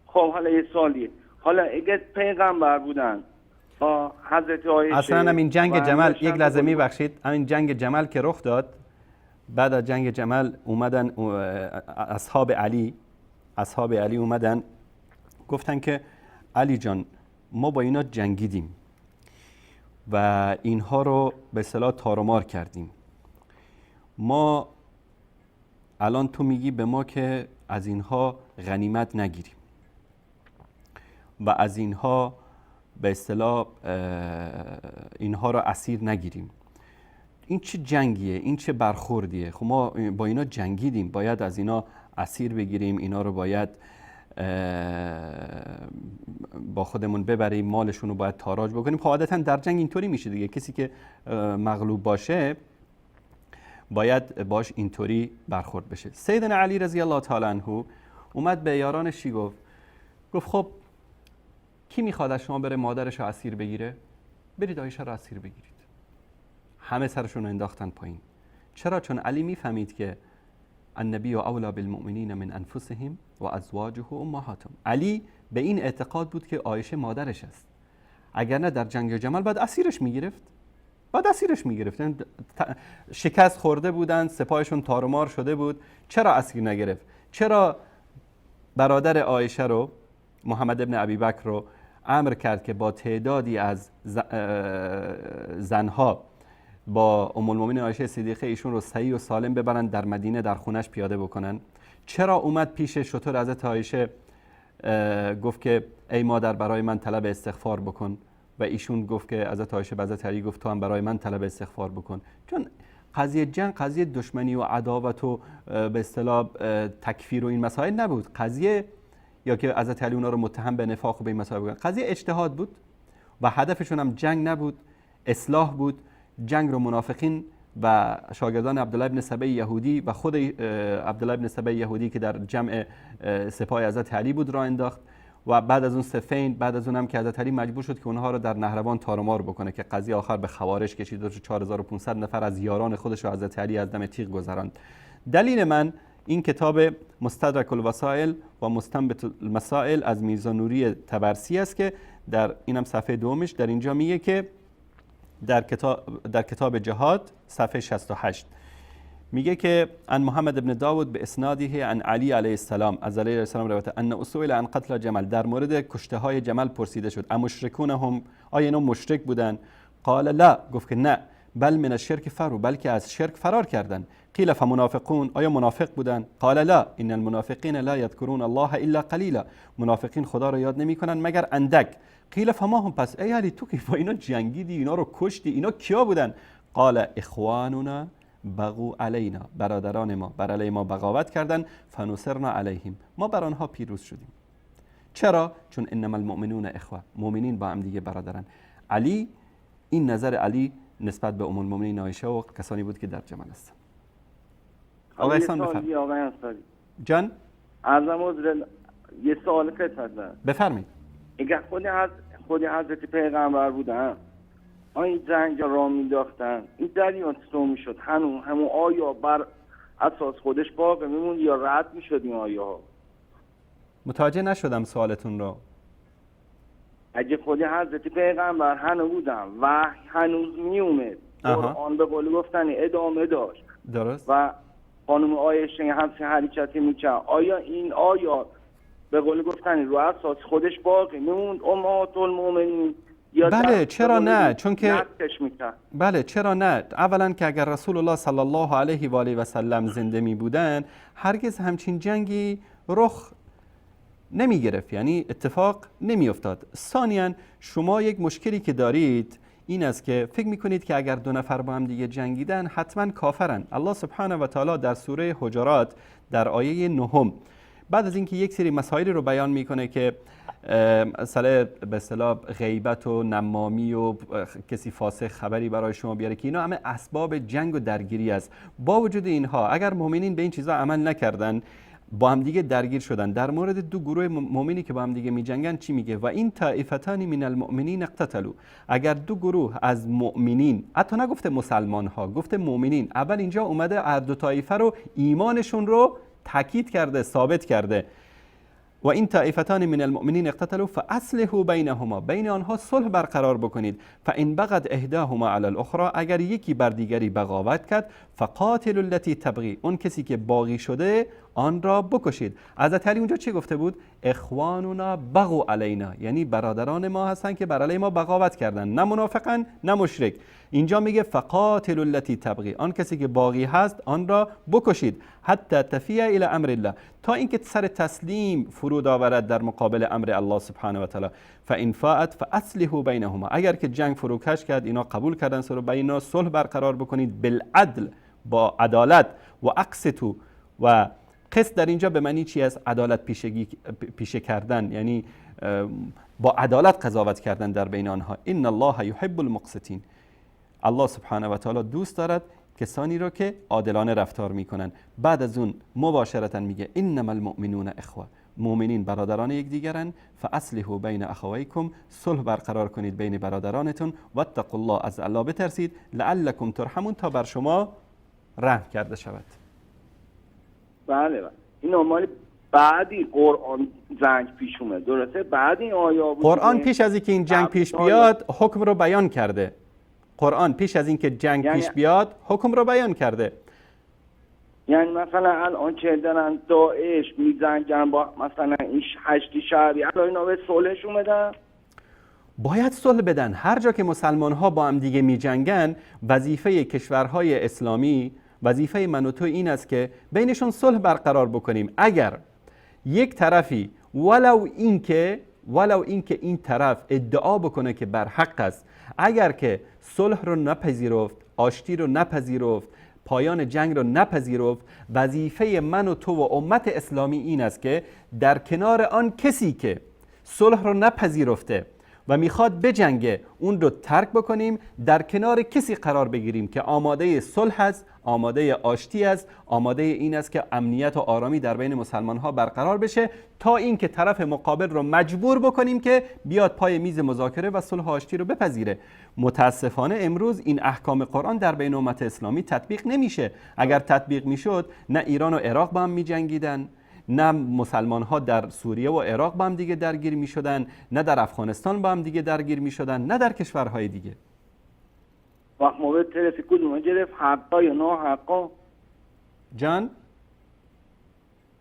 P: خب حالا یه سوالیه، حالا اگه پیغمبر بودن حضرت عایشه
A: اصلا همین جنگ جمل، یک لحظه میبخشید، همین جنگ جمل که رخ داد، بعد از جنگ جمل اومدن اصحاب علی اومدن گفتن که علی جان ما با اینا جنگیدیم و اینها رو به اصطلاح تارومار کردیم، ما الان تو میگی به ما که از اینها غنیمت نگیریم و از اینها به اصطلاح اینها رو اسیر نگیریم، این چه جنگیه، این چه برخوردیه؟ خب ما با اینا جنگیدیم، باید از اینا اسیر بگیریم، اینا رو باید با خودمون ببریم، مالشون رو باید تاراج بکنیم. خب عادتا در جنگ اینطوری میشه دیگه، کسی که مغلوب باشه باید باش اینطوری برخورد بشه. سیدنا علی رضی الله تعالی عنه اومد به یارانش چی گفت؟ گفت خب کی میخواد از شما بره مادرش رو اسیر بگیره؟ برید عایشه رو اسیر بگیرید. همه سرشون رو انداختن پایین. چرا؟ چون علی میفهمید که النبی اولا بالمؤمنین من انفسهم و ازواجه امهاتهم. علی به این اعتقاد بود که عایشه مادرش است، اگر نه در جنگ جمل بعد اسیرش میگرفت، بعد اسیرش میگرفت. شکست خورده بودن، سپاهشون تارومار شده بود، چرا اسیر نگرفت؟ چرا برادر عایشه رو، محمد ابن ابی بکر رو امر کرد که با تعدادی از زنها با ام المؤمنین عایشه صدیقه ایشون رو صحیح و سالم ببرن در مدینه در خونش پیاده بکنن؟ چرا اومد پیش شتر حضرت عایشه گفت که ای مادر برای من طلب استغفار بکن، و ایشون گفت که حضرت عایشه به حضرت علی گفت تو هم برای من طلب استغفار بکن؟ چون قضیه جنگ قضیه دشمنی و عداوت و به اصطلاح تکفیر و این مسائل نبود. قضیه یا که حضرت علی اونا رو متهم به نفاق و به این مسائل بودن، قضیه اجتهاد بود و هدفشون هم جنگ نبود، اصلاح بود. جنگ رو منافقین و شاگردان عبدالله ابن سبه یهودی و خود عبدالله ابن سبه یهودی که در جمع سپاه حضرت علی بود را انداخت و بعد از اون صفین، بعد از اونم که حضرت علی مجبور شد که اونها رو در نهروان تارمار بکنه که قضیه آخر به خوارج کشید و 4500 نفر از یاران خودش رو حضرت علی از دم تیغ گذراند. دلیل من این کتاب مستدرک الوسائل و مستنبط المسائل از میرزا نوری طبرسی است که در اینم صفحه دومش در اینجا میگه که در کتاب جهاد صفحه 68 میگه که ان محمد ابن داود به اسناده عن علی علیه السلام، از علی علیه السلام روایت، ان اصول عن قتل جمل، در مورد کشته های جمل پرسیده شد، امشرکون هم، آیا اینا مشرک بودن؟ قال لا، گفت که نه، بل من الشرک فرو، بلکه از شرک فرار کردن. قیل فمنافقون، آیا منافق بودن؟ قال لا، ان المنافقین لا یذکرون الله الا قلیلا، منافقین خدا را یاد نمیکنن مگر اندک. قیل فما هم، پس ای علی تو که با اینا جنگیدی، اینا رو کشتی، اینا کیا بودن؟ قال اخواننا بغوا علینا، برادران ما بر علیه ما بغاوت کردن، فنصرنا علیهم، ما بر آنها پیروز شدیم. چرا؟ چون انما المؤمنون اخوه، مؤمنین با هم دیگه برادرن. علی، این نظر علی نسبت به ام المؤمنین عایشه و کسانی بود که در جمل هستند. آقای احسان بفرمایید.
P: آقای انصاری
A: جان،
P: عرضم یه سوال خدمت دارم.
A: بفرمایید.
P: اگه خود حضرت پیغمبر بودن، این جنگ را مینداختن، این جریان چطور میشد؟ همون آیا بر اساس خودش باقی میموند یا رد میشد این آیه ها؟
A: متوجه نشدم سوالتون رو.
P: اگه خود حضرت پیغمبر هنوز بودن و هنوز میومد، قرآن به قول گفتن ادامه داشت،
A: درست،
P: و خانم عایشه همچین حرکتی میکرد، آیا این آیا به قول گفتن رو اساس خودش باقی میموند امهات المؤمنین؟
A: بله، چرا نه؟ چون که بله چرا نه؟ اولا که اگر رسول الله صلی الله علیه و آله و سلم زنده می بودن هرگز همچین جنگی رخ نمی گرفت، یعنی اتفاق نمی افتاد. ثانیا شما یک مشکلی که دارید این است که فکر می کنید که اگر دو نفر با هم دیگه جنگیدن حتما کافرن. الله سبحانه و تعالی در سوره حجرات در آیه 9 بعد از اینکه یک سری مسائل رو بیان میکنه که مسئله به اصطلاح غیبت و نمامی و کسی فاسق خبری برای شما بیاره که اینا همه اسباب جنگ و درگیری است، با وجود اینها اگر مؤمنین به این چیزا عمل نکردن، با هم دیگه درگیر شدن، در مورد دو گروه مؤمنی که با هم دیگه میجنگن چی میگه؟ و این طائفتان من المؤمنین اقتتلوا، اگر دو گروه از مؤمنین، حتی نگفته مسلمان ها، گفته مؤمنین، اول اینجا اومده هر دو طایفه رو ایمانشون رو تاکید کرده، ثابت کرده. و این طائفتان من المؤمنین اقتتلوا فاصلحوا بینهما، بین آنها صلح برقرار بکنید. فان بغت احداهما علی الاخرى، اگر یکی بر دیگری بغاوت کرد، فقاتلوا التي تبغی، اون کسی که باغی شده آن را بکشید. حضرت علی اونجا چی گفته بود؟ اخواننا بغوا علینا، یعنی برادران ما هستن که بر علیه ما بغاوت کردن، نه منافقن نه مشرک. اینجا میگه فقاتلوا التي تبغی، آن کسی که باغی هست آن را بکشید، حتی تفیع الی امر الله، تا اینکه سر تسلیم فرود آورد در مقابل امر الله سبحانه و تعالی. فان فاءت فاصلحوا بینهما، اگر که جنگ فروکش کرد، اینا قبول کردن سر بین صلح برقرار بکنید، بالعدل، با عدالت، و اقسطوا، و قسط در اینجا به معنی چی است؟ عدالت پیشه کردن، یعنی با عدالت قضاوت کردن در بین آنها. ان الله یحب المقسطین، الله سبحانه و تعالی دوست دارد کسانی را که عادلانه رفتار میکنن. بعد از اون مباشرتا میگه انما المؤمنون اخوه، مؤمنین برادران یکدیگرن، فاصلحوا بین اخویکم، صلح برقرار کنید بین برادرانتون، واتقوا الله، از الله بترسید، لعلکم ترحمون، تا بر شما رحم کرده شود.
P: بله بله، این مال بعدی قرآن جنگ پیش اومد، درسته؟ بعد این آیه بود.
A: قرآن پیش از اینکه این جنگ پیش بیاد حکم رو بیان کرده. قرآن پیش از اینکه جنگ پیش بیاد حکم رو بیان کرده.
P: یعنی مثلا الان که دارن داعش میزنگن با مثلا این هشتی شعبی، الان اینا به صلحش اومدن،
A: باید صلح بدن. هر جا که مسلمان ها با هم دیگه میجنگن، وظیفه کشورهای اسلامی، وظیفه من و تو این است که بینشون صلح برقرار بکنیم. اگر یک طرفی ولو اینکه این طرف ادعا بکنه که بر حق است، اگر که صلح رو نپذیرفت، آشتی رو نپذیرفت پایان جنگ رو نپذیرفت، وظیفه من و تو و امت اسلامی این است که در کنار آن کسی که صلح رو نپذیرفته و میخواد بجنگه اون رو ترک بکنیم، در کنار کسی قرار بگیریم که آماده صلح است، آماده آشتی است، آماده این است که امنیت و آرامی در بین مسلمان ها برقرار بشه، تا اینکه طرف مقابل رو مجبور بکنیم که بیاد پای میز مذاکره و صلح و آشتی رو بپذیره. متاسفانه امروز این احکام قرآن در بین امت اسلامی تطبیق نمیشه. اگر تطبیق میشد نه ایران و عراق با هم میجنگیدن، نه مسلمان ها در سوریه و عراق با هم دیگه درگیر می شدن، نه در افغانستان با هم دیگه درگیر می شدن، نه در کشورهای دیگه.
P: وقت ما به طرف کدوم گرفت، حقا یا نه حقا؟
A: جان؟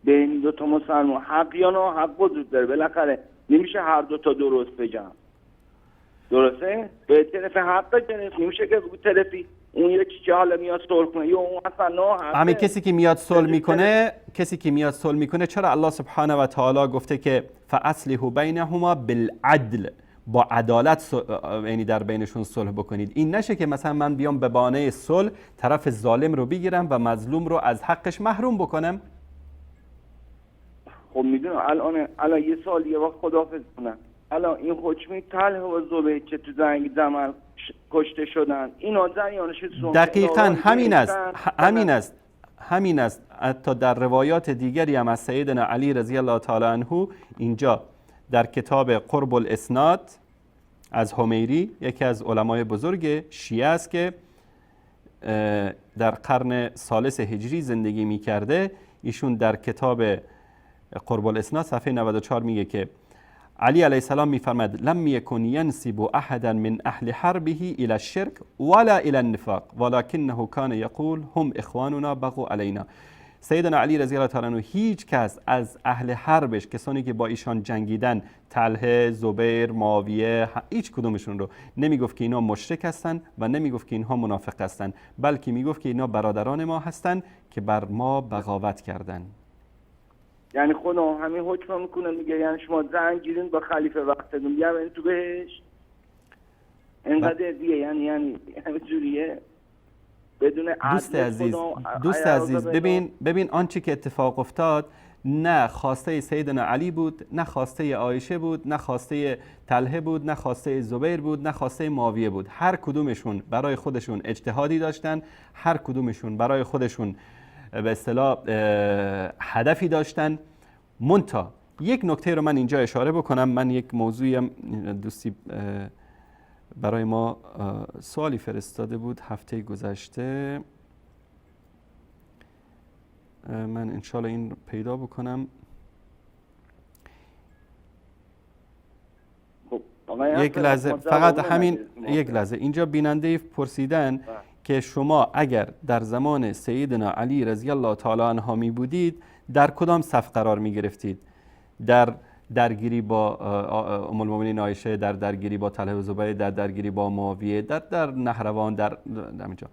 P: بین دو تا مسلمان حق یا نه حق وجود داره، بالاخره نمیشه هر دو تا درست بگم. درسته؟ به طرف حق گرفت، نمیشه که بگو طرفی اون یکی که حالا میاد صلح کنه یا اون اصلا نه.
A: همین کسی که میاد صلح میکنه، کسی که میاد صلح میکنه، چرا الله سبحانه و تعالی گفته که فاصلحوا بینهما بالعدل، با عدالت یعنی در بینشون صلح بکنید. این نشه که مثلا من بیام به بهانه صلح طرف ظالم رو بگیرم و مظلوم رو از حقش محروم بکنم.
P: خب میدونم الان یه سال یه وقت خداحافظ کنم. الان این حکمی طلحه و زبیر که تو جنگ جمل کشته شدن، اینا جریانش
A: دقیقاً همین است، همین است، همین است. حتی در روایات دیگری هم از سیدنا علی رضی الله تعالی عنه، اینجا در کتاب قرب الاسناد از حمیری، یکی از علمای بزرگ شیعه است که در قرن ثالث هجری زندگی می‌کرده، ایشون در کتاب قرب الاسناد صفحه 94 میگه که علی علیه السلام میفرماد لم یکن ینسب احدا من اهل حربه الى الشرك ولا الى النفاق ولكنه كان يقول هم اخواننا بغوا علينا. سیدنا علی رضی الله تعالی عنه هیچ کس از اهل حربش، کسانی که با ایشان جنگیدن، طلحه، زبیر، معاویه، هیچ کدومشون رو نمیگفت که اینا مشرک هستن و نمیگفت که اینها منافق هستن، بلکه میگفت که اینا برادران ما هستن که بر ما بغاوت کردن.
P: یعنی خدا همین حکم میکنه، میگه یعنی شما زنگیرین با خلیفه وقتتون بیا تو بهش اینقدر دیگه، یعنی همینجوریه بدون
A: دوست عزیز، دوست عزیز، ببین آنچه که اتفاق افتاد نه خواسته سیدنا علی بود، نه خواسته عایشه بود، نه خواسته طلحه بود، نه خواسته زبیر بود، نه خواسته معاویه بود. هر کدومشون برای خودشون اجتهادی داشتن، هر کدومشون برای خودشون به اصطلاح هدفی داشتن. منتها یک نکته رو من اینجا اشاره بکنم. من یک موضوعی هم دوستی برای ما سوالی فرستاده بود هفته گذشته، من انشالله این رو پیدا بکنم. یک لحظه فقط، همین یک لحظه. اینجا بیننده پرسیدن که شما اگر در زمان سیدنا علی رضی الله تعالی عنه می بودید در کدام صف قرار می گرفتید؟ در درگیری با ام المؤمنین عایشه، در درگیری با طلحه و زبیر، در درگیری با معاویه، در نهروان، در اینجا.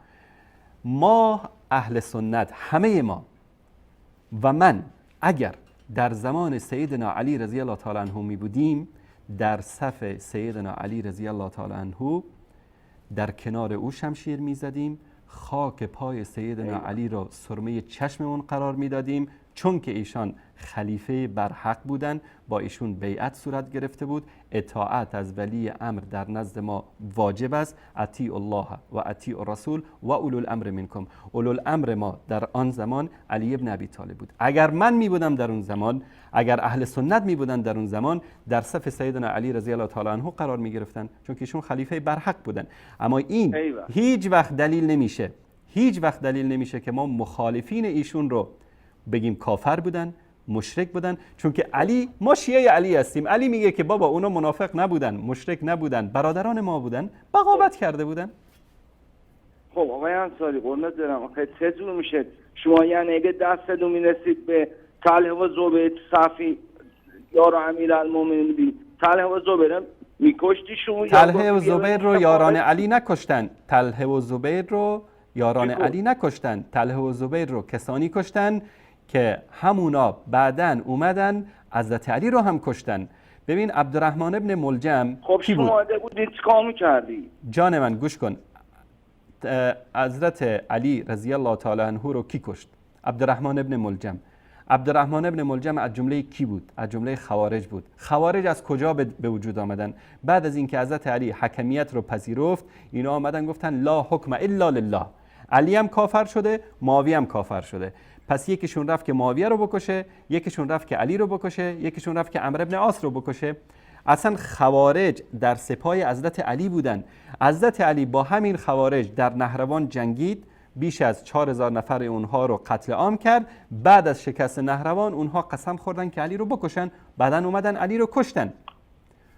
A: ما اهل سنت، همه ما و من، اگر در زمان سیدنا علی رضی الله تعالی عنه می بودیم در صف سیدنا علی رضی الله تعالی عنه در کنار او شمشیر می زدیم، خاک پای سیدنا علی را سرمه چشممون قرار می دادیم، چون که ایشان خلیفه برحق بودن، با ایشون بیعت صورت گرفته بود. اطاعت از ولی امر در نزد ما واجب است. اطیع الله و اطیع الرسول و اولو الامر منکم. اولو الامر ما در آن زمان علی ابن ابی طالب بود. اگر من می بودم در اون زمان، اگر اهل سنت می بودن در اون زمان، در صف سیدنا علی رضی الله تعالی عنه قرار می گرفتن، چون که ایشون خلیفه برحق بودن. اما این هیچ وقت دلیل نمیشه، هیچ وقت دلیل نمیشه که ما مخالفین ایشون رو بگیم کافر بودن، مشرک بودن، چون که علی، ما شیعه علی هستیم. علی میگه که بابا اونا منافق نبودن، مشرک نبودن، برادران ما بودن، بغاوت کرده بودن.
P: خب آقای انصاری قربونت برم، آخه چه جور میشه شما یعنی اگه دستتون میرسید به طلحه و زبیر صفی یار امیرالمومنین بودی، طلحه و زبیر میکشتیشون؟
A: طلحه و زبیر رو یاران علی نکشتن، طلحه و زبیر رو یاران علی نکشتن، طلحه و زبیر رو کسانی کشتن که همونا بعدن اومدن حضرت علی رو هم کشتن. ببین عبدالرحمن ابن ملجم
P: خب
A: کی بود؟
P: شما بودی چیکار می‌کردی؟
A: جان من گوش کن. حضرت علی رضی الله تعالی عنه رو کی کشت؟ عبدالرحمن ابن ملجم. عبدالرحمن ابن ملجم از جمله کی بود؟ از جمله خوارج بود. خوارج از کجا به وجود آمدن؟ بعد از اینکه حضرت علی حکمیت رو پذیرفت، اینا آمدن گفتن لا حکم الا لله. علی هم کافر شده، معاویه هم کافر شده. پس یکیشون رفت که معاویه رو بکشه، یکیشون رفت که علی رو بکشه، یکیشون رفت که عمرو ابن عاص رو بکشه. اصلا خوارج در سپاه حضرت علی بودن. حضرت علی با همین خوارج در نهروان جنگید، بیش از 4000 نفر اونها رو قتل عام کرد. بعد از شکست نهروان اونها قسم خوردن که علی رو بکشن، بعدن اومدن علی رو کشتن.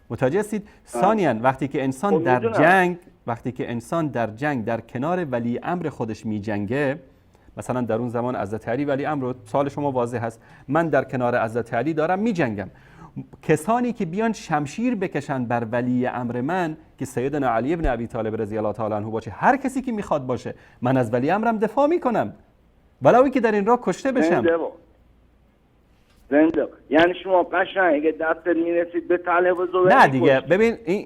A: متوجه هستید؟ ثانیاً وقتی که انسان در جنگ، وقتی که انسان در جنگ در کنار ولی امر خودش می جنگه، مثلا در اون زمان حضرت علی ولی امر رو، سوال شما واضح هست، من در کنار حضرت علی دارم می جنگم، کسانی که بیان شمشیر بکشن بر ولی امر من که سیدنا علی ابن ابی طالب رضی الله تعالی عنه باشه، هر کسی که میخواد باشه، من از ولی امرم دفاع میکنم ولو که در این راه کشته بشم.
P: زنده. یعنی شما قشنگ اگه دستت میرسید به طلحه و زبیر،
A: نه دیگه.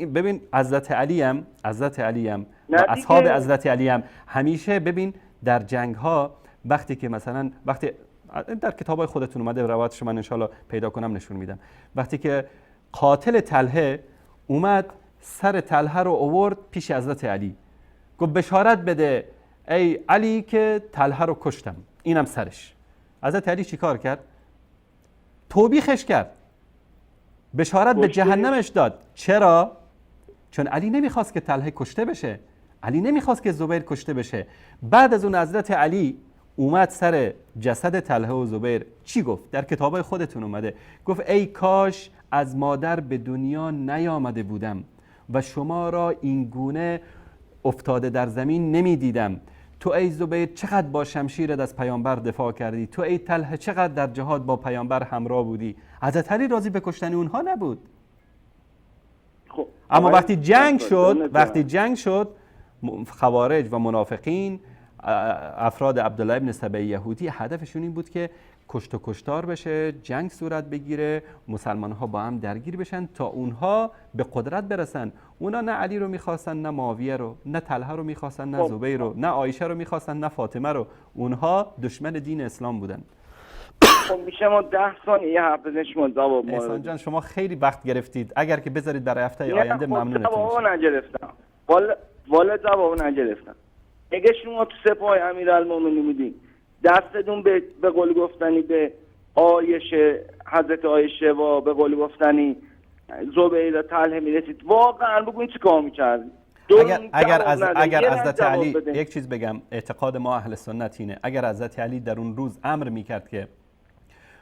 A: ببین حضرت علی هم، حضرت علی هم و اصحاب حضرت علی هم همیشه، ببین در جنگ ها وقتی که مثلا، وقتی در کتابای خودتون اومده، روایتش من انشالله پیدا کنم نشون میدم، وقتی که قاتل طلحه اومد سر طلحه رو آورد پیش حضرت علی، گفت بشارت بده ای علی که طلحه رو کشتم، اینم سرش. حضرت علی چیکار کرد؟ توبیخش کرد، بشارت به جهنمش داد. چرا؟ چون علی نمیخواست که طلحه کشته بشه، علی نمیخواست که زبیر کشته بشه. بعد از اون حضرت علی اومد سر جسد طلحه و زبیر چی گفت؟ در کتابای خودتون اومده، گفت ای کاش از مادر به دنیا نیامده بودم و شما را این گونه افتاده در زمین نمیدیدم. تو ای زبیر چقدر با شمشیرت از پیامبر دفاع کردی، تو ای طلحه چقدر در جهاد با پیامبر همراه بودی. حضرت علی راضی به کشتن اونها نبود.
P: خب
A: اما وقتی جنگ شد، وقتی جنگ شد، خوارج و منافقین، افراد عبدالله ابن سبع یهودی، هدفشون این بود که کشت و کشتار بشه، جنگ صورت بگیره، مسلمان ها با هم درگیر بشن تا اونها به قدرت برسن. اونا نه علی رو میخواستن، نه معاویه رو، نه طلحه رو میخواستن، نه زبیر رو، نه عایشه رو میخواستن، نه فاطمه رو. اونها دشمن دین اسلام بودن.
P: خب میشه ما 10 ثانیه حرف بزنیم شما جواب ما؟
A: احسان جان شما خیلی وقت گرفتید، اگر که بذارید برای هفته آینده ممنونتون
P: میشم. نگرفتم والا، جواب نگرفتم. اگه شما تو سپاه امیرالمومنین بودین، دستتون به قول گفتنی به عایشه، حضرت عایشه و به قول گفتنی زبیر و طلحه میرسید، واقعا بگوین چی کار میکردید؟
A: اگر حضرت علی، یک چیز بگم، اعتقاد ما اهل سنت اینه، اگر حضرت علی در اون روز امر میکرد که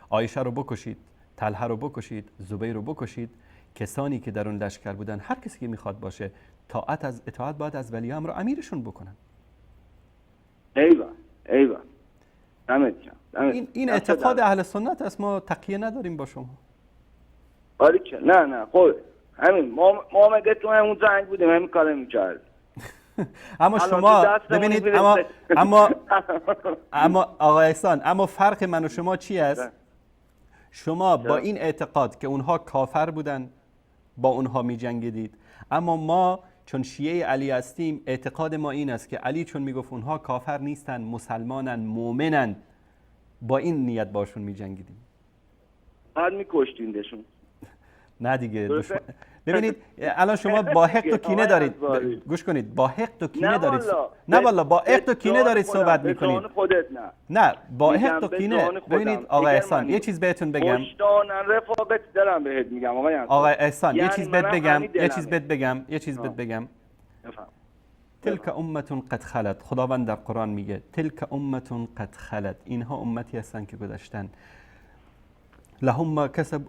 A: عایشه رو بکشید، طلحه رو بکشید، زبیر رو بکشید، کسانی که در اون لشکر بودن، هر کسی که میخواد باشه، طاعت از اطاعت باید از ولی امر امیرشون بکنن.
P: ایوه ایوه،
A: این اعتقاد اهل سنت است، ما تقیه نداریم با شما.
P: آره که نه نه، خب همین ما مگه تو همون جنگ بودیم همین کارو می‌کرد.
A: اما شما ببینید، اما اما اما آقا احسان، اما فرق من و شما چی است؟ شما با این اعتقاد که اونها کافر بودن با اونها می‌جنگیدید، اما ما چون شیعه علی هستیم اعتقاد ما این است که علی چون میگفت اونها کافر نیستن، مسلمانن، مؤمنن، با این نیت باشون میجنگیدیم.
P: بعد میکشتیندشون.
A: نه دیگه ببینید الان شما با حقد و کینه دارید، گوش کنید، با حقد و کینه دارید، نه والا با حقد و کینه دارید صحبت میکنید.
P: نه
A: نه با حقد و کینه. ببینید آقا احسان یه چیز بهتون بگم،
P: رفاقت دارم بهت میگم آقای
A: آقا احسان، یه چیز بهت بگم، یه چیز بهت بگم، یه چیز بهت بگم. تلک امه قد خلت، خداوند در قرآن میگه تلک امه قد خلت، اینها امتی هستن که گذشتن. لهم ما کسب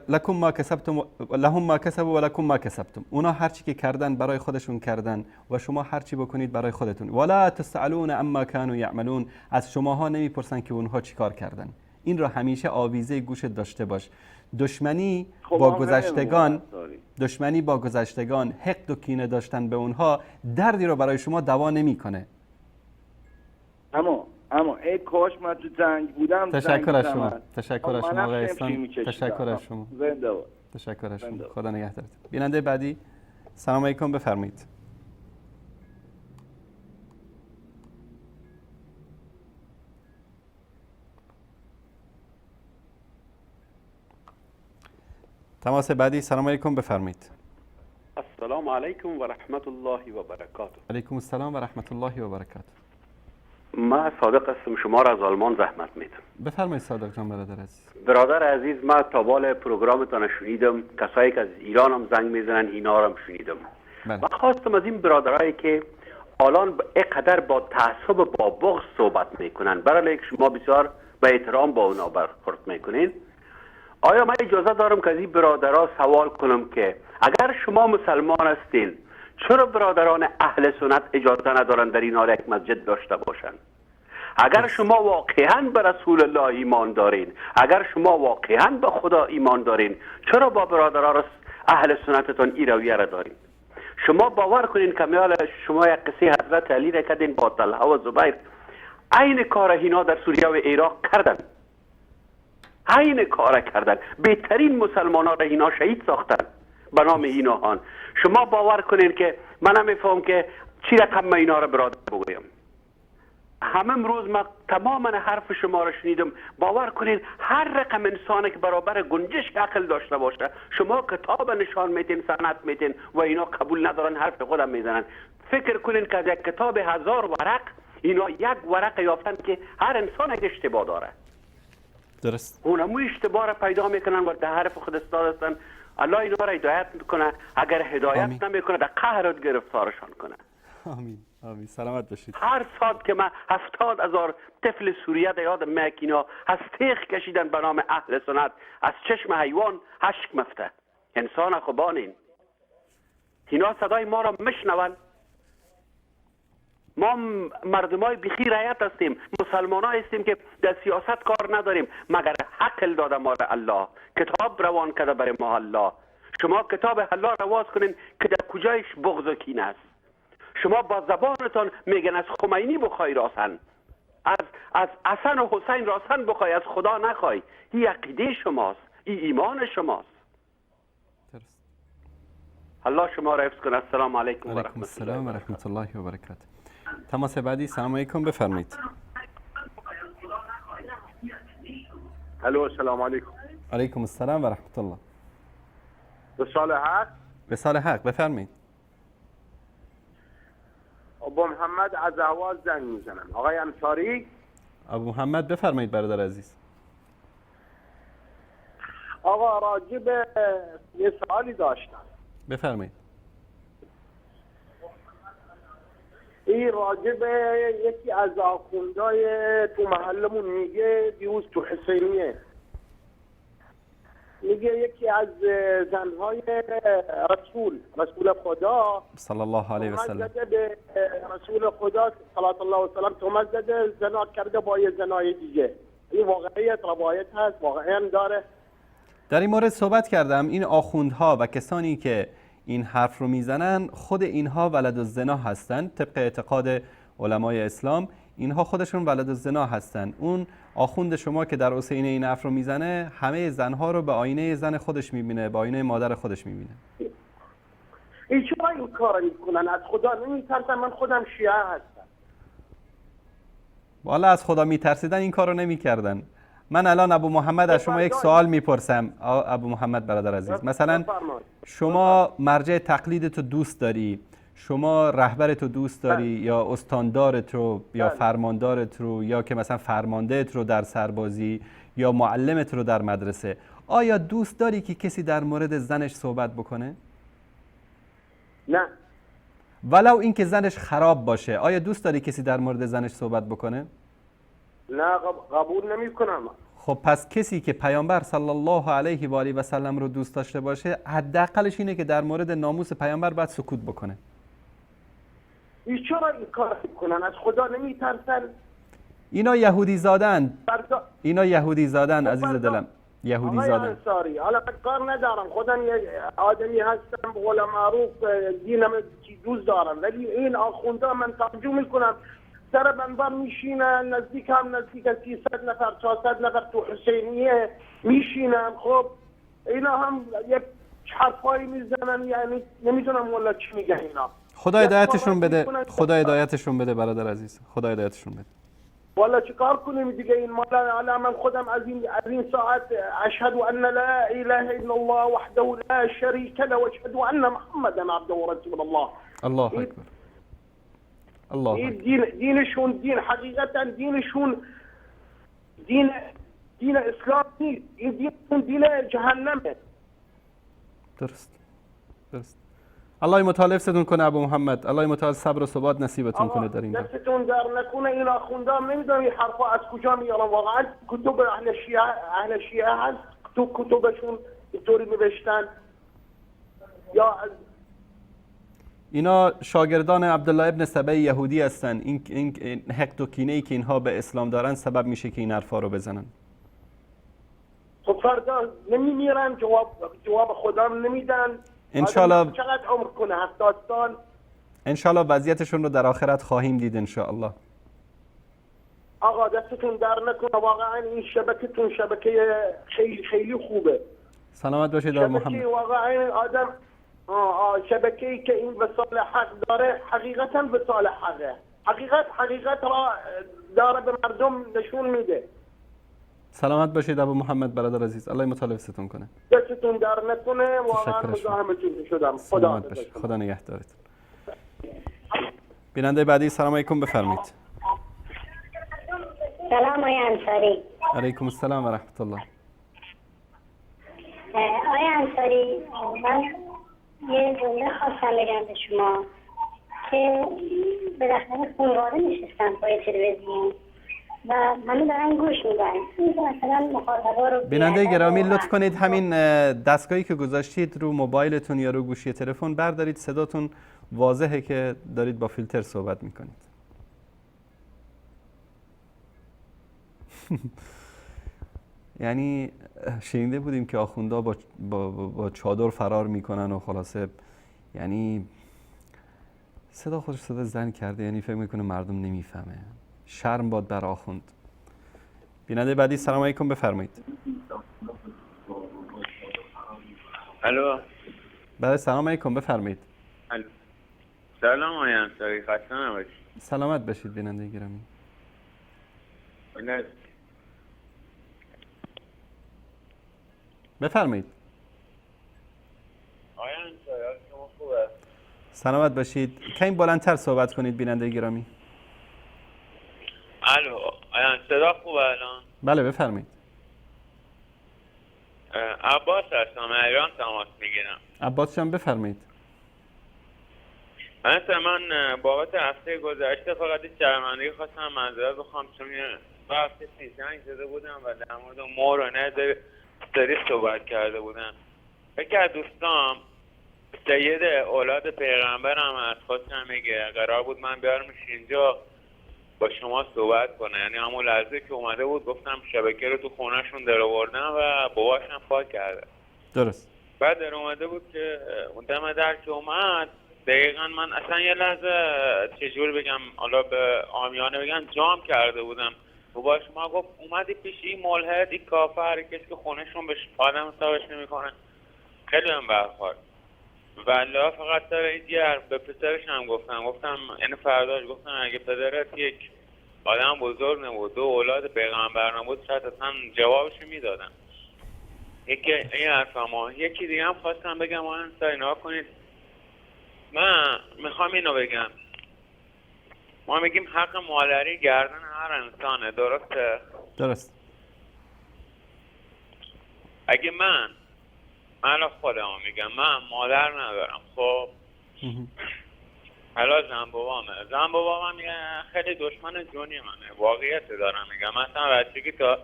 A: لکم ما کسبتم لهم ما کسبوا ولکم ما کسبتم. اونا هر چی که کردن برای خودشون کردن و شما هر چی بکنید برای خودتون. ولا تسالون عما كانوا یعملون، از شماها نمیپرسن که اونها چیکار کردن. این را همیشه آویزه گوشت داشته باش. دشمنی با گذشتگان، دشمنی با گذشتگان، حقد و کینه داشتن به اونها دردی رو برای شما دوا نمیکنه.
P: اما ای کاش من تو جنگ بودم.
A: تشکر از شما، تشکر از شما آقای احسان، تشکر از شما، تشکر از شما، خدا نگهدارتون. بیننده بعدی، سلام علیکم، بفرمایید. تماس بعدی، سلام علیکم، بفرمایید.
Q: السلام علیکم و رحمت الله و برکاته.
A: علیکم السلام و رحمت الله و برکاته.
Q: من صادق هستم، شما را از آلمان زحمت میدم.
A: بفرمایید صادق جان برادر عزیز.
Q: برادر عزیز، من تا بال پروگرامتان شنیدم، کسایی که از ایران هم زنگ میزنن اینا را هم شنیدم.
A: بله.
Q: من خواستم از این برادرایی که الان اینقدر با تعصب و با بغض صحبت میکنن، برای شما بسیار به احترام با اونا برخورد میکنین، آیا من اجازه دارم که از این برادرها سوال کنم که اگر شما مسلمان هستین چرا برادران اهل سنت اجازه ندارن در این یک مسجد داشته باشن؟ اگر شما واقعا به رسول الله ایمان دارین، اگر شما واقعا به خدا ایمان دارین، چرا با برادران اهل سنتتان این رویه را دارین؟ شما باور کنین که میال شما یک قصه حضرت علی را کردین با طلحه و زبیر، عین کار اینا در سوریه و عراق کردن، عین کار کردن، بهترین مسلمان ها را اینا شهید ساختن به نام ایناهان. شما باور کنین که من نمیفهم که چی رقم من اینا را برادر بگویم. همه امروز من تماما حرف شما را شنیدم، باور کنین هر رقم انسانی که برابر گنجش عقل داشته باشه، شما کتاب نشان میتین، سند میتین و اینا قبول ندارن، حرف خودم میزنن. فکر کنین که از یک کتاب 1000 ورق اینا یک ورق یافتن که هر انسان یک اشتباه داره.
A: درست.
Q: اونمو اشتباه را پیدا میکنن و در حرف خود استاد هستن. الله اینا را هدایت کنه، اگر هدایت نمیکنه در قهر گرفتارشان کنه.
A: آمین آمین. سلامت باشید.
Q: هر ساعت که من 70,000 طفل سوریه در یاد مکینا از تیغ کشیدن به نام اهل سنت، از چشم حیوان اشک مفته. انسان خوبانین، اینا صدای ما را مشنون. ما مردمای بیخی رعیت هستیم، مسلمان ها هستیم که در سیاست کار نداریم، مگر عقل داده ما را الله، کتاب روان کرده برای ما الله. شما کتاب الله را واز کنین که در کجایش بغض و کینه است. شما با زبانتان میگن از خمینی بخوای راسن، از حسن و حسین راسن بخوای، از خدا نخوای. این عقیده شماست، این ایمان شماست.
A: درست.
Q: الله شما را حفظ کنه. السلام علیکم و رحمت
A: الله و رحمت الله و برکاته. تماس بعدی، سلام علیکم، بفرمایید.
R: الو، السلام علیکم.
A: علیکم السلام و رحمت الله.
R: وصال حق.
A: وصال حق، بفرمایید.
R: ابو محمد از اهواز زنگ میزنم. آقای انصاری.
A: ابو محمد بفرمایید برادر عزیز.
R: آقا راجع به یه سوالی داشتم.
A: بفرمایید.
R: این راجع به یکی از آخوندهای تو محلمون میگه دیروز تو حسینیه، میگه یکی از زنهای رسول خدا
A: صلی الله علیه و سلم
R: به رسول خدا صلی الله علیه و سلم تهمت زده، زنا کرده با یه زنای دیگه. این واقعیت روایت هست، واقعا داره.
A: در این مورد صحبت کردم. این آخوندها و کسانی که این حرف رو میزنن، خود اینها ولد الزنا هستند. طبق اعتقاد علمای اسلام اینها خودشون ولد الزنا هستند. اون آخوند شما که در حسینیه این حرف رو میزنه، همه زنها رو به آینه زن خودش میبینه، به آینه مادر خودش میبینه.
R: این چرا این کار میکنن؟ از خدا نمیترسن؟ من خودم شیعه هستم.
A: والا از خدا میترسیدن این کارو نمیکردن. من الان ابو محمد از شما یک سوال میپرسم. ابو محمد برادر عزیز، مثلا شما مرجع تقلید تو دوست داری، شما رهبر تو دوست داری، یا استاندارت رو، یا فرماندارت رو، یا که مثلا فرماندهت رو در سربازی، یا معلمت رو در مدرسه، آیا دوست داری که کسی در مورد زنش صحبت بکنه؟
R: نه.
A: ولو اینکه زنش خراب باشه، آیا دوست داری کسی در مورد زنش صحبت بکنه؟
R: نه، قبول نمی کنم.
A: خب پس کسی که پیامبر صلی الله علیه و آله و سلم رو دوست داشته باشه، حداقلش اینه که در مورد ناموس پیامبر باید سکوت بکنه.
R: این چرا این کار میکنن؟ از خدا نمیترسن؟
A: اینا یهودی زادن. اینا یهودی زادن عزیز دلم، یهودی زادن.
R: انصاری، حالا من کار ندارم، خودم یه آدمی هستم به قول معروف دینم دوست دارم، ولی این آخوندا من تعجب میکنم سر منبر میشینن، نزدیک هم نزدیک 300 نفر 400 نفر تو حسینیه میشینن. خب اینا هم یک حرفایی میزنن، یعنی نمیدونم والا چی میگن اینا.
A: خدا هدایتشون بده، خدا هدایتشون بده برادر عزیز، خدا هدایتشون بده.
R: والا چیکار کنیم دیگه؟ این مال الان من خودم از این ساعت اشهد ان لا اله الا الله وحده لا شریک له و اشهد ان محمدا عبده و رسول الله.
A: الله اکبر. الله اکبر.
R: دینشون دین حقیقتا دینشون دین اسلام نیست، این دینشون دین جهنمه.
A: درست درست. الله متعال حفظتون کنه ابو محمد. الله متعال صبر و ثبات نصیبتون کنه در این راه.
R: دستتون در نکنه. این آخوندا نمیدونم این حرفا از کجا میارن واقعا. کتب اهل شیعه هست، تو کتبشون اینطوری نوشتن یا از
A: اینا شاگردان عبدالله ابن سبع یهودی هستن. این حقد و کینه ای که اینها به اسلام دارن سبب میشه که این حرفا رو بزنن.
R: خب فردا نمیمیرن، جواب خدا نمیدن.
A: انشالله
R: چقدر عمر کنه؟ 70 سال.
A: انشالله وضعیتشون رو در آخرت خواهیم دید انشالله.
R: آقا دستتون در نکنه واقعا. این شبکتون شبکه خیلی خیلی خوبه.
A: سلامت باشید آقا محمد.
R: واقعا آدم شبکه‌ای که این وصال حق داره حقیقتا وصال حقه. حقیقت را داره به مردم نشون میده.
A: سلامت باشید ابو محمد برادر عزیز. الله متعال حفظتون کنه.
R: دستتون در نکنه واقعا مزاحمتون شدم. خدا
A: خدا نگهدارتون. بیننده بعدی سلام علیکم، بفرمایید.
S: سلام آقای انصاری.
A: علیکم السلام و رحمت الله.
S: آقای انصاری، من یه جمله خواستم بگم به شما که بالاخره خانواده نشستن پای تلویزیون و همه دارن گوش میدن. این که مثلا مخاطبا رو
A: بیننده گرامی لطف کنید همین دستگاهی که گذاشتید رو موبایلتون یا رو گوشی تلفن بردارید، صداتون واضحه که دارید با فیلتر صحبت میکنید. یعنی شنیده بودیم که آخوندا با چادر فرار میکنن و خلاصه، یعنی صدا خودش صدا زن کرده، یعنی فکر میکنه مردم نمیفهمه. شرم باد بر آخوند. بیننده بعدی سلام علیکم، بفرمایید.
T: الو.
A: بله سلام علیکم، بفرمایید.
T: الو. سلام آقای انصاری، خسته نباشید.
A: سلامت باشید بیننده گرامی. بفرمایید.
T: آقای انصاری شما خوبه؟
A: سلامت باشید. کمی بلندتر صحبت کنید بیننده گرامی.
T: الو، آیا صدا خوبه الان؟
A: بله بفرمایید.
T: عباس هستم، ایران تماس میگیرم.
A: عباس جان بفرمایید.
T: من بابت هفته گذشته فقط شرمندگی خواستم معذرت بخوام، چون هفته پیش زنگ زده بودم و در مورد مور و نظر سری صحبت کرده بودم. یکی از دوستام سید اولاد پیغمبرم از خواستم میگه قرار بود من بیارمش اینجا با شما صحبت کنه، یعنی همون لحظه که اومده بود گفتم شبکه رو تو خونهشون در آوردم و باباشم پاک کرده.
A: درست.
T: بعد در اومده بود که اون دم در که اومد دقیقا من اصلا یه لحظه چجور بگم، حالا به عامیانه بگم جام کرده بودم. باباش ما گفت اومدی پیش این ملحد، این کافر، کسی که خونهشون بهش آدم حسابش نمیکنه. خیلی هم برخورد. والله فقط سر این دیگر به پسرش هم گفتم یعنی فرداش گفتم اگه پدرت یک آدم بزرگ نبود، دو اولاد پیغمبر نبود، شاید اصلا جوابش میدادم. یکی این حرفما. یکی دیگه هم خواستم بگم آن اینا کنید. من میخوام اینو بگم، ما میگیم حق مادری گردن هر انسانه، درسته؟
A: درست.
T: اگه من خودمو میگم، من مادر ندارم، خب حالا زن بابامه، زن بابامم خیلی دشمن جونی منه، واقعیت دارم میگم. مثلا بچگی تا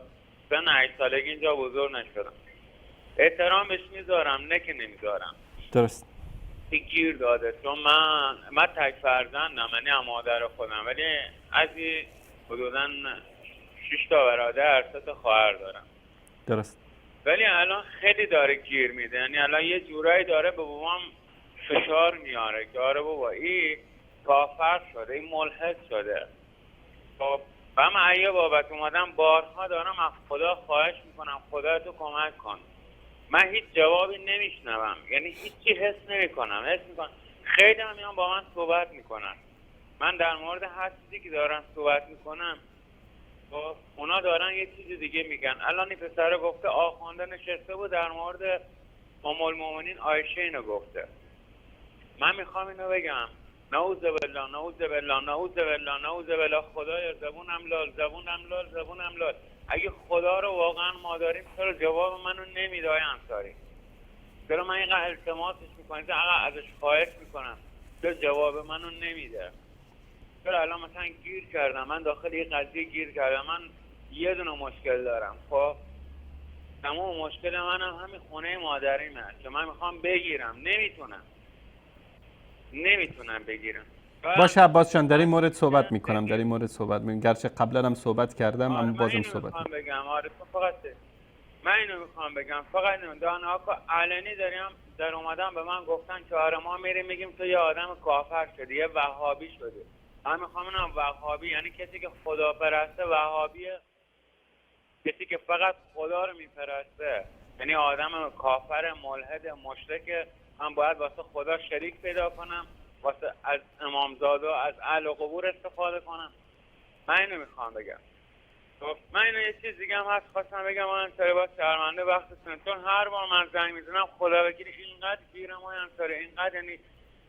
T: سن 8 سالگی اینجا بزرگ نشدم، احترام بهش میذارم، نه که نمیذارم.
A: درست.
T: گیر داده چون من تک فرزندم، یعنی هم مادر خودم، ولی از حدوداً 6 تا برادر 3 تا خواهر دارم.
A: درست.
T: ولی الان خیلی داره گیر میده، یعنی الان یه جورایی داره به بابام فشار میاره که آره بابا این کافر شده، این ملحد شده. خب و من ایه بابت اومدم بارها دارم از خدا خواهش میکنم خدا تو کمک کن، من هیچ جوابی نمیشنوم، یعنی هیچی حس نمیکنم. حس میکنم خیلی هم میان با من صحبت میکنن، من در مورد هر چیزی که دارم صحبت میکنم خب اونا دارن یه چیز دیگه میگن. الان این پسره گفته آخونده نشسته بود در مورد ام المؤمنین عایشه اینو گفته. من میخوام اینو بگم، نعوذ بالله نعوذ بالله نعوذ بالله نعوذ بالله، خدایا زبونم لال زبونم لال زبونم لال. اگه خدا رو واقعا ما داریم چرا جواب منو نمیده آقای انصاری؟ چرا من اینقدر التماسش میکنم، ازش خواهش میکنم، چرا جواب منو نمیده؟ چرا الان مثلا گیر کردم، من داخل یه قضیه گیر کردم، من یه دونه مشکل دارم. خب تمام مشکل منم همین خونه مادریمه که من میخوام بگیرم، نمیتونم بگیرم.
A: باشه عباس جان، در این مورد صحبت میکنم، در این مورد صحبت میکنم، گرچه قبلا هم صحبت کردم. اما بازم صحبت
T: میخوام بگم. آره فقط من اینو میخوام بگم، فقط اینو داناکو علنی داریم در اومدن به من گفتن که آره ما میریم میگیم تو یه آدم کافر شدی، یه وهابی شدی. من میخوام اینم وهابی یعنی کسی که خدا پرسته وهابیه، کسی که فقط خدا رو میپرسته، یعنی آدم کافر ملحد مشرک. من باید واسه خدا شریک پیدا کنم، واسه از امامزاده از اهل قبور استفاده کنم. من اینو میخوام بگم. خب من اینو یه چیز دیگه هم هست خواستم بگم، من انصاری باز شرمنده وقتتون، چون هر بار من زنگ میزنم خدا وکیلی اینقدر گیرم های انصاری، اینقدر یعنی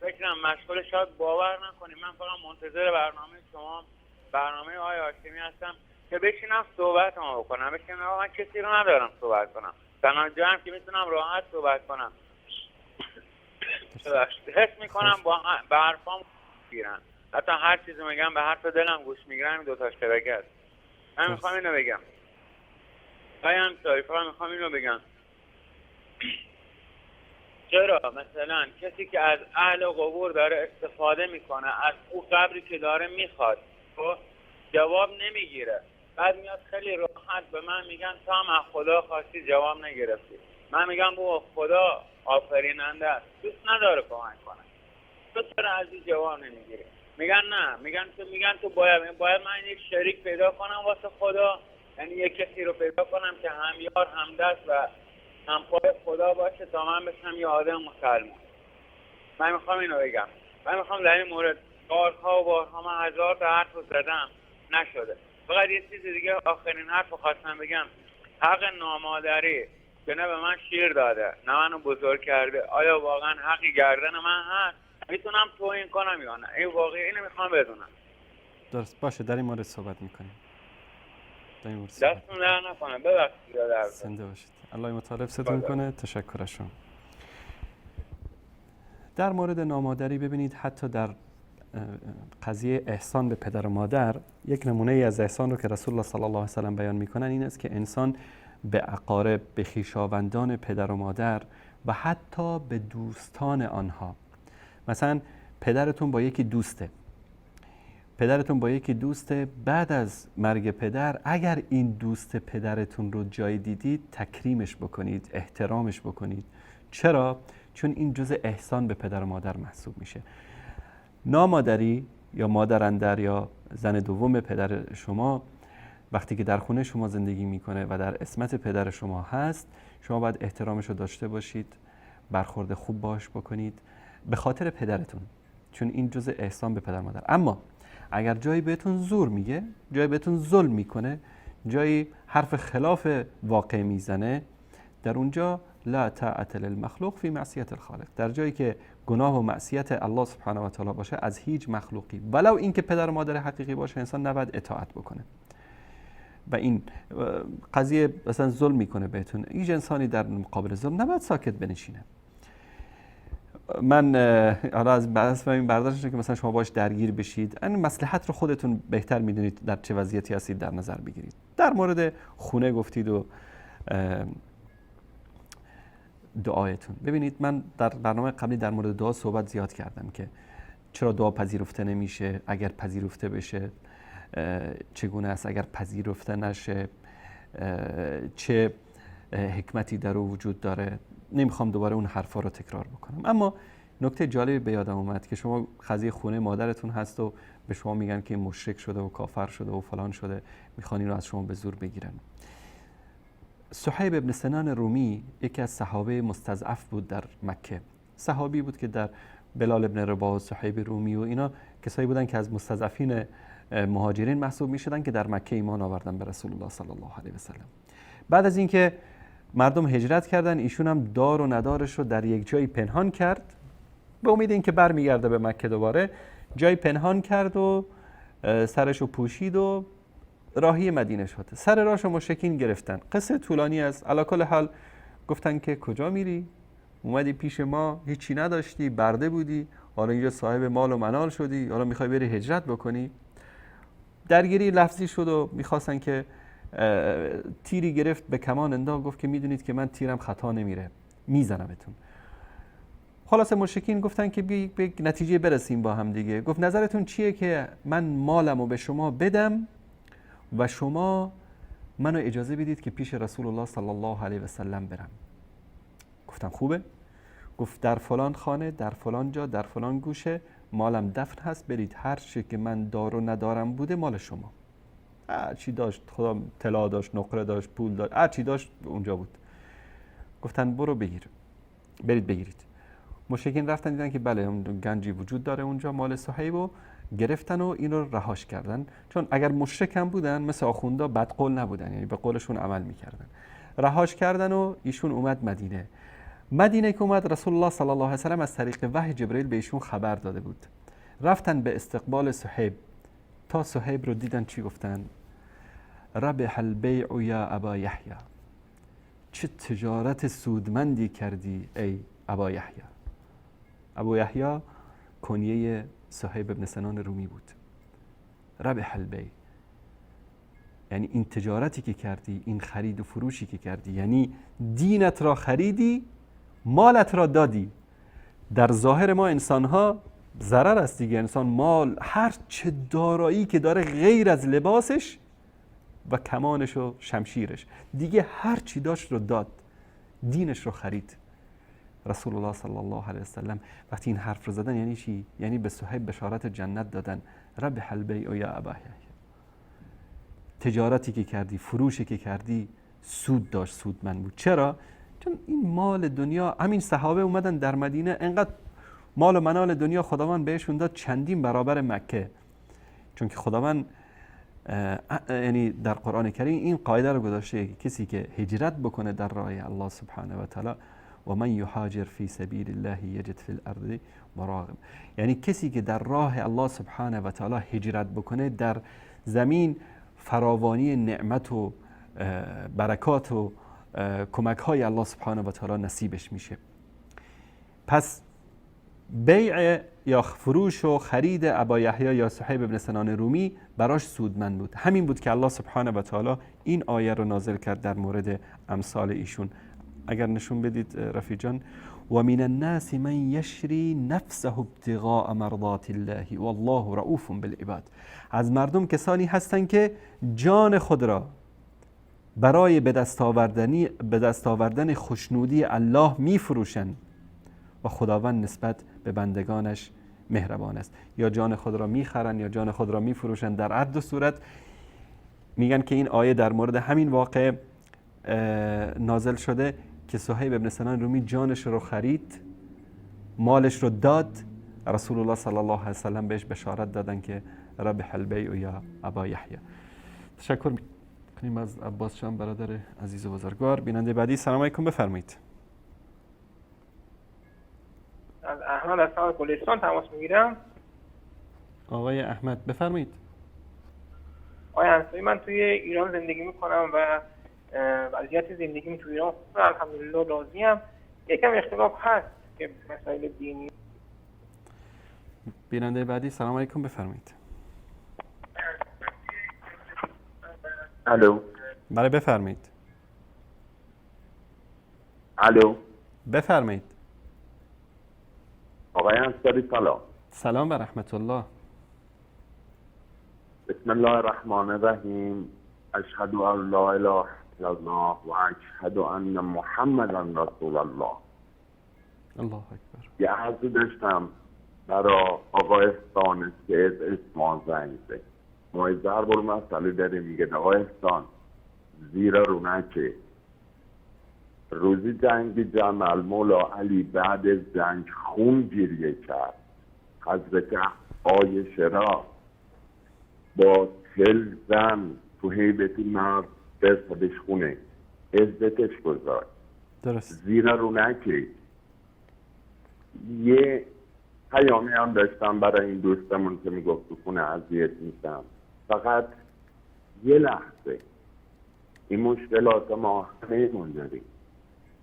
T: فکرم مشغول، شاید باور نکنیم من فقط منتظر برنامه شما، برنامه آقای هاشمی هستم که بشینم صحبتمو بکنم، بشینم. من کسی رو ندارم صحبت کنم، تنها جایم که میتونم راحت صحبت کنم. حس میکنم با به حرفام میگیرن، حتی هر چیزی میگم به حرف دلم گوش میگیرن. این دوتا شبکه است. من میخوام اینو بگم آقای انصاری، فقط میخوام اینو بگم، چرا مثلا کسی که از اهل قبور داره استفاده میکنه، از او قبری که داره میخواد، خب جواب نمیگیره، بعد میاد خیلی راحت به من میگن تو هم از خدا خواستی جواب نگرفتی. من میگم بابا خدا آفریننده است، دوست نداره کمک کنه، تو چرا از این جواب نمیگیری؟ میگن نه، میگن تو باید من یک شریک پیدا کنم واسه خدا، یعنی یک کسی رو پیدا کنم که هم یار هم دست و هم پای خدا باشه تا من بشم یه آدم مسلمان. من میخوام اینو بگم، من میخوام در این مورد بارها و بارها من هزار تا حرف زدم نشده. فقط یه چیز دیگه، آخرین حرف رو خواستم بگم، حق نامادری که نه به من شیر داده نه منو بزرگ کرده، آیا واقعا حقی گردن من هست؟ میتونم توهین کنم یا نه؟ این واقعی اینو میخوام بدونم.
A: درست باشه، در این مورد صحبت میکنیم.
T: دستتون در نکنه، ببخشید.
A: زنده باشید، الله متعال ستون کنه. تشکر از شما. در مورد نامادری ببینید، حتی در قضیه احسان به پدر و مادر، یک نمونه ای از احسان رو که رسول الله صلی الله علیه و سلم بیان میکنن این است که انسان به اقارب، به خویشاوندان پدر و مادر و حتی به دوستان آنها. مثلا پدرتون با یکی دوسته، پدرتون با یکی دوسته، بعد از مرگ پدر اگر این دوست پدرتون رو جای دیدید تکریمش بکنید، احترامش بکنید. چرا؟ چون این جزء احسان به پدر و مادر محسوب میشه. نامادری یا مادر اندر یا زن دوم پدر شما وقتی که در خونه شما زندگی میکنه و در عصمت پدر شما هست، شما باید احترامش رو داشته باشید، برخورد خوب باش بکنید به خاطر پدرتون، چون این جزء احسان به پدر مادر. اما اگر جایی بهتون زور میگه، جایی بهتون ظلم میکنه، جایی حرف خلاف واقع میزنه، در اونجا لا طاعت للمخلوق فی معصیت الخالق، در جایی که گناه و معصیت الله سبحانه و تعالی باشه از هیچ مخلوقی ولو اینکه پدر و مادر حقیقی باشه انسان نباید اطاعت بکنه. و این قضیه مثلا ظلم میکنه بهتون، هیچ انسانی در مقابل ظلم نباید ساکت بنشینه. من حالا از بحث این برداشت که مثلا شما باش درگیر بشید، این مصلحت رو خودتون بهتر میدونید در چه وضعیتی هستید در نظر بگیرید. در مورد خونه گفتید و دعایتون، ببینید من در برنامه قبلی در مورد دعا صحبت زیاد کردم که چرا دعا پذیرفته نمیشه، اگر پذیرفته بشه چگونه است، اگر پذیرفته نشه چه حکمتی در او وجود داره. نمیخوام دوباره اون حرفا رو تکرار بکنم، اما نکته جالبی به یادم اومد که شما قضیه خونه مادرتون هست و به شما میگن که مشرک شده و کافر شده و فلان شده، میخوان این رو از شما به زور بگیرن. صهیب ابن سنان رومی یکی از صحابه مستضعف بود در مکه، صحابی بود که در بلال ابن رباح و صهیب رومی و اینا کسایی بودن که از مستضعفین مهاجرین محسوب میشدن که در مکه ایمان آوردن به رسول الله صلی الله علیه و سلم. بعد از اینکه مردم هجرت کردن، ایشون هم دار و ندارش رو در یک جایی پنهان کرد به امید اینکه برمیگرده به مکه دوباره. جایی پنهان کرد و سرش رو پوشید و راهی مدینه شد. سر راهش مشرکین گرفتن. قصه طولانی است. علی کل حال گفتن که کجا میری؟ اومدی پیش ما هیچی نداشتی، برده بودی، حالا اینجا صاحب مال و منال شدی، حالا میخوای بری هجرت بکنی. درگیری لفظی شد و میخواستن که تیری گرفت به کمان انداخت، گفت که میدونید که من تیرم خطا نمیره، میزنمتون. خلاصه مشرکین گفتن که به نتیجه برسیم با هم دیگه. گفت نظرتون چیه که من مالمو به شما بدم و شما منو اجازه بدید که پیش رسول الله صلی الله علیه و سلم برم؟ گفتم خوبه. گفت در فلان خانه، در فلان جا، در فلان گوشه مالم دفن هست، برید هر چی که من دار و ندارم بوده مال شما. هر چی داشت، خدا طلا داشت، نقره داشت، پول داشت، هر چی داشت اونجا بود. گفتن برو بگیر، برید بگیرید. مشرکین رفتن دیدن که بله اون گنجی وجود داره اونجا، مال صهیب، و گرفتن و این رو رهاش کردن. چون اگر مشرک هم بودن مثل آخوندا بدقول نبودن، یعنی به قولشون عمل میکردن. رهاش کردن و ایشون اومد مدینه. مدینه که اومد، رسول الله صلی الله علیه و سلم از طریق وحی جبرئیل به ایشون خبر داده بود. رفتن به استقبال صهیب. تا صهیب رو دیدن چی گفتن؟ ربح البیع یا ابا یحیی، چه تجارت سودمندی کردی ای ابا یحیی. ابو یحیی کنیه صهیب ابن سنان رومی بود. ربح البیع یعنی این تجارتی که کردی، این خرید و فروشی که کردی، یعنی دینت را خریدی، مالت را دادی. در ظاهر ما انسانها ضرر است دیگه. انسان مال، هر چه دارایی که داره غیر از لباسش و کمانش و شمشیرش، دیگه هر چی داشت رو داد، دینش رو خرید. رسول الله صلی الله علیه و سلم وقتی این حرف رو زدن یعنی چی؟ یعنی به صهیب بشارت جنت دادن. ربح البیع یا ابا یحیی، تجارتی که کردی، فروشی که کردی سود داشت، سودمند بود. چرا؟ چون این مال دنیا، همین صحابه اومدن در مدینه انقدر مال و منال دنیا خداوند بهشون داد، چندین برابر مکه. چون که خداوند یعنی در قرآن کریم این قاعده رو گذاشته که کسی که هجرت بکنه در راه الله سبحانه و تعالی، و من یهاجر فی سبیل الله یجد فی الارض مراغم، یعنی کسی که در راه الله سبحانه و تعالی هجرت بکنه در زمین فراوانی نعمت و برکات و کمک های الله سبحانه و تعالی نصیبش میشه. پس بیع یا فروش و خرید ابا یحیی یا صهیب ابن سنان رومی براش سودمند بود. همین بود که الله سبحانه و تعالی این آیه رو نازل کرد در مورد امثال ایشون. اگر نشون بدید رفیق جان، و من الناس من یشری نفسه ابتغاء مرضات الله والله رؤوف بالعباد. از مردم کسانی هستند که جان خود را برای به دست آوردن خوشنودی الله میفروشند و خداوند نسبت به بندگانش مهربان است. یا جان خود را میخرن یا جان خود را میفروشن. در هر دو صورت میگن که این آیه در مورد همین واقع نازل شده که صهیب ابن سنان رومی جانش رو خرید، مالش رو داد. رسول الله صلی الله علیه و سلم بهش بشارت دادن که ربح البیع یا ابا یحیی. تشکر میکنیم از عباس جان برادر عزیز و بزرگوار. بیننده بعدی، سلام علیکم، بفرمایید.
E: از احمد از شهر گلستان تماس میگیرم.
A: آقای احمد بفرمایید.
E: آقای انصاری، من توی ایران زندگی میکنم و وضعیت زندگیم توی ایران خوبه، الحمدلله راضیم. یکم اختلاف هست که مسائل دینی.
A: بیننده بعدی، سلام علیکم، بفرمایید.
U: الو.
A: بله بفرمایید.
U: الو.
A: بفرمایید.
U: آقای انصاری سلام.
A: سلام و رحمت الله.
U: بسم الله الرحمن الرحیم. اشهد ان لا اله الا الله و اشهد ان محمدا رسول الله.
A: الله اکبر.
U: یه عرضی داشتم برای آقای احسان که از اسمان زنگ زد. ما یه ضرب المثلی داریم، میگه آقای احسان زیرا رو نکه. روزی جنگ جمل مولا علی بعد از جنگ خون گریه کرد. حضرت عایشه را با 40 زن تو هیبت مرد فرستادش خونه، عزتش گذاشت.
A: درست.
U: زیر رو نکش. یه پیامی هم داشتم برای این دوستمون که میگفت تو خونه اذیت میشم. فقط یه لحظه، این مشکلات ما همه داریم،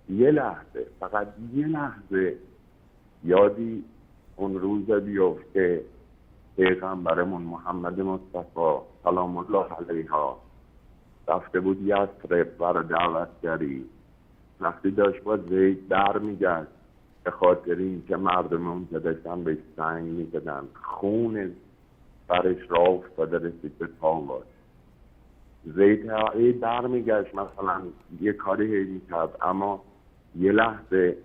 U: یه لحظه، فقط یه لحظه یادی اون روز بیفته پیغمبرمون محمد مصطفی سلام الله علیها رفته بود یثرب برای دعوتگری. وقتی داشت با زید برمیگشت، به خاطر اینکه مردم اونجا داشتن بهش سنگ میزدن، خون برش راه افتاده رسید به پاواش. زید برمیگشت مثلا یه کاری هی میکرد، اما یه لحظه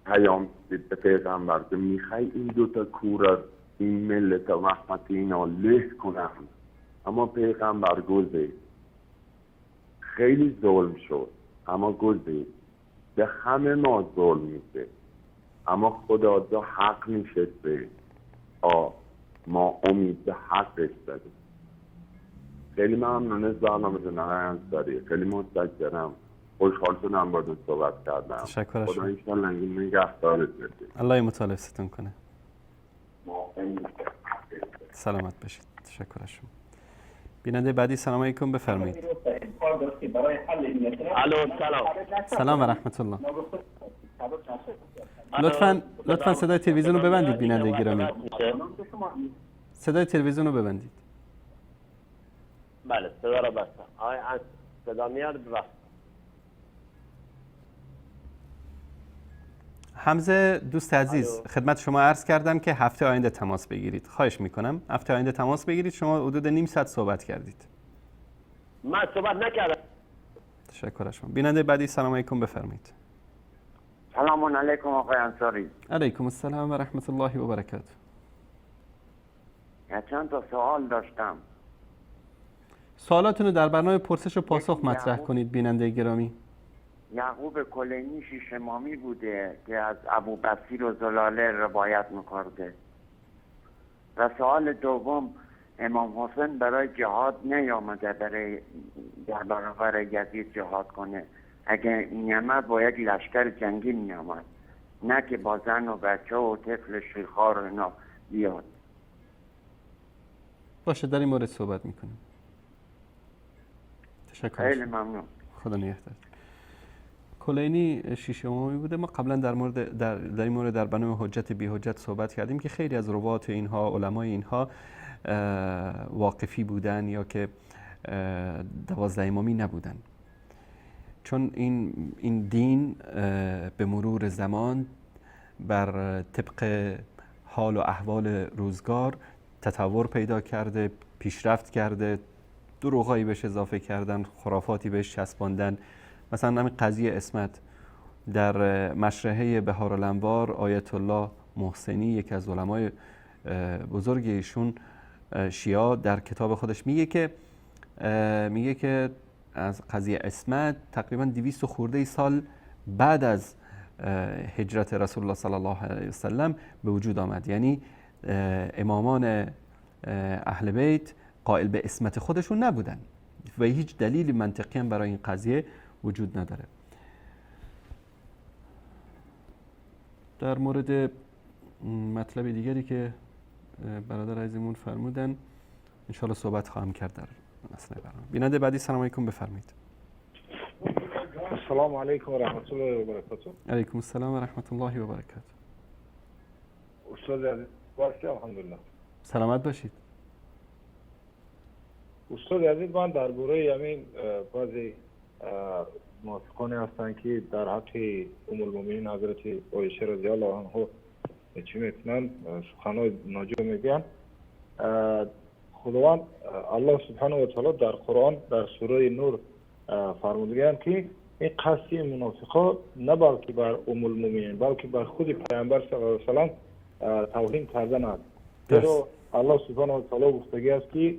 U: پیام به پیغمبر که میخوای این دوتا کورا، این ملت و رحمت اینا له کنم، اما پیغمبر گذشت. خیلی ظلم شد اما گذشت. به همه ما ظلم میشه اما خدا دا حق میشه. ما امید به حقش داریم. خیلی ممنون از برنامه‌تون آقای انصاری، خیلی متشکرم. خوشحال شدم با دوست صحبت کردم.
A: تشکر.
U: خدا انشالله نگهدارت بده.
A: الله مطالب کنه. سلامت باشید. تشکر از شما. بیننده بعدی سلام علیکم، بفرمایید.
O: الو سلام.
A: سلام و رحمت الله. لطفاً صدای تلویزیون رو ببندید بیننده گرامی. صدای تلویزیون رو ببندید.
O: بله صدا رو بستم. آقای صدا میاد؟ ببخشید.
A: حمزه دوست عزیز، خدمت شما عرض کردم که هفته آینده تماس بگیرید. خواهش میکنم هفته آینده تماس بگیرید. شما حدود نیم ساعت صحبت کردید.
O: من صحبت نکردم.
A: تشکر از شما. بیننده بعدی سلام علیکم، بفرمایید.
B: سلام علیکم آقای انصاری.
A: علیکم السلام و رحمت الله و برکاته.
B: چند تا سوال داشتم.
A: سوالاتون رو در برنامه پرسش و پاسخ مطرح کنید بیننده گرامی.
B: یعقوب کلینی شیش امامی بوده که از ابو بصیر و زلاله روایت میکرده. و سوال دوم، امام حسین برای جهاد نیامده برای در برابر یزید جهاد کنه. اگه میامد با یک لشکر جنگی میامد، نه که با زن و بچه و طفل شیرخوار و اینا بیاد.
A: باشه، در این مورد صحبت میکنیم. تشکر.
B: خیلی ممنون.
A: خدا نگهدار. کلینی شیش امامی بوده. ما قبلا در مورد در این مورد در برنامه حجت بی حجت صحبت کردیم که خیلی از روات اینها، علمای اینها واقفی بودن یا که 12 امامی نبودن، چون این دین به مرور زمان بر طبق حال و احوال روزگار تطور پیدا کرده، پیشرفت کرده، دروغایی بهش اضافه کردن، خرافاتی بهش چسباندن. مثلا همین قضیه عصمت در مشرحه بهار الانوار آیت الله محسنی، یکی از علمای بزرگ ایشون شیعه، در کتاب خودش میگه که از قضیه عصمت تقریبا 200 خورده سال بعد از هجرت رسول الله صلی الله علیه و سلم به وجود آمد. یعنی امامان اهل بیت قائل به عصمت خودشون نبودن و هیچ دلیل منطقی هم برای این قضیه وجود نداره. در مورد مطلب دیگری که برادر عزیزمون فرمودن انشالله صحبت خواهم کرد در اثنای برنامه. بیننده بعدی سلام علیکم، بفرمایید.
V: السلام علیکم و رحمت الله و برکاته.
A: علیکم السلام و رحمت الله و برکاته.
V: استاد عزیز باشی، الحمدلله
A: سلامت باشید.
V: استاد عزیز، من درباره همین بعضی موافقانی هستند که در حق ام المؤمنین حضرت عایشه رضی الله عنها چی میکنن، سخنهای ناجور میگن. خداوند الله سبحانه و تعالی در قرآن در سوره نور فرمودند که این قصد منافقا نه بلکه بر ام المؤمنین بلکه بر خود پیامبر صلی الله علیه و سلم توهین کردن است. زیرا الله سبحانه و تعالی گفتگی است که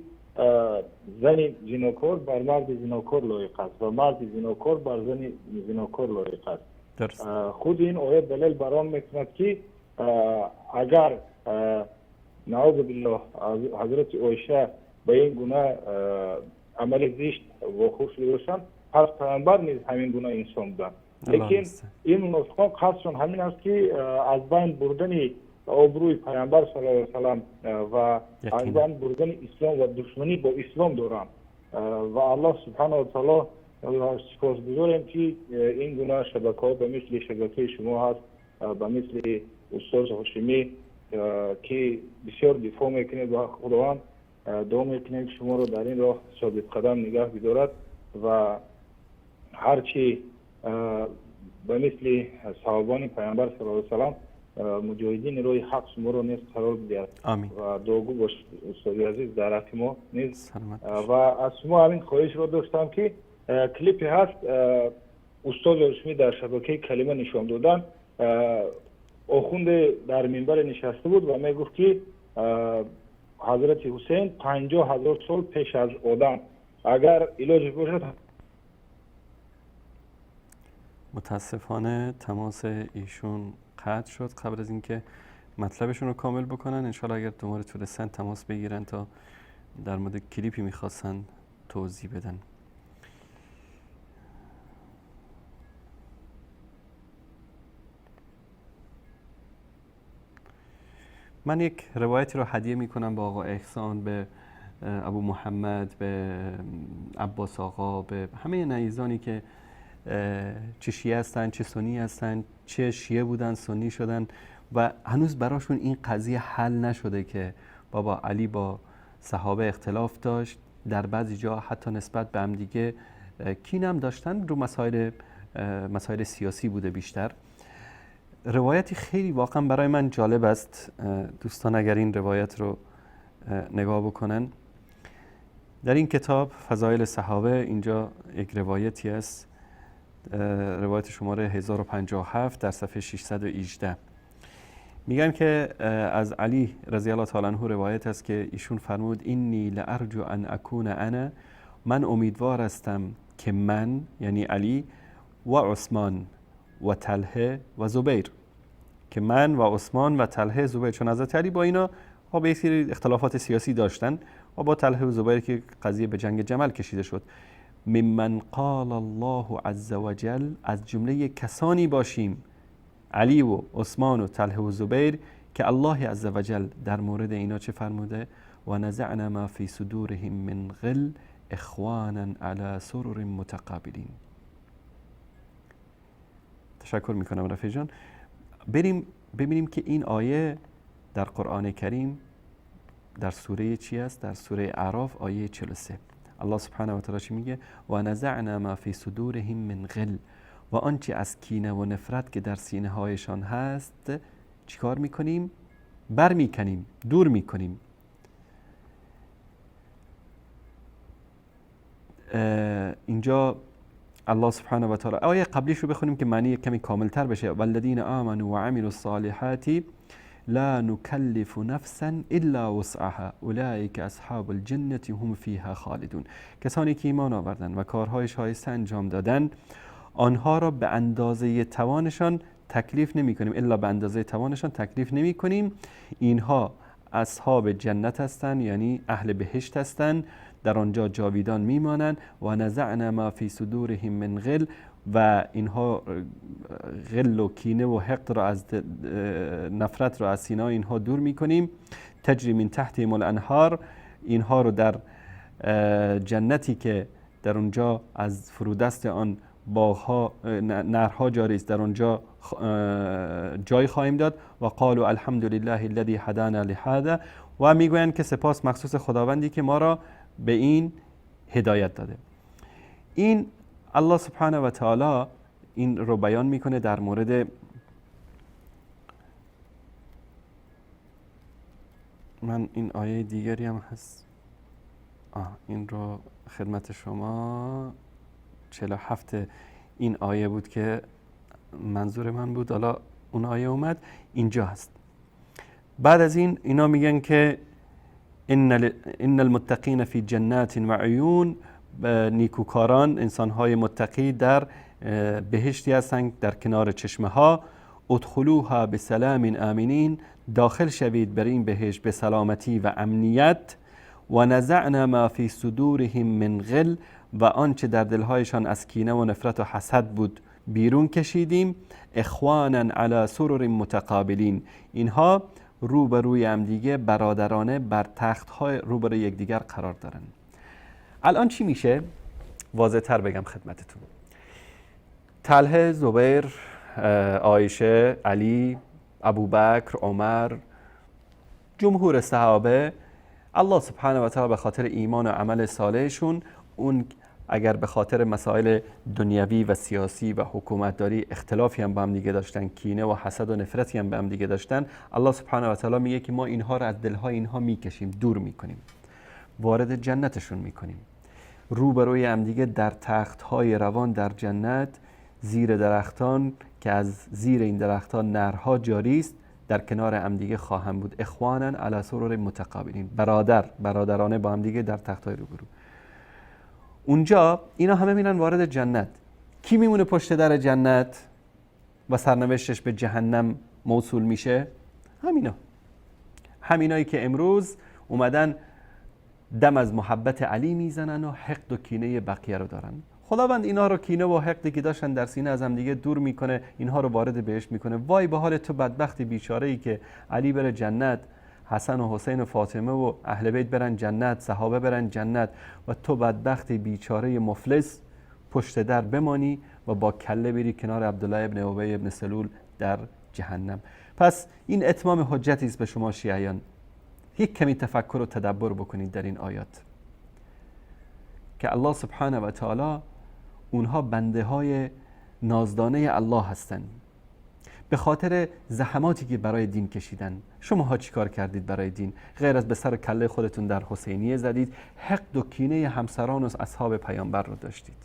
V: زن زناکار بر مرد زناکار لایق است و مرد زناکار بر زن زناکار لایق است. درست. خود این آیه دلیل بر آن میکند که اگر نعوذ بالله حضرت عایشه به این گونه عمل زشت واقع شده باشند، پس پیامبر نیز همین گونه انسان بودند. لیکن این منافقان قصدشون همین است که از بین بردن آبروی پیامبر صلی الله علیه و سلم و از بین بردن اسلام و دشمنی با اسلام دارند. و الله سبحانه و تعالی سپاسگزاریم که این گونه شبکه‌ها به مثل شبکه شما هست، به مثل استاد هاشمی که بسیار دفاع میکنید و خداوند دعا میکنیم که شما رو در این راه ثابت قدم نگه بدارد و هرچی به مثل صحابان پیامبر صلی الله علیه و سلم مجاهدین روی حق شما رو نیز قرار بدهد.
A: آمین.
V: و دعاگو باش استاد عزیز در حق ما نیز. و از شما همین خواهش رو داشتم که کلیپی هست استاد هاشمی در شبکه کلمه نشان دادن، آخوند در منبر نشسته بود و میگفت که حضرت حسین 50,000 سال پیش از آدم، اگر علاج باشد.
A: متاسفانه تماس ایشون قطع شد قبل از اینکه مطلبشون رو کامل بکنن. انشالله اگر دوباره تونستن تماس بگیرن تا در مورد کلیپی میخواستن توضیح بدن. من یک روایتی رو هدیه میکنم به آقا احسان، به ابو محمد، به عباس آقا، به همه نعیزانی که چه شیعه هستن، چه سنی هستن، چه شیعه بودن سنی شدن و هنوز براشون این قضیه حل نشده که بابا علی با صحابه اختلاف داشت، در بعضی جا حتی نسبت به هم دیگه کین هم داشتن، رو مسائل سیاسی بوده بیشتر. روایتی خیلی واقعا برای من جالب است، دوستان اگر این روایت رو نگاه بکنن در این کتاب فضایل صحابه، اینجا یک روایتی است، روایت شماره 1057 در صفحه 618. میگن که از علی رضی الله تعالی عنه روایت است که ایشون فرمود اینی لارجو ان اکون انا، من امیدوار هستم که من یعنی علی و عثمان و طلحه و زبیر، که من و عثمان و طلحه زبیر، چون حضرت علی با اینا به یک سری اختلافات سیاسی داشتن و با طلحه و زبیر که قضیه به جنگ جمل کشیده شد، ممن قال الله عز وجل، از جمله کسانی باشیم علی و عثمان و طلحه و زبیر که الله عز وجل در مورد اینا چه فرموده؟ و نزعنا ما فی صدورهم من غل اخوانا علی سرر متقابلین. تشکر میکنم رفیق جان. بریم ببینیم که این آیه در قرآن کریم در سوره چی است؟ در سوره اعراف آیه 43. الله سبحانه و تعالی چی میگه؟ و نزعنا ما فی صدورهم من غل، و آنچه از کینه و نفرت که در سینه هایشان هست چیکار میکنیم؟ بر میکنیم، دور میکنیم. اینجا الله سبحانه و تعالی آیه قبلیش رو بخونیم که معنی کمی کاملتر بشه. والذین آمنوا وعملوا الصالحات لا نکلف نفسا الا وسعها اولئک اصحاب الجنة هم فیها خالدون. کسانی که ایمان آوردن و کارهای شایسته انجام دادن، آنها را به اندازه توانشان تکلیف نمی کنیم، الا به اندازه توانشان تکلیف نمی کنیم. اینها اصحاب جنت هستند، یعنی اهل بهشت هستند، در آنجا جاویدان میمانند. و نزعنا ما فی صدورهم من غل، و اینها غل و کینه و حقد را از نفرت را از سینه اینها دور میکنیم. تجری من تحتهم الانهار، اینها رو در جنتی که در اونجا از فرودست آن باغها نهرها جاری است، در اونجا جای خواهیم داد. و قالوا الحمد لله الذی هدانا لهذا، و میگویند که سپاس مخصوص خداوندی که ما را به این هدایت داده. این الله سبحانه و تعالی این رو بیان میکنه در مورد من این آیه دیگری هم هست، این رو خدمت شما 47 این آیه بود که منظور من بود، حالا اون آیه اومد اینجا هست. بعد از این اینا میگن که ان المتقین فی جنات و عیون، نیکوکاران انسانهای متقی در بهشتی هستند در کنار چشمه ها. ادخلوها بسلام آمنین، داخل شوید بر این بهشت به سلامتی و امنیت. و نزعنا ما فی صدورهم من غل، و آنچه در دلهایشان از کینه و نفرت و حسد بود بیرون کشیدیم. اخوانا علی سرر متقابلین، اینها روبروی همدیگه برادرانه بر تخت‌های روبروی یکدیگر قرار دارن. الان چی میشه؟ واضح تر بگم خدمتتون. طلحه، زبیر، عایشه، علی، ابوبکر، عمر، جمهور صحابه، الله سبحانه و تعالی به خاطر ایمان و عمل صالحشون، اون اگر به خاطر مسائل دنیوی و سیاسی و حکومتداری اختلافی هم با هم دیگه داشتن، کینه و حسد و نفرتی هم به هم دیگه داشتن، الله سبحانه و تعالی میگه که ما اینها رو از دلهای اینها میکشیم، دور میکنیم، وارد جنتشون میکنیم، روبروی هم دیگه در تختهای روان در جنت، زیر درختان که از زیر این درختان نهرها جاری است، در کنار هم دیگه خواهم بود. اخوانا علی سرر متقابلین، برادر برادرانه با هم دیگه در تختهای روبرو. اونجا اینا همه میرن وارد جنت. کی میمونه پشت در جنت و سرنوشتش به جهنم موصول میشه؟ همینا، همینایی که امروز اومدن دم از محبت علی میزنن و حقد و کینه بقیه رو دارن. خداوند اینا رو کینه و حقدی که داشتن در سینه از هم دیگه دور میکنه، اینها رو وارد بهشت میکنه. وای به حال تو بدبخت بیچاره ای که علی بره جنت، حسن و حسین و فاطمه و اهل بیت برن جنت، صحابه برن جنت، و تو بدبخت بیچاره مفلس پشت در بمانی و با کله بری کنار عبدالله ابن ابی ابن سلول در جهنم. پس این اتمام حجتی است به شما شیعیان. یک کمی تفکر و تدبر بکنید در این آیات که الله سبحانه و تعالی اونها بنده های نازدانه الله هستند، به خاطر زحماتی که برای دین کشیدن. شماها چیکار کردید برای دین؟ غیر از به سر کله خودتون در حسینیه زدید، حقد و کینه همسران و اصحاب پیامبر رو داشتید.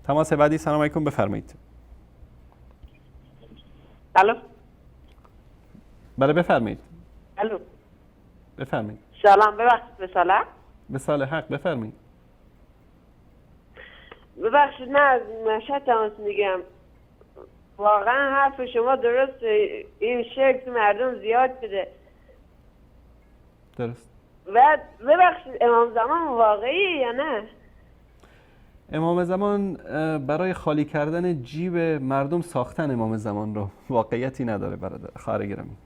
A: تماس بعدی، سلام علیکم، بفرمایید.
C: الو.
A: بله بفرمایید.
C: الو.
A: بفرمایید.
C: سلام، ببخشید به سلام.
A: به سال حق، بفرمایید.
C: ببخشید من از مشهد تماس میگم. واقعا حرف شما درسته، این شرک مردم زیاد شده.
A: درست.
C: بعد ببخشید امام زمان واقعی یا نه؟
A: امام زمان برای خالی کردن جیب مردم ساختن امام زمان رو، واقعیتی نداره برادر خواهر گرامی.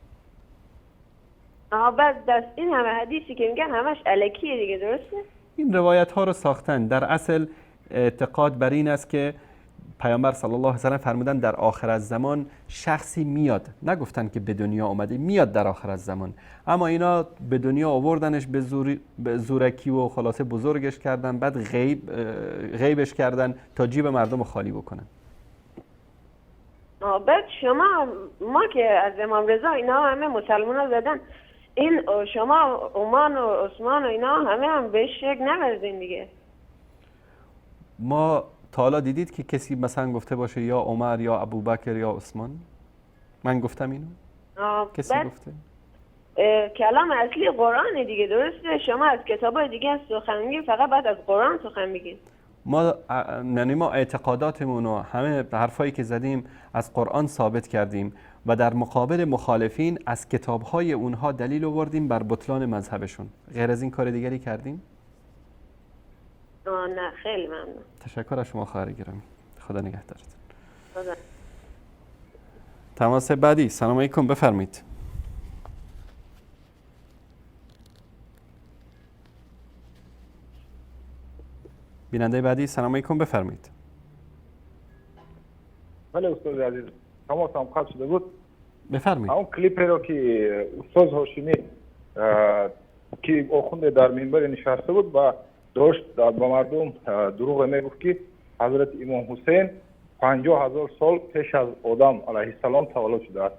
C: آها، بعد دست این همه حدیثی که میگن همش الکیه دیگه، درسته؟
A: این روایت ها رو ساختن. در اصل اعتقاد بر این است که پیامبر صلی الله علیه و سلم فرمودن در آخر از زمان شخصی میاد، نگفتن که به دنیا آمده، میاد در آخر از زمان، اما اینا به دنیا آوردنش به زورکی و خلاصه بزرگش کردن، بعد غیبش کردن تا جیب مردم رو خالی بکنن.
C: بعد شما، ما که از امام رضا اینا همه مسلمان ها زدن، این شما عمان و عثمان و اینا همه هم بهش شک نورزین دیگه.
A: ما تا حالا دیدید که کسی مثلا گفته باشه یا عمر یا ابوبکر یا عثمان؟ من گفتم اینو؟ کسی گفته؟
C: کلام اصلی قرآن دیگه، درسته؟ شما از کتابای دیگه سخن میگید، فقط بعد از قرآن سخن میگید.
A: ما یعنی ما اعتقاداتمون و همه حرفایی که زدیم از قرآن ثابت کردیم و در مقابل مخالفین از کتاب‌های اونها دلیل آوردیم بر بطلان مذهبشون. غیر از این کار دیگری کردیم؟
C: نه، خیلی ممنون.
A: تشکر از شما خواهر گرامی، خدا نگهدارتون.
C: خدا.
A: تماس بعدی، سلام علیکم، بفرمایید. بیننده بعدی، سلام علیکم، بفرمایید.
V: بله استاد عزیز، تماس هم قطع شده بود.
A: بفرمایید.
V: اون کلیپ رو که استاد هاشمی که آخوند در منبر نشسته بود و داشت با مردم دروغ میگفت که حضرت امام حسین 50,000 سال پیش از آدم علیه السلام تولد شده است.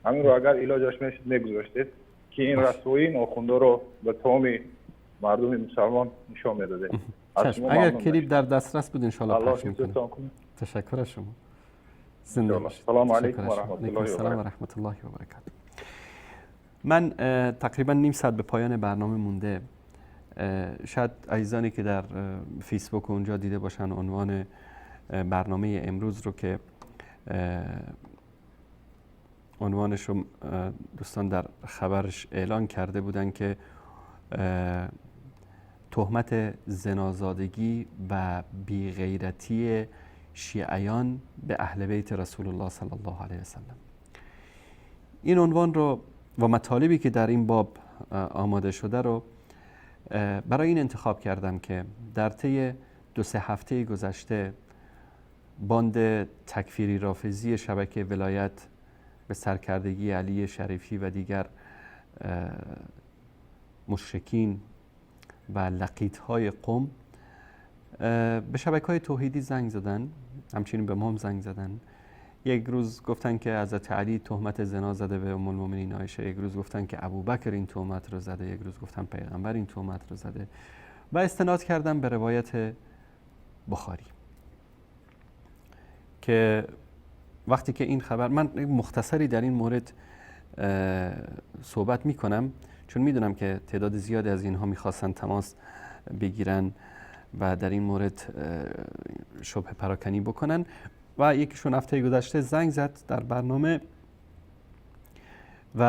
V: همین رو اگر علاجش میشد میگذاشتید که این رسوایی این آخونده رو به تمام مردم مسلمان نشان میداده.
A: اگر کلیپ در دسترس بود انشالله پخش میکنیم. تشکر از شما. زنده باشید.
V: سلام علیکم و رحمت الله و
A: السلام و رحمت الله و برکاته. من تقریبا نیم ساعت به پایان برنامه مونده. شاید عزیزانی که در فیسبوک اونجا دیده باشن عنوان برنامه امروز رو که عنوانش رو دوستان در خبرش اعلان کرده بودن که تهمت زنازادگی و بیغیرتی شیعیان به اهل بیت رسول الله صلی الله علیه وسلم. این عنوان رو و مطالبی که در این باب آماده شده رو برای این انتخاب کردم که در طی 2-3 هفته گذشته باند تکفیری رافضی شبکه ولایت به سرکردگی علی شریفی و دیگر مشرکین و لقیط‌های قم به شبکه‌های توحیدی زنگ زدن، همچنین به ما هم زنگ زدن. یک روز گفتن که حضرت علی تهمت زنا زده به ام المؤمنین عایشه، یک روز گفتن که ابوبکر این تهمت رو زده، یک روز گفتن پیغمبر این تهمت رو زده و استناد کردن به روایت بخاری که وقتی که این خبر، من مختصری در این مورد صحبت میکنم چون میدونم که تعداد زیادی از اینها میخواستن تماس بگیرن و در این مورد شبهه پراکنی بکنن و یکیشون هفته گذشته زنگ زد در برنامه و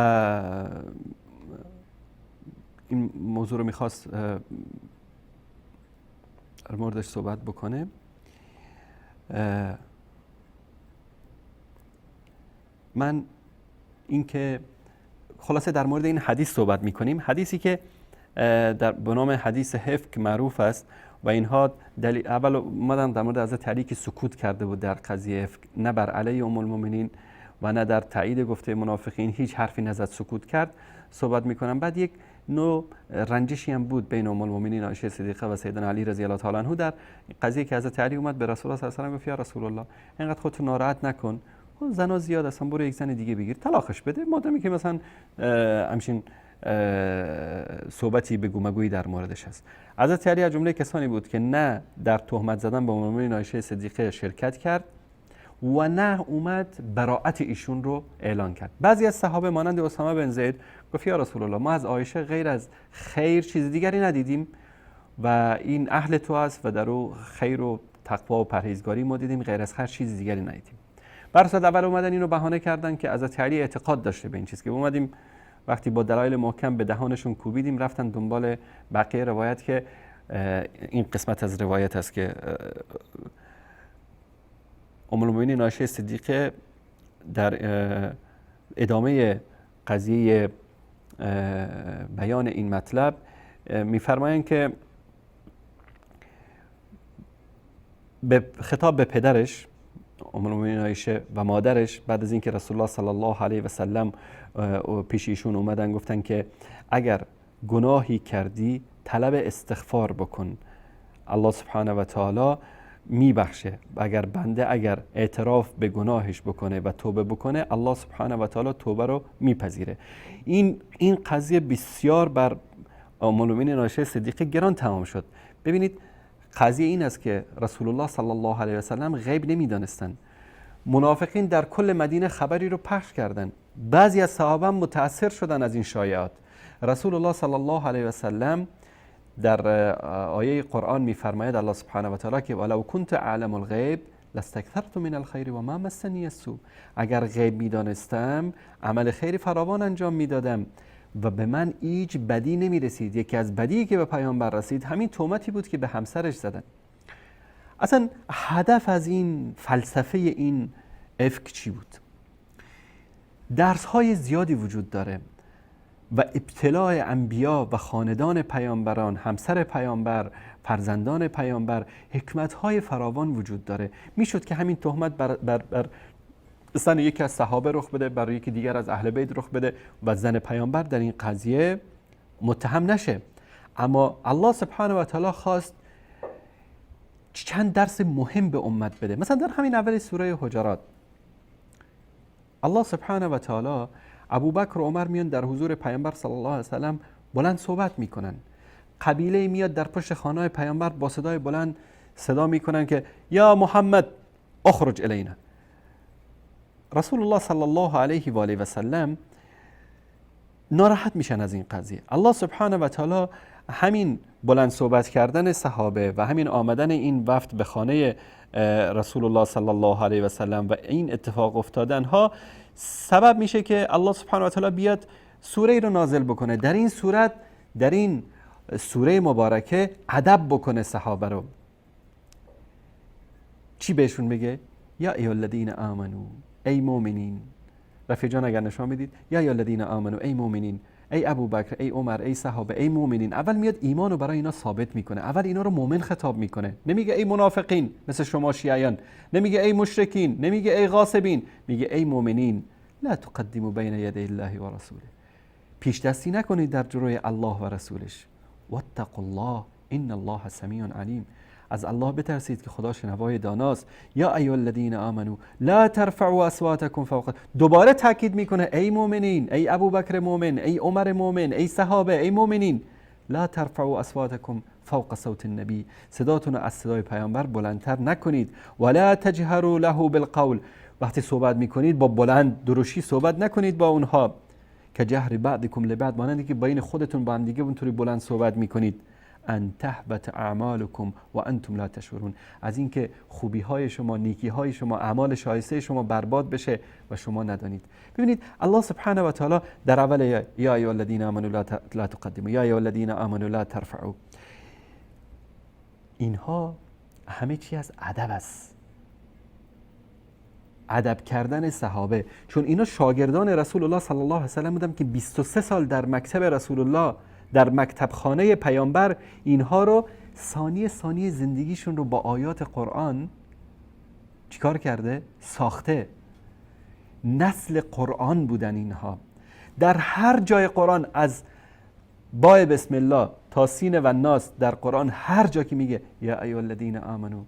A: این موضوع رو میخواست در موردش صحبت بکنه. من اینکه خلاصه در مورد این حدیث صحبت میکنیم، حدیثی که در به نام حدیث حفک معروف است و اینها دلیل اول اومدن در مورد حضرت علی که سکوت کرده بود در قضیه افک، نه بر علیه ام المؤمنین و نه در تایید گفته منافقین هیچ حرفی نزد، سکوت کرد صحبت میکنم. بعد یک نوع رنجشی هم بود بین ام المؤمنین عایشه صدیقه و سیدنا علی رضی الله تعالی عنه در قضیه که حضرت علی اومد به رسول الله صلی الله علیه و آله گفت یا رسول الله اینقدر خودتو ناراحت نکن، زنا زیاد هستن، برو یک زن دیگه بگیر طلاقش بده، مادامی که مثلا همچین صحبتی بگو مگویی در موردش هست. حضرت علی از جمله کسانی بود که نه در تهمت زدن به ام المؤمنین عایشه صدیقه شرکت کرد و نه اومد براءت ایشون رو اعلان کرد. بعضی از صحابه مانند اسامه بن زید گفت یا رسول الله ما از عایشه غیر از خیر چیز دیگری ندیدیم و این اهل تو است و در او خیر و تقوا و پرهیزگاری ما دیدیم، غیر از خیر چیز دیگری ندیدیم. برصد اول اومدن اینو بهانه کردن که حضرت علی اعتقاد داشته به این چیز که اومدیم وقتی با دلایل محکم به دهانشون کوبیدیم رفتن دنبال بقیه روایت که این قسمت از روایت است که ام المؤمنین عایشه صدیقه در ادامه قضیه بیان این مطلب می‌فرمایند که به خطاب به پدرش ام المؤمنین عایشه و مادرش بعد از اینکه رسول الله صلی الله علیه و سلم پیش ایشون اومدن گفتن که اگر گناهی کردی طلب استغفار بکن، الله سبحانه و تعالی میبخشه. اگر بنده اگر اعتراف به گناهش بکنه و توبه بکنه الله سبحانه و تعالی توبه رو میپذیره. این قضیه بسیار بر ام المؤمنین عایشه صدیقه گران تمام شد. ببینید قضیه این است که رسول الله صلی الله علیه و سلم غیب نمیدانستند. منافقین در کل مدینه خبری رو پخش کردند. بعضی از صحابه متاثر شدن از این شایعات. رسول الله صلی الله علیه و سلم در آیه قرآن می‌فرماید الله سبحانه و تعالی که ولو كنت اعلم الغیب لاستکثرت من الخیر و ما مسنی السوء. اگر غیب می‌دانستم عمل خیر فراوان انجام می‌دادم و به من هیچ بدی نمی‌رسید. یکی از بدی که به پیامبر رسید همین تهمتی بود که به همسرش زدن. اصلا هدف از این فلسفه این افک چی بود؟ درس‌های زیادی وجود داره و ابتلاع انبیا و خاندان پیامبران، همسر پیامبر، فرزندان پیامبر، حکمت‌های فراوان وجود داره. میشد که همین تهمت بر زن یکی از صحابه رخ بده، بر یکی دیگر از اهل بیت رخ بده و زن پیامبر در این قضیه متهم نشه. اما الله سبحانه و تعالی خواست چند درس مهم به امت بده. مثلا در همین اول سوره حجرات الله سبحانه و تعالی ابوبکر و عمر میان در حضور پیامبر صلی الله علیه و سلم بلند صحبت میکنن. قبیله میاد در پشت خانه پیامبر با صدای بلند صدا میکنن که یا محمد اخرج الینا. رسول الله صلی الله علیه و آله و سلم ناراحت میشن از این قضیه. الله سبحانه و تعالی همین بلند صحبت کردن صحابه و همین آمدن این وفد به خانه رسول الله صلی الله علیه و سلم و این اتفاق افتادن ها سبب میشه که الله سبحانه و تعالی بیاد سوره رو نازل بکنه. در این صورت، در این سوره مبارکه ادب بکنه صحابه رو. چی بهشون میگه؟ یا ایها الذین آمنو، ای مؤمنین. رفیق جان اگر نشان میدید، یا ایها الذین آمنو، ای مؤمنین، ای ابوبکر، ای عمر، ای صحابه، ای مؤمنین. اول میاد ایمان رو برای اینا ثابت میکنه. اول اینا رو مؤمن خطاب میکنه. نمیگه ای منافقین مثل شما شیعیان، نمیگه ای مشرکین، نمیگه ای غاصبین، میگه ای مؤمنین. لا تقدموا بین یدی الله و رسوله، پیش دستی نکنید در جلوی الله و رسولش. واتقوا الله ان الله سمیع علیم، از الله بترسید که خدا شنوای داناست. یا ایها الذین آمنوا لا ترفعوا اصواتکم فوق، دوباره تاکید میکنه ای مؤمنین، ای ابوبکر مؤمن، ای عمر مؤمن، ای صحابه، ای مؤمنین، لا ترفعوا اصواتکم فوق صوت النبی، صداتون از صدای پیامبر بلندتر نکنید. ولا تجهروا له بالقول، وقتی صحبت میکنید با بلند درشی صحبت نکنید با اونها، که جهر بعضکم لبعض، مانند که بین خودتون با هم دیگه اونطوری بلند صحبت میکنید. ان تحبط اعمالکم و انتم لا تشعرون، از اینکه خوبی های شما، نیکی های شما، اعمال شایسته شما برباد بشه و شما ندانید. ببینید الله سبحانه و تعالی در اول یا ایها الذین آمنوا لا تقدموا، یا ایها الذین آمنوا لا ترفعوا، اینها همه چی از ادب است. ادب کردن صحابه، چون اینا شاگردان رسول الله صلی الله علیه و سلم بودن که 23 سال در مکتب رسول الله، در مکتب خانه پیامبر، اینها رو ثانیه ثانیه زندگیشون رو با آیات قرآن چیکار کرده؟ ساخته. نسل قرآن بودن اینها. در هر جای قرآن از بای بسم الله تا سین و ناس در قرآن هر جا که میگه یا ایها الذین آمنو،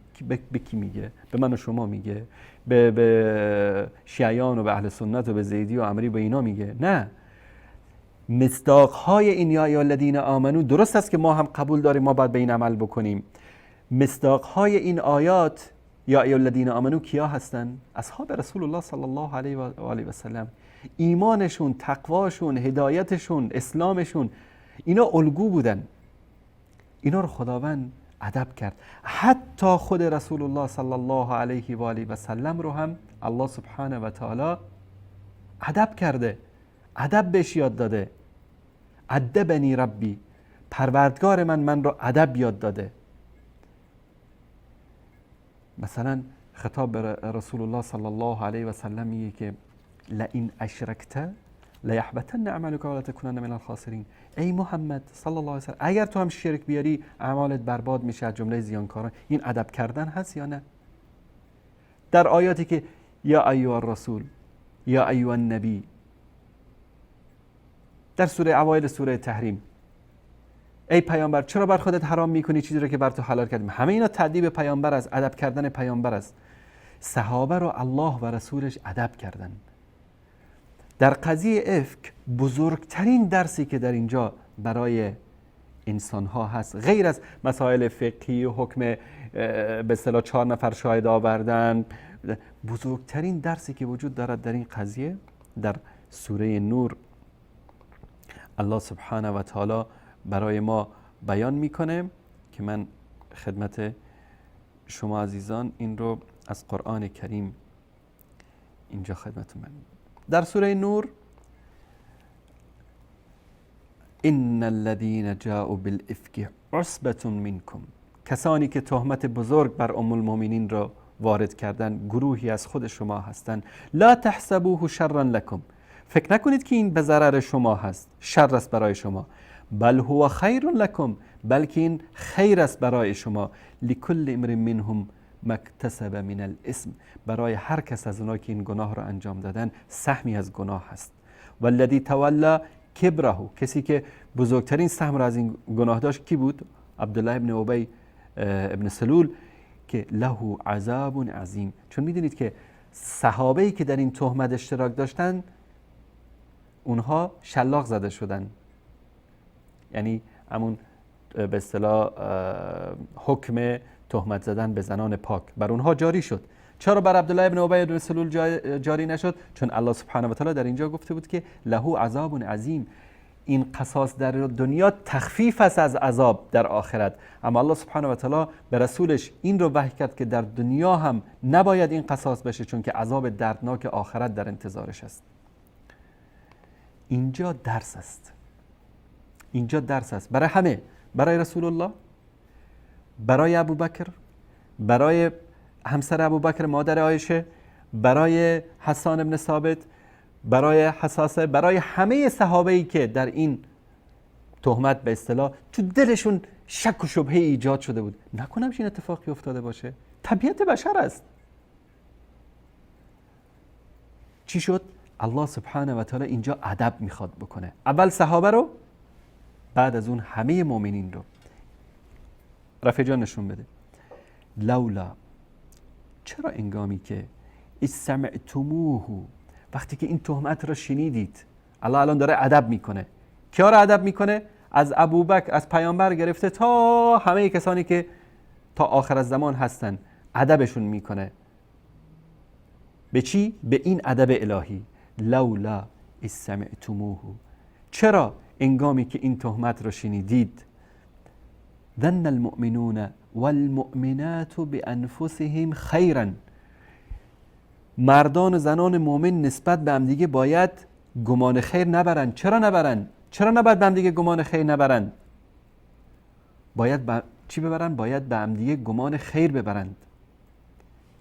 A: به کی میگه؟ به من و شما میگه؟ به شیعیان و به اهل سنت و به زیدی و امری به اینا میگه؟ نه، مصداق های این یا ایها الذین آمنو درست است که ما هم قبول داریم، ما باید به این عمل بکنیم. مصداق های این آیات یا ایها الذین آمنو کیا هستن؟ اصحاب رسول الله صلی الله علیه و آله و سلم. ایمانشون، تقواشون، هدایتشون، اسلامشون، اینا الگو بودن. اینا رو خداوند ادب کرد. حتی خود رسول الله صلی الله علیه و آله و سلم رو هم الله سبحانه و تعالی ادب کرده، ادب بهش یاد داده. ادبنی ربی، پروردگار من رو ادب یاد داده. مثلا خطاب به رسول الله صلی الله علیه و سلم میگه که لئن اشرکت لیحبطن عملک ولا تکونن من الخاسرین. ای محمد صلی الله علیه و سلم، اگر تو هم شرک بیاری اعمالت برباد میشه، از جمله زیانکاران. این ادب کردن هست یا نه؟ در آیاتی که یا ایها الرسول، یا ایها النبی، در سوره اوایل سوره تحریم، ای پیامبر چرا بر خودت حرام میکنی چیزی رو که بر تو حلال کردیم؟ همه اینا تأدیب پیامبر است، ادب کردن پیامبر است. صحابه رو الله و رسولش ادب کردن. در قضیه افک بزرگترین درسی که در اینجا برای انسانها هست، غیر از مسائل فقهی و حکم به اصطلاح 4 نفر شاهد آوردن، بزرگترین درسی که وجود دارد در این قضیه در سوره نور الله سبحانه و تعالی برای ما بیان میکنه که من خدمت شما عزیزان این رو از قرآن کریم اینجا خدمتتون من. در سوره نور ان الذين جاءوا بالافک عصبة منکم، کسانی که تهمت بزرگ بر ام المؤمنین را وارد کردن گروهی از خود شما هستند. لا تحسبوه شرا لکم، فکر نکنید که این به ضرر شما هست، شر است برای شما. بل هو خیر لکم، بلکه این خیر است برای شما. لکل امرئ منهم ما اکتسب من الاثم، برای هر کس از اونها که این گناه را انجام دادن سهمی از گناه هست. والذی تولی کبره، کسی که بزرگترین سهم را از این گناه داشت کی بود؟ عبدالله ابن ابی ابن سلول، که له عذاب عظیم. چون میدونید که صحابه‌ای که در این تهمت اشتراک داشتن اونها شلاق زده شدن، یعنی همون به اصطلاح حکم تهمت زدن به زنان پاک بر اونها جاری شد. چرا بر عبدالله ابن ابی ابن سلول جاری نشد؟ چون الله سبحانه و تعالی در اینجا گفته بود که له عذاب عظیم. این قصاص در دنیا تخفیف است از عذاب در آخرت، اما الله سبحانه و تعالی به رسولش این رو وحی کرد که در دنیا هم نباید این قصاص بشه، چون که عذاب دردناک آخرت در انتظارش است. اینجا درس است، اینجا درس است برای همه، برای رسول الله، برای ابوبکر، برای همسر ابوبکر مادر عایشه، برای حسان ابن ثابت، برای حساسه، برای همه صحابه‌ای که در این تهمت به اصطلاح تو دلشون شک و شبهه ایجاد شده بود، نکنم این اتفاقی افتاده باشه، طبیعت بشر است. چی شد؟ الله سبحانه و تعالی اینجا ادب میخواد بکنه، اول صحابه رو، بعد از اون همه مؤمنین رو. رفیق جان نشون بده. لولا، چرا انگامی که استمعتموه، وقتی که این تهمت رو شنیدید، الله الان داره ادب میکنه. کیا رو ادب میکنه؟ از ابوبکر، از پیامبر گرفته تا همه کسانی که تا آخر زمان هستن، ادبشون میکنه. به چی؟ به این ادب الهی. لولا استمعتموه، چرا انگامی که این تهمت رو شنیدید، ظن المؤمنون والمؤمنات بانفسهم خیرا، مردان و زنان مؤمن نسبت به هم دیگه باید گمان خیر نبرن. چرا نبرن؟ چرا نباید به هم دیگه گمان خیر نبرن؟ باید چی ببرن؟ باید به هم دیگه گمان خیر ببرند.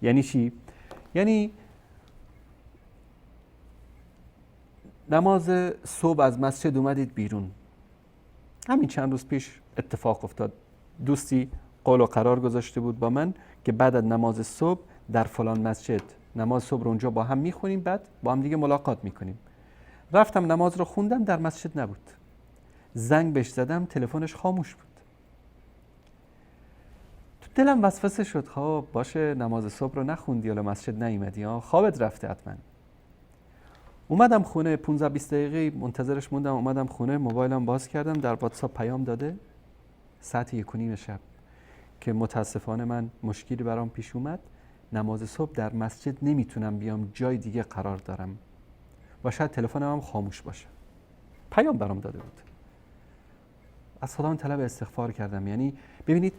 A: یعنی چی؟ یعنی نماز صبح از مسجد اومدید بیرون، همین چند روز پیش اتفاق افتاد، دوستی قول و قرار گذاشته بود با من که بعد از نماز صبح در فلان مسجد نماز صبح رو اونجا با هم میخونیم، بعد با هم دیگه ملاقات میکنیم. رفتم نماز رو خوندم، در مسجد نبود. زنگ بهش زدم، تلفنش خاموش بود. تو دلم وسوسه شد، خب باشه نماز صبح رو نخوندی، حالا مسجد نیومدی، ها خوابت رفته حتما. اومدم خونه، 15-20 دقیقه منتظرش موندم، اومدم خونه، موبایلم باز کردم، در واتساپ پیام داده ساعت 1:30 شب که متاسفانه من مشکلی برام پیش اومد، نماز صبح در مسجد نمیتونم بیام، جای دیگه قرار دارم و شاید تلفنم هم خاموش باشه. پیام برام داده بود. از خداوند طلب استغفار کردم. یعنی ببینید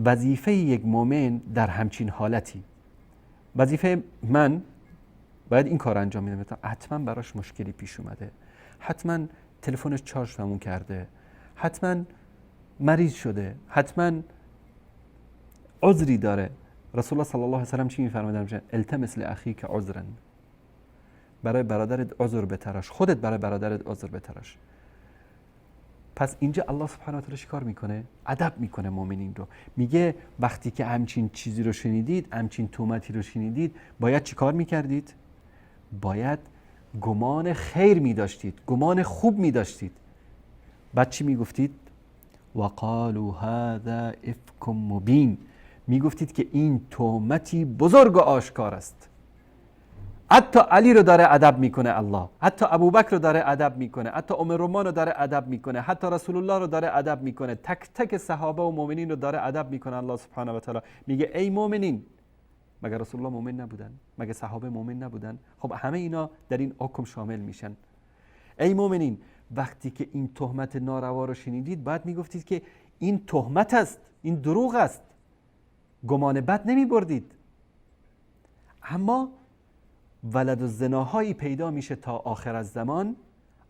A: وظیفه یک مؤمن در همچین حالتی، وظیفه من باید این کار انجام میدم، حتما براش مشکلی پیش اومده، حتما تلفنش چارج تموم کرده، حتما مریض شده، حتما عذری داره. رسول الله صلی الله علیه و سلم چی میفرمودن؟ التمس لاخیک عذرا، برای برادرت عذر بتراش، خودت برای برادرت عذر بتراش. پس اینجا الله سبحانه و تعالی چیکار میکنه؟ ادب میکنه مؤمنین رو. میگه وقتی که همچین چیزی رو شنیدید، همچین تهمتی رو شنیدید، باید چیکار میکردید؟ باید گمان خیر میداشتید، گمان خوب میداشتید. بعد چی میگفتید؟ وقالوا هذا افک مبین، میگفتید که این تهمتی بزرگ و آشکار است. حتی علی رو داره ادب میکنه الله، حتی ابوبکر رو داره ادب میکنه، حتی ام رومان رو داره ادب میکنه، حتی رسول الله رو داره ادب میکنه، تک تک صحابه و مؤمنین رو داره ادب میکنه الله سبحانه و تعالی. میگه ای مؤمنین، مگر رسول الله مؤمن نبودن؟ مگر صحابه مؤمن نبودن؟ خب همه اینا در این حکم شامل میشن. ای مؤمنین، وقتی که این تهمت ناروا رو شنیدید، باید میگفتید که این تهمت است، این دروغ است، گمان بد نمیبردید. اما ولد و زناهایی پیدا میشه تا آخر از زمان،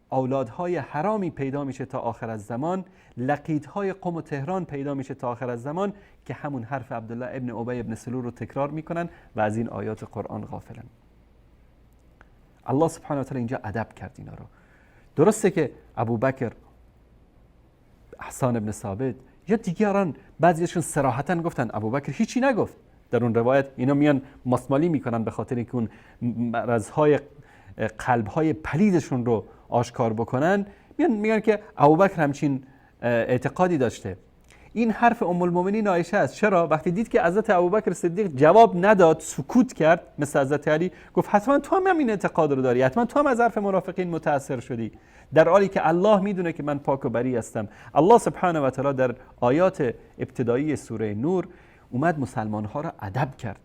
A: اولادهای حرامی پیدا میشه تا آخر از زمان، لقیدهای قم و تهران پیدا میشه تا آخر از زمان، که همون حرف عبدالله ابن ابی ابن سلول رو تکرار میکنن و از این آیات قرآن غافلن. الله سبحانه و تعالی اینجا ادب کرد اینا رو. درسته که ابوبکر، حسان ابن ثابت یا دیگران، بعضیشون صراحتا گفتن، ابوبکر هیچی نگفت. در اون روایت اینا میان ماسمالی میکنن به خاطر اینکه اون مرضهای قلبهای پلیدشون رو آشکار بکنن، میان میگن که ابوبکر همچین اعتقادی داشته. این حرف ام المؤمنین عایشه است. چرا؟ وقتی دید که حضرت ابوبکر صدیق جواب نداد، سکوت کرد، مثل حضرت علی گفت حتما تو هم این اعتقاد رو داری، حتما تو هم از حرف منافقین متاثر شدی، در حالی که الله میدونه که من پاک و بری هستم. الله سبحانه و تعالی در آیات ابتدایی سوره نور اومد مسلمان ها را ادب کرد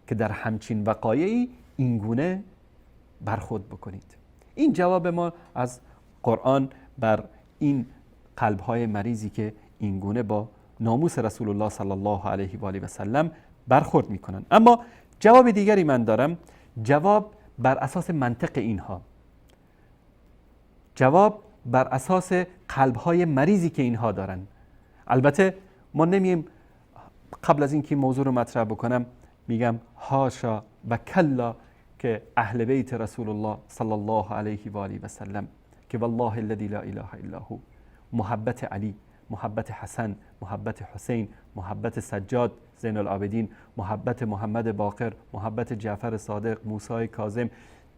A: که در همچین وقایعی اینگونه برخورد بکنید. این جواب ما از قرآن بر این قلب‌های مریضی که اینگونه با ناموس رسول الله صلی الله علیه و آله و سلم برخورد میکنن. اما جواب دیگری من دارم، جواب بر اساس منطق اینها، جواب بر اساس قلب‌های مریضی که اینها دارن. البته ما نمیم قبل از اینکه موضوع رو مطرح بکنم میگم هاشا و کلا که اهل بیت رسول الله صلی الله علیه و آله و سلم که والله الذی لا اله الا هو، محبت علی، محبت حسن، محبت حسین، محبت سجاد زین العابدین، محبت محمد باقر، محبت جعفر صادق، موسی کاظم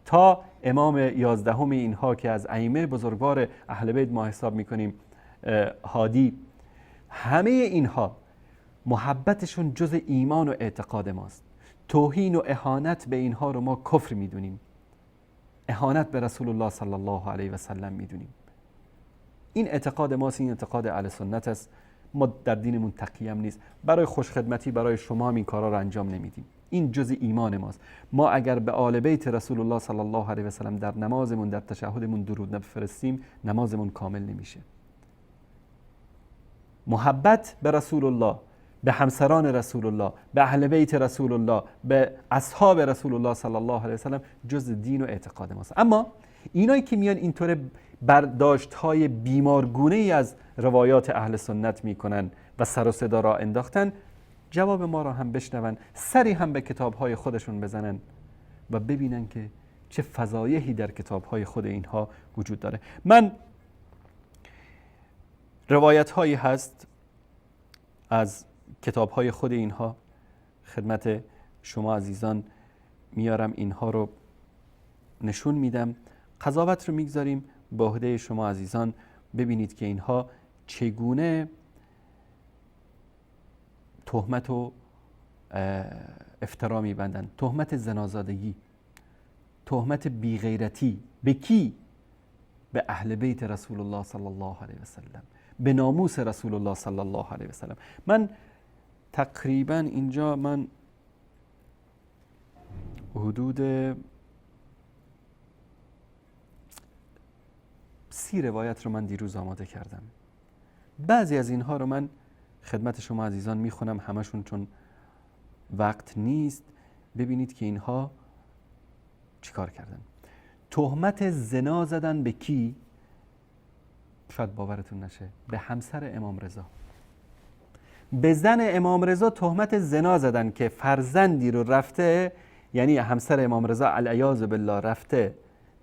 A: تا امام 11 اینها که از ائمه بزرگوار اهل بیت ما حساب میکنیم، هادی، همه اینها محبتشون جز ایمان و اعتقاد ماست. توهین و اهانت به اینها رو ما کفر میدونیم، اهانت به رسول الله صلی الله علیه و سلم میدونیم. این اعتقاد ماست، این اعتقاد اهل سنت است. ما در دینمون تقییم نیست، برای خوشخدمتی برای شما هم این کارا رو انجام نمیدیم. این جز ایمان ماست. ما اگر به آل بیت رسول الله صلی الله علیه و سلم در نمازمون، در تشهدمون درود نفرستیم، نمازمون کامل نمیشه. محبت به رسول الله، به همسران رسول الله، به اهل بیت رسول الله، به اصحاب رسول الله صلی الله علیه و سلم جز دین و اعتقاد ماست. اما اینایی که میان اینطور برداشت های بیمارگونه ای از روایات اهل سنت میکنن و سر و صدا را انداختن، جواب ما را هم بشنون، سری هم به کتاب های خودشون بزنن و ببینن که چه فضایحی در کتاب های خود اینها وجود داره. من روایت هایی هست از کتاب های خود اینها خدمت شما عزیزان میارم، اینها رو نشون میدم، قضاوت رو میگذاریم به عهده شما عزیزان، ببینید که اینها چگونه تهمت و افترا میبندن. تهمت زنازادگی، تهمت بیغیرتی به کی؟ به اهل بیت رسول الله صلی الله علیه و سلم، به ناموس رسول الله صلی الله علیه و سلم. من تقریبا اینجا من حدود 30 روایت رو من دیروز آماده کردم. بعضی از اینها رو من خدمت شما عزیزان میخونم، همشون چون وقت نیست. ببینید که اینها چیکار کردن. تهمت زنا زدن به کی؟ شاید باورتون نشه، به همسر امام رضا، به زن امام رضا تهمت زنا زدن که فرزندی رو رفته، یعنی همسر امام رضا العیاذ بالله رفته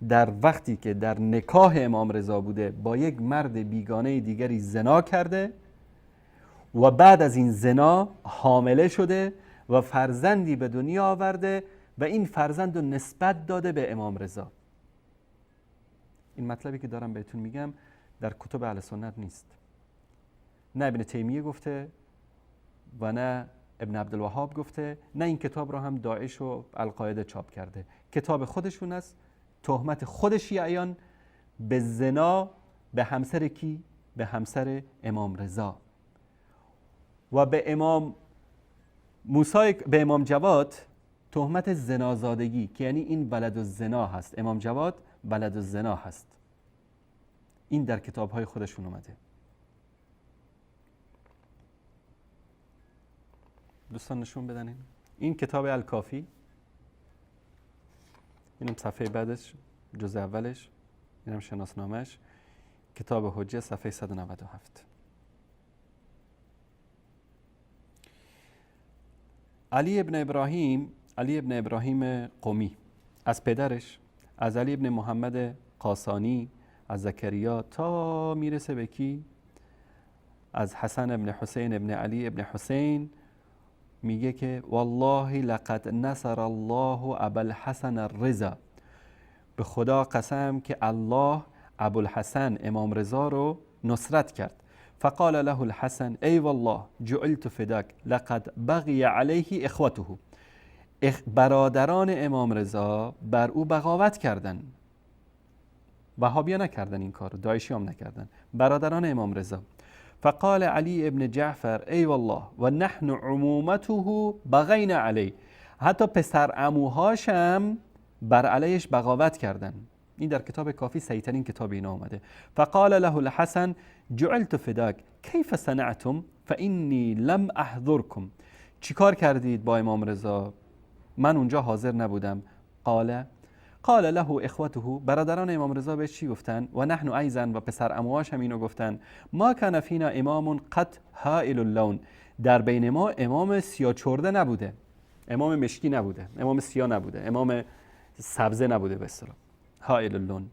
A: در وقتی که در نکاح امام رضا بوده با یک مرد بیگانه دیگری زنا کرده و بعد از این زنا حامله شده و فرزندی به دنیا آورده و این فرزند رو نسبت داده به امام رضا. این مطلبی که دارم بهتون میگم در کتب اهل سنت نیست. نه ابن تیمیه گفته و نه ابن عبدالوهاب گفته، نه این کتاب رو هم داعش و القاعده چاپ کرده. کتاب خودشون است، تهمت خود شیعیان به زنا به همسر کی؟ به همسر امام رضا و به امام موسی، به امام جواد تهمت زنازادگی که یعنی این ولد الزنا هست، امام جواد ولد الزنا هست. این در کتاب‌های خودشون اومده. دوستان نشون بدن این کتاب الکافی، اینم صفحه بعدش، جزء اولش، اینم شناسنامهش، کتاب حجه صفحه 197. علی ابن ابراهیم قمی از پدرش، از علی ابن محمد قاسانی، از زکریا تا میرسه به کی؟ از حسن ابن حسین ابن علی ابن حسین میگه که والله لقد نصر الله ابوالحسن الرضا، به خدا قسم که الله ابوالحسن امام رضا رو نصرت کرد. فقال له الحسن ای والله جعلت فداک لقد بغی علیه اخوته، برادران امام رضا بر او بغاوت کردن، وهابیا نکردن این کارو، داعشی هم نکردن، برادران امام رضا. فقال علی ابن جعفر ای والله و نحن عمومته بغینا علیه، حتی پسر عموهاشم بر علیش بغاوت کردن. این در کتاب کافی صحیح ترین کتاب اینا آمده. فقال له الحسن جعلت فداک کیف صنعتم فانی لم احضرکم. چیکار کردید با امام رضا؟ من اونجا حاضر نبودم. قال له اخوته، برادران امام رضا بهش چی گفتن؟ و نحن ایضا، و پسر عموهاش هم اینو گفتن، ما کان فینا امام قط هائل اللون، در بین ما امام سیاه چرده نبوده، امام مشکی نبوده، امام سیاه نبوده، امام سبزه نبوده به اصطلاح، هائل اللون.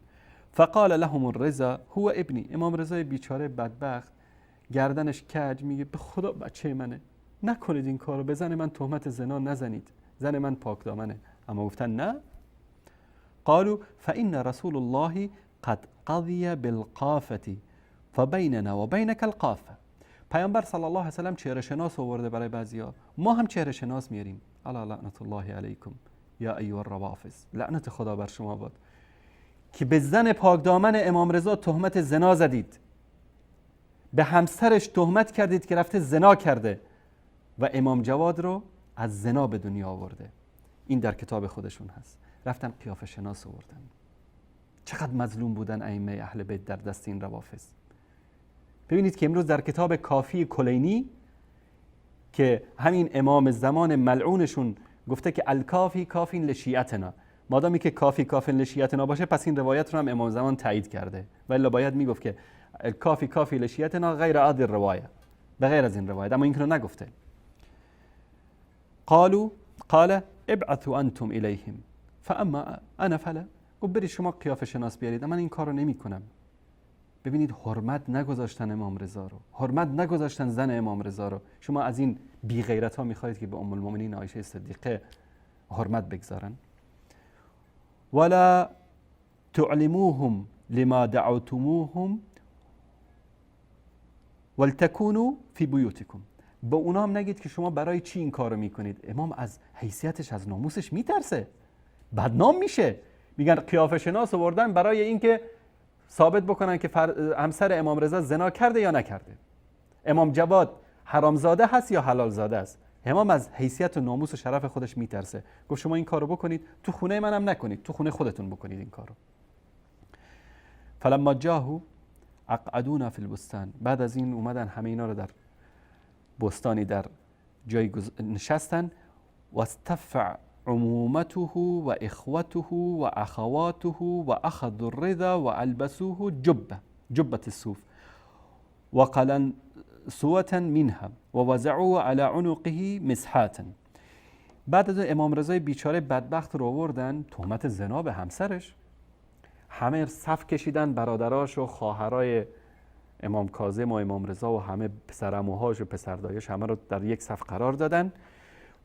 A: فقال لهم الرضا هو ابنی. امام رضا بیچاره بدبخت گردنش کج میگه به خدا بچه منه، نکنید این کارو، به زن من تهمت زنا نزنید، زن من پاک دامنه. اما گفتن نه. قالوا فإن رسول الله قد قضی بالقافة فبیننا وبینک القافة. پیامبر صلی الله علیه و سلم چهره شناس آورده برای بعضیا، ما هم چهره شناس میاریم. الا لعنت الله علیکم یا ایها الروافض، لعنت خدا بر شما باد که به زن پاک دامن امام رضا تهمت زنا زدید، به همسرش تهمت کردید که رفته زنا کرده و امام جواد رو از زنا به دنیا آورده. این در کتاب خودشون هست. رفتن قیافه شناس آوردن. چقدر مظلوم بودن ائمه اهل بیت در دست این روافض. ببینید که امروز در کتاب کافی کلینی که همین امام زمان ملعونشون گفته که الکافی کافین لشیعتنا، مادامی که کافی کافین لشیعتنا باشه پس این روایت رو هم امام زمان تایید کرده، ولی باید میگفت که الکافی کافی لشیعتنا غیر عادل روایه، به غیر از این روایت، اما این رو نگفته. قالوا قال ابعثوا انتم الیهم فاما انا فلا. گفت برید شما قیافه شناس بیارید، من این کارو نمی کنم. ببینید حرمت نگذاشتن امام رضا رو، حرمت نگذاشتن زن امام رضا رو. شما از این بی غیرت ها میخواهید که به ام المؤمنین عایشه صدیقه حرمت بگذارن؟ ولا تعلموهم لما دعوتموهم ولتكونوا فی بیوتکم. به اونا هم نگید که شما برای چی این کارو میکنید. امام از حیثیتش، از ناموسش میترسه، بدنام میشه. میگن قیافه شناس آوردن برای اینکه ثابت بکنن که همسر امام رضا زنا کرده یا نکرده، امام جواد حرامزاده هست یا حلال زاده است. امام از حیثیت و ناموس و شرف خودش میترسه. گفت شما این کارو بکنید، تو خونه منم نکنید، تو خونه خودتون بکنید این کارو. فلما جاهو اقعدونا فی البستان. بعد از این اومدن همه اینا رو در بستانی در جای نشستن. واستفع عمومته و اخوته و اخواته و اخذوا الرضا و البسوه جبه الصوف و قلنسوة منها و وضعوه على عنقه مسحاتا. بعد از امام رضای بیچاره بدبخت رو آوردن، تهمت زنا به همسرش، همه صف کشیدن، برادراش و خواهرای امام کاظم و امام رضا و همه پسرعموهاش و پسردایش همه رو در یک صف قرار دادن.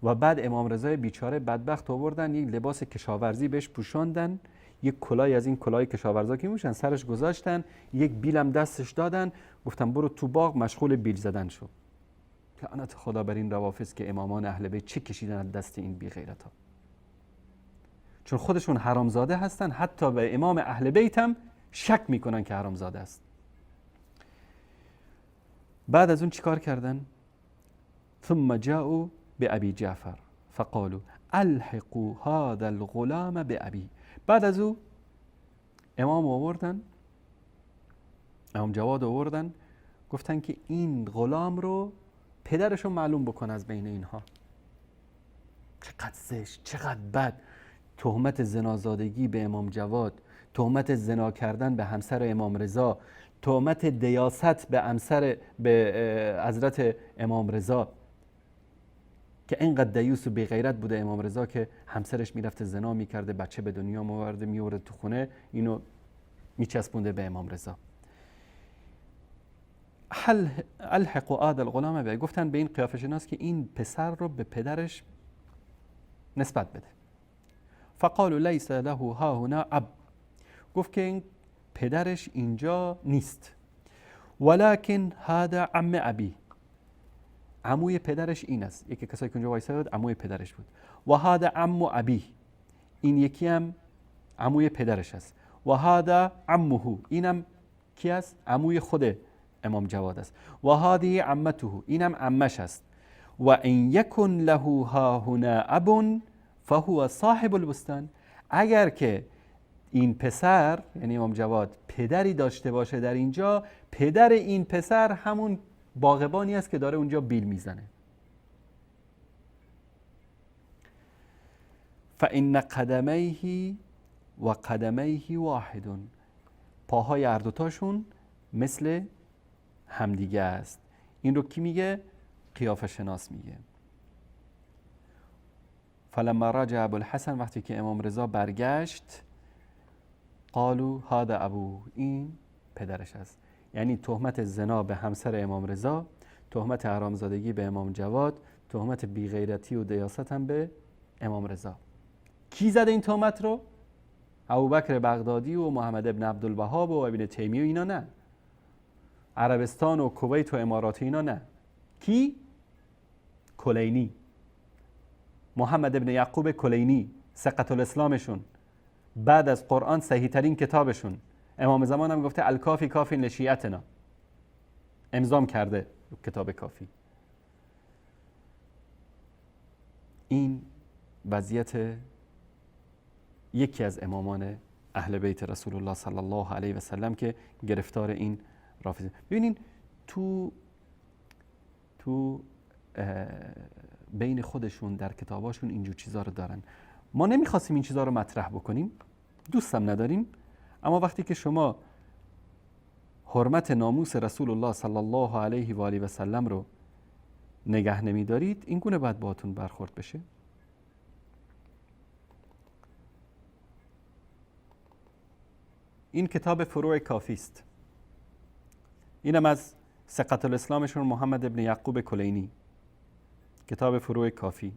A: و بعد امام رضای بیچاره بدبخت آوردن، یک لباس کشاورزی بهش پوشاندن، یک کلاهی از این کلاه کشاورزا که می‌پوشن سرش گذاشتن، یک بیلم دستش دادن، گفتن برو تو باغ مشغول بیل زدن شو. لعنت خدا بر این روافض که امامان اهل بیت چه کشیدن از دست این بی غیرتا. چون خودشون حرامزاده هستن، حتی به امام اهل بیت هم شک میکنن که حرامزاده است. بعد از اون چیکار کردن؟ ثم جاءوا بأبي جعفر فقالوا الحقوا هذا الغلام بأبي. بعد از او امام آوردن، امام جواد آوردن، گفتن که این غلام رو پدرشو معلوم بکن از بین اینها. چقدر زشت، چقدر بد. تهمت زنازادگی به امام جواد، تهمت زنا کردن به همسر امام رضا، تهمت دیاست به همسر، به حضرت امام رضا که اینقدر دیوس و بی‌غیرت بوده امام رضا که همسرش میرفته زنا میکرده، بچه به دنیا می‌آورده، میورده تو خونه، اینو میچسبونده به امام رضا. الحق هذا الغلام به، گفتن به این قیافه شناس که این پسر رو به پدرش نسبت بده. فقالوا لیس له ها هنا اب. گفت که این پدرش اینجا نیست. ولكن هذا عم ابی، عموی پدرش این است. یکی کسایی که اونجا وایساده بود عموی پدرش بود. و هذا عم ابی، این یکی هم عموی پدرش است. و هذا عمه، اینم کی است؟ عموی خود امام جواد است. و هذه عمته، اینم عمش است. و ان یکن له ها هنا اب فهو صاحب البستان. اگر که این پسر یعنی امام جواد پدری داشته باشه در اینجا، پدر این پسر همون باغبانی است که داره اونجا بیل میزنه. فإن قدمیه و قدمیه واحد، پاهای هر دوتاشون مثل همدیگه است. این رو کی میگه؟ قیافه شناس میگه. فلما رجع ابوالحسن، وقتی که امام رضا برگشت، قالوا هذا ابو، این پدرش است. یعنی تهمت زنا به همسر امام رضا، تهمت حرامزادگی به امام جواد، تهمت بیغیرتی و دیاست هم به امام رضا. کی زده این تهمت رو؟ ابوبکر بغدادی و محمد ابن عبدالوهاب و ابن تیمیه و اینا نه، عربستان و کویت و امارات اینا نه. کی؟ کلینی، محمد ابن یعقوب کلینی، ثقة الاسلامشون، بعد از قرآن صحیح ترین کتابشون. امام زمان هم گفته الکافی کافی لشیعتنا، امضام کرده کتاب کافی. این وضعیت یکی از امامان اهل بیت رسول الله صلی الله علیه و سلم که گرفتار این رافضه. ببینین تو بین خودشون در کتاباشون اینجور چیزا رو دارن. ما نمیخواستیم این چیزا رو مطرح بکنیم، دوستم نداریم، اما وقتی که شما حرمت ناموس رسول الله صلی الله علیه و آله و سلم رو نگه نمیدارید، این گونه باید باهاتون برخورد بشه. این کتاب فروع کافی است. اینم از ثقة الاسلامشون محمد ابن یعقوب کلینی، کتاب فروع کافی.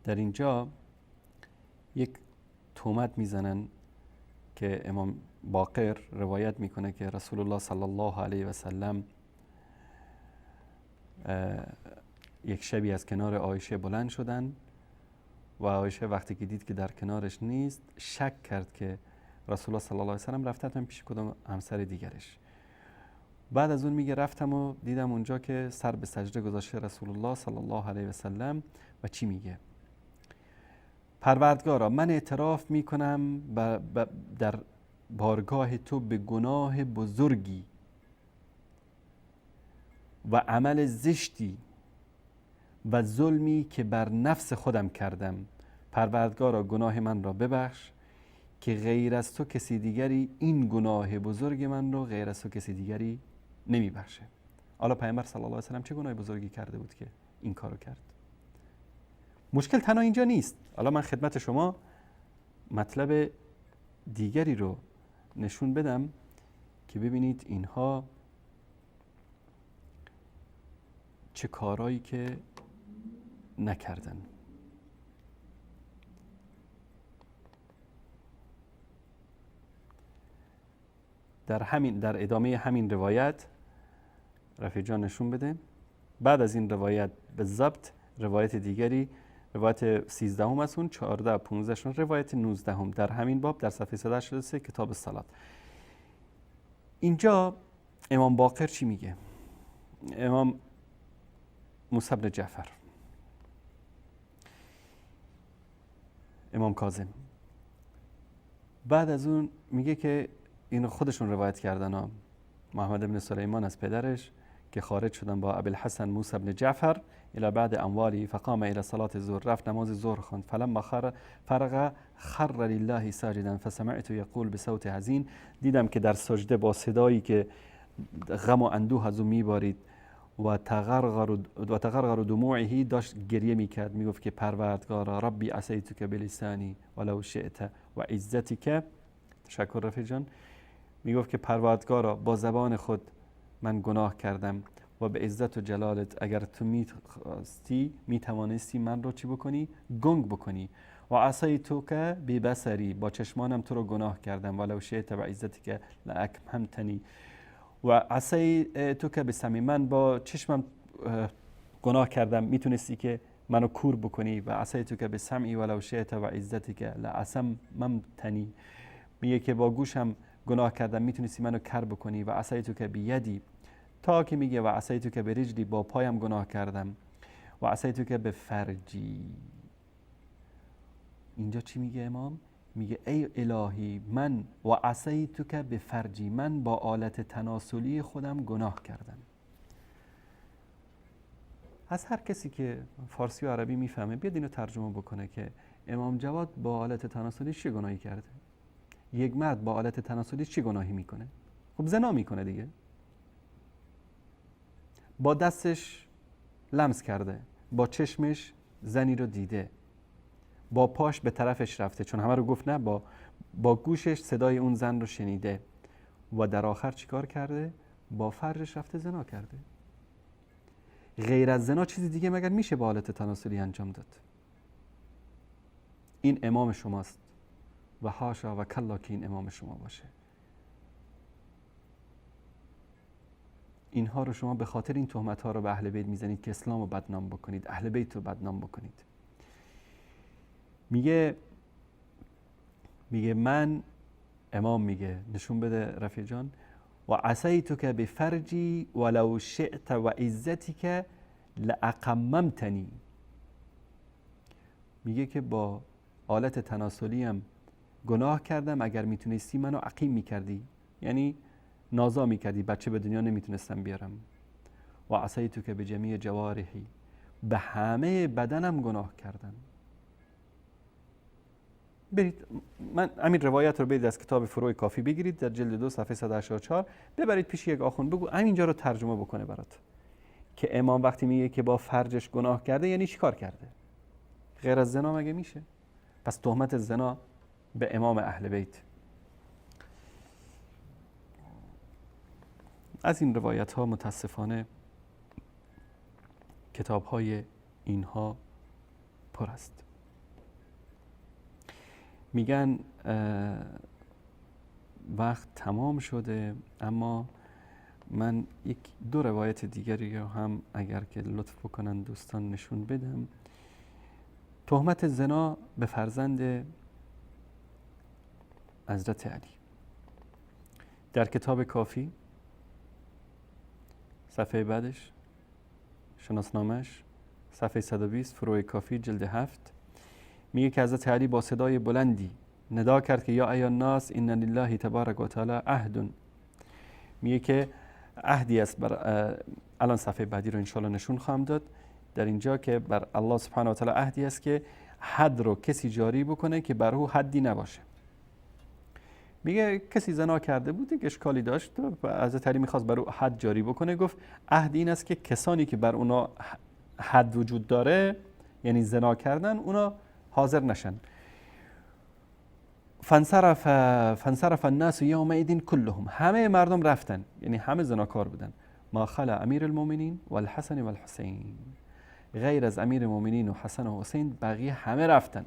A: در اینجا یک تهمت میزنن که امام باقر روایت میکنه که رسول الله صلی الله علیه و سلم یک شبی از کنار عایشه بلند شدن و عایشه وقتی که دید که در کنارش نیست، شک کرد که رسول الله صلی الله علیه و سلم رفته پیش کدام همسر دیگرش. بعد از اون میگه رفتم و دیدم اونجا که سر به سجده گذاشته رسول الله صلی الله علیه و سلم و چی میگه؟ پروردگارا، من اعتراف میکنم در بارگاه تو به گناه بزرگی و عمل زشتی و ظلمی که بر نفس خودم کردم. پروردگارا گناه من را ببخش که غیر از تو کسی دیگری این گناه بزرگ من رو غیر از تو کسی دیگری نمیبخشه. حالا پیامبر صلی الله علیه و سلم چه گناه بزرگی کرده بود که این کارو کرد؟ مشکل تنها اینجا نیست. حالا من خدمت شما مطلب دیگری رو نشون بدم که ببینید اینها چه کارهایی که نکردن. در ادامه همین روایت رفیق جان نشون بده. بعد از این روایت به ضبط روایت دیگری، روایت 13 هم از اون، 14 15 شون، روایت 19 هم در همین باب در صفحه 183 کتاب الصلات. اینجا امام باقر چی میگه؟ امام موسی بن جعفر، امام کاظم، بعد از اون میگه که اینو خودشون روایت کردن ها، محمد بن سلیمان از پدرش که خارج شدن با ابوالحسن موسی بن جعفر الى بعد اموالی فقام الى صلاة الظهر، رفت نماز ظهر خواند، فلما فرغ خر لله ساجدا فسمعت یقول بصوت حزین، دیدم که در سجده با صدایی که غم و اندوه از او میبارید و تغرغر دموعه، داشت گریه میکرد، میگفت که پروردگارا ربی عصیتک بلسانی ولو شئت و عزتک. تشکر رفیق جان. میگفت که پروردگارا با زبان خود من گناه کردم و به عزت و جلالت اگر تو میخواستی میتوانستی من رو چی بکنی؟ گنگ بکنی. و عصیتک ببصری، با چشمانم تو رو گناه کردم، ولو شئت و عزتک لاکممتنی. و عصیتک بسمعی، من با چشمم گناه کردم، میتونستی که منو کور بکنی. و عصیتک بسمعی ولو شئت و عزتک لاصممتنی، میگه که با گوشم گناه کردم، میتونستی منو کر بکنی. و عصیتک بیدی، تا که میگه و عصیتک برجلی، با پایم گناه کردم. و عصیتک به فرجی. اینجا چی میگه امام؟ میگه ای الهی من و عصیتک به فرجی، من با آلت تناسلی خودم گناه کردم. از هر کسی که فارسی و عربی میفهمه بیاد اینو ترجمه بکنه که امام جواد با آلت تناسلی چه گناهی کرده؟ یک مرد با آلت تناسلی چه گناهی میکنه؟ خب زنا میکنه دیگه. با دستش لمس کرده، با چشمش زنی رو دیده، با پاش به طرفش رفته، چون همه رو گفت نه، با گوشش صدای اون زن رو شنیده و در آخر چیکار کرده؟ با فرجش رفته زنا کرده. غیر از زنا چیزی دیگه مگر میشه با آلت تناسلی انجام داد؟ این امام شماست و حاشا و کلا که این امام شما باشه. اینها رو شما به خاطر این تهمت ها رو به اهل بیت میزنید که اسلام رو بدنام بکنید، اهل بیت رو بدنام بکنید. میگه من، امام میگه، نشون بده رفیق جان، و عصیتک بفرجی ولو شئت و عزتک لأقممتنی. میگه که با آلت تناسلیم گناه کردم، اگر میتونستی منو عقیم میکردی، یعنی نازا میکردی، بچه به دنیا نمیتونستم بیارم. و عصیتک به جمیع جوارحی، به همه بدنم گناه کردم. برید من همین روایت رو برید از کتاب فروع کافی بگیرید در جلد 2 صفحه 184، ببرید پیش یک آخوند بگو همینجا رو ترجمه بکنه برات که امام وقتی میگه که با فرجش گناه کرده یعنی چیکار کرده؟ غیر از زنا مگه میشه؟ پس تهمت زنا به امام اهل بیت. از این روایت ها متاسفانه کتاب های اینها پر است. میگن وقت تمام شده، اما من یک دو روایت دیگری رو هم اگر که لطف بکنن دوستان نشون بدم. تهمت زنا به فرزند حضرت علی در کتاب کافی صفحه بعدش شناسنامش صفحه 120 فروع کافی جلد 7 میگه که حضرت علی با صدای بلندی ندا کرد که یا ایها الناس ان لله تبارک و تعالی عهد. میگه که عهدی است بر، الان صفحه بعدی رو انشالله نشون خواهم داد، در اینجا که بر الله سبحانه و تعالی عهدی است که حد رو کسی جاری بکنه که بر او حدی نباشه. میگه کسی زنا کرده بود، یک اشکالی داشت و حضرت علی میخواست بر او حد جاری بکنه، گفت عهد این است که کسانی که بر اونا حد وجود داره، یعنی زنا کردن، اونا حاضر نشن. فانصرف الناس یومئذ كلهم، همه مردم رفتن، یعنی همه زناکار بودن. ما خلا امیر المؤمنین والحسن والحسین، غیر از امیر المؤمنین و حسن و حسین بقیه همه رفتن.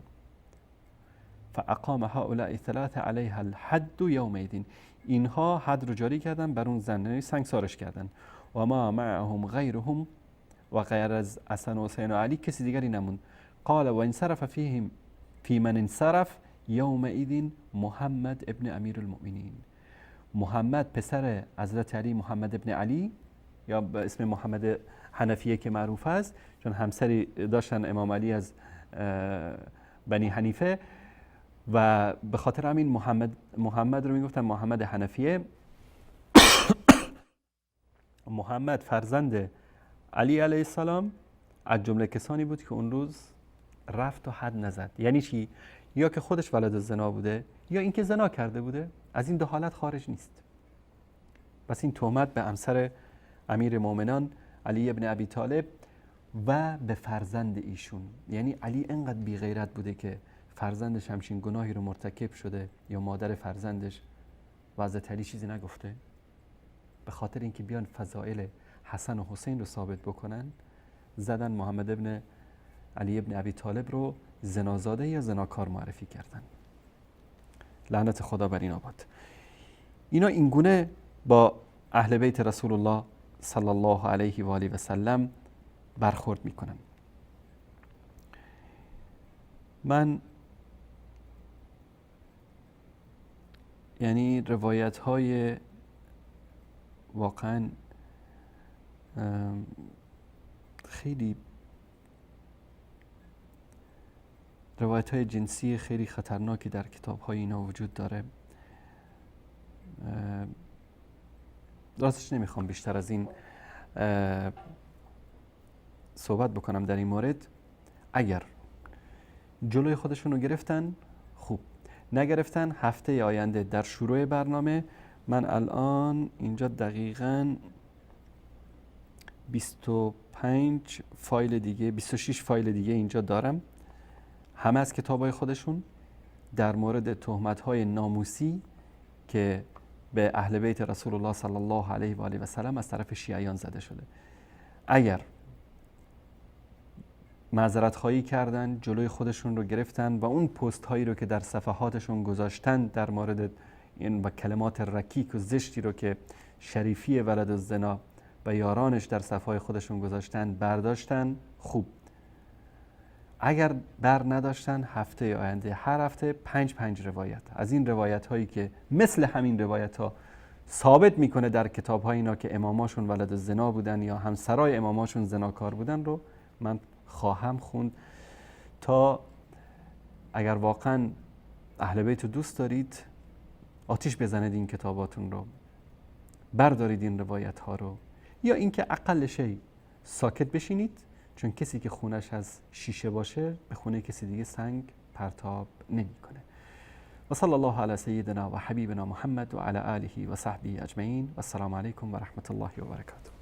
A: فاقام هؤلاء الثلاثه علیها الحد یومئذ، اینها حد رو جاری کردن بر اون زن، یعنی سنگسارش کردن. و ما معهم غیرهم، و غیر از حسن و حسین و علی کسی دیگری نموند. قال و انصرف فیهم فی من انصرف یومئذ محمد ابن امیر المؤمنین. محمد پسر حضرت علی، محمد ابن علی یا به اسم محمد حنفیه که معروف است، چون همسری داشتن امام علی از بنی حنیفه و به خاطر همین محمد رو میگفتن محمد حنفیه. محمد فرزند علی علیه السلام از جمله کسانی بود که اون روز رفت و حد نزد. یعنی چی؟ یا که خودش ولد زنا بوده یا اینکه زنا کرده بوده، از این دو حالت خارج نیست. پس این تهمت به همسر امیر مؤمنان علی ابن ابی طالب و به فرزند ایشون، یعنی علی انقدر بی غیرت بوده که فرزندش همچین گناهی رو مرتکب شده یا مادر فرزندش، و حضرت علی چیزی نگفته، به خاطر اینکه بیان فضائل حسن و حسین رو ثابت بکنن، زدن محمد ابن علی ابن ابی طالب رو زنازاده یا زناکار معرفی کردن. لعنت خدا بر اینا باد. اینا اینگونه با اهل بیت رسول الله صلی الله علیه و آله و سلم برخورد میکنن. من یعنی روایت های واقعا خیلی روایت های جنسی خیلی خطرناکی در کتاب های اینا وجود داره. راستش نمیخوام بیشتر از این صحبت بکنم در این مورد. اگر جلوی خودشون رو گرفتن خوب، نگرفتن هفته آینده در شروع برنامه، من الان اینجا دقیقاً 25 فایل دیگه، 26 فایل دیگه اینجا دارم، همه از کتاب‌های خودشون در مورد تهمت‌های ناموسی که به اهل بیت رسول الله صلی الله علیه و آله و سلم از طرف شیعیان زده شده. اگر معذرت خواهی کردن، جلوی خودشون رو گرفتن و اون پست هایی رو که در صفحاتشون گذاشتن در مورد این و کلمات رکیک و زشتی رو که شریفی ولد الزنا و یارانش در صفحه خودشون گذاشتن برداشتن، خوب. اگر بر نداشتن، هفته آینده هر هفته 5 روایت از این روایت هایی که مثل همین روایت ها ثابت میکنه در کتاب های اینا که اماماشون ولد الزنا بودن یا همسرای اماماشون زناکار بودن رو من خواهم خوند، تا اگر واقعا اهل بیت رو دوست دارید آتیش بزنید این کتاباتون رو، بردارید این روایت ها رو، یا اینکه اقل شی ساکت بشینید، چون کسی که خونش از شیشه باشه به خونه کسی دیگه سنگ پرتاب نمیکنه. و صلی الله علی سیدنا و حبیبنا محمد و علی آله و صحبه اجمعین. و السلام علیکم و رحمت الله و برکاته.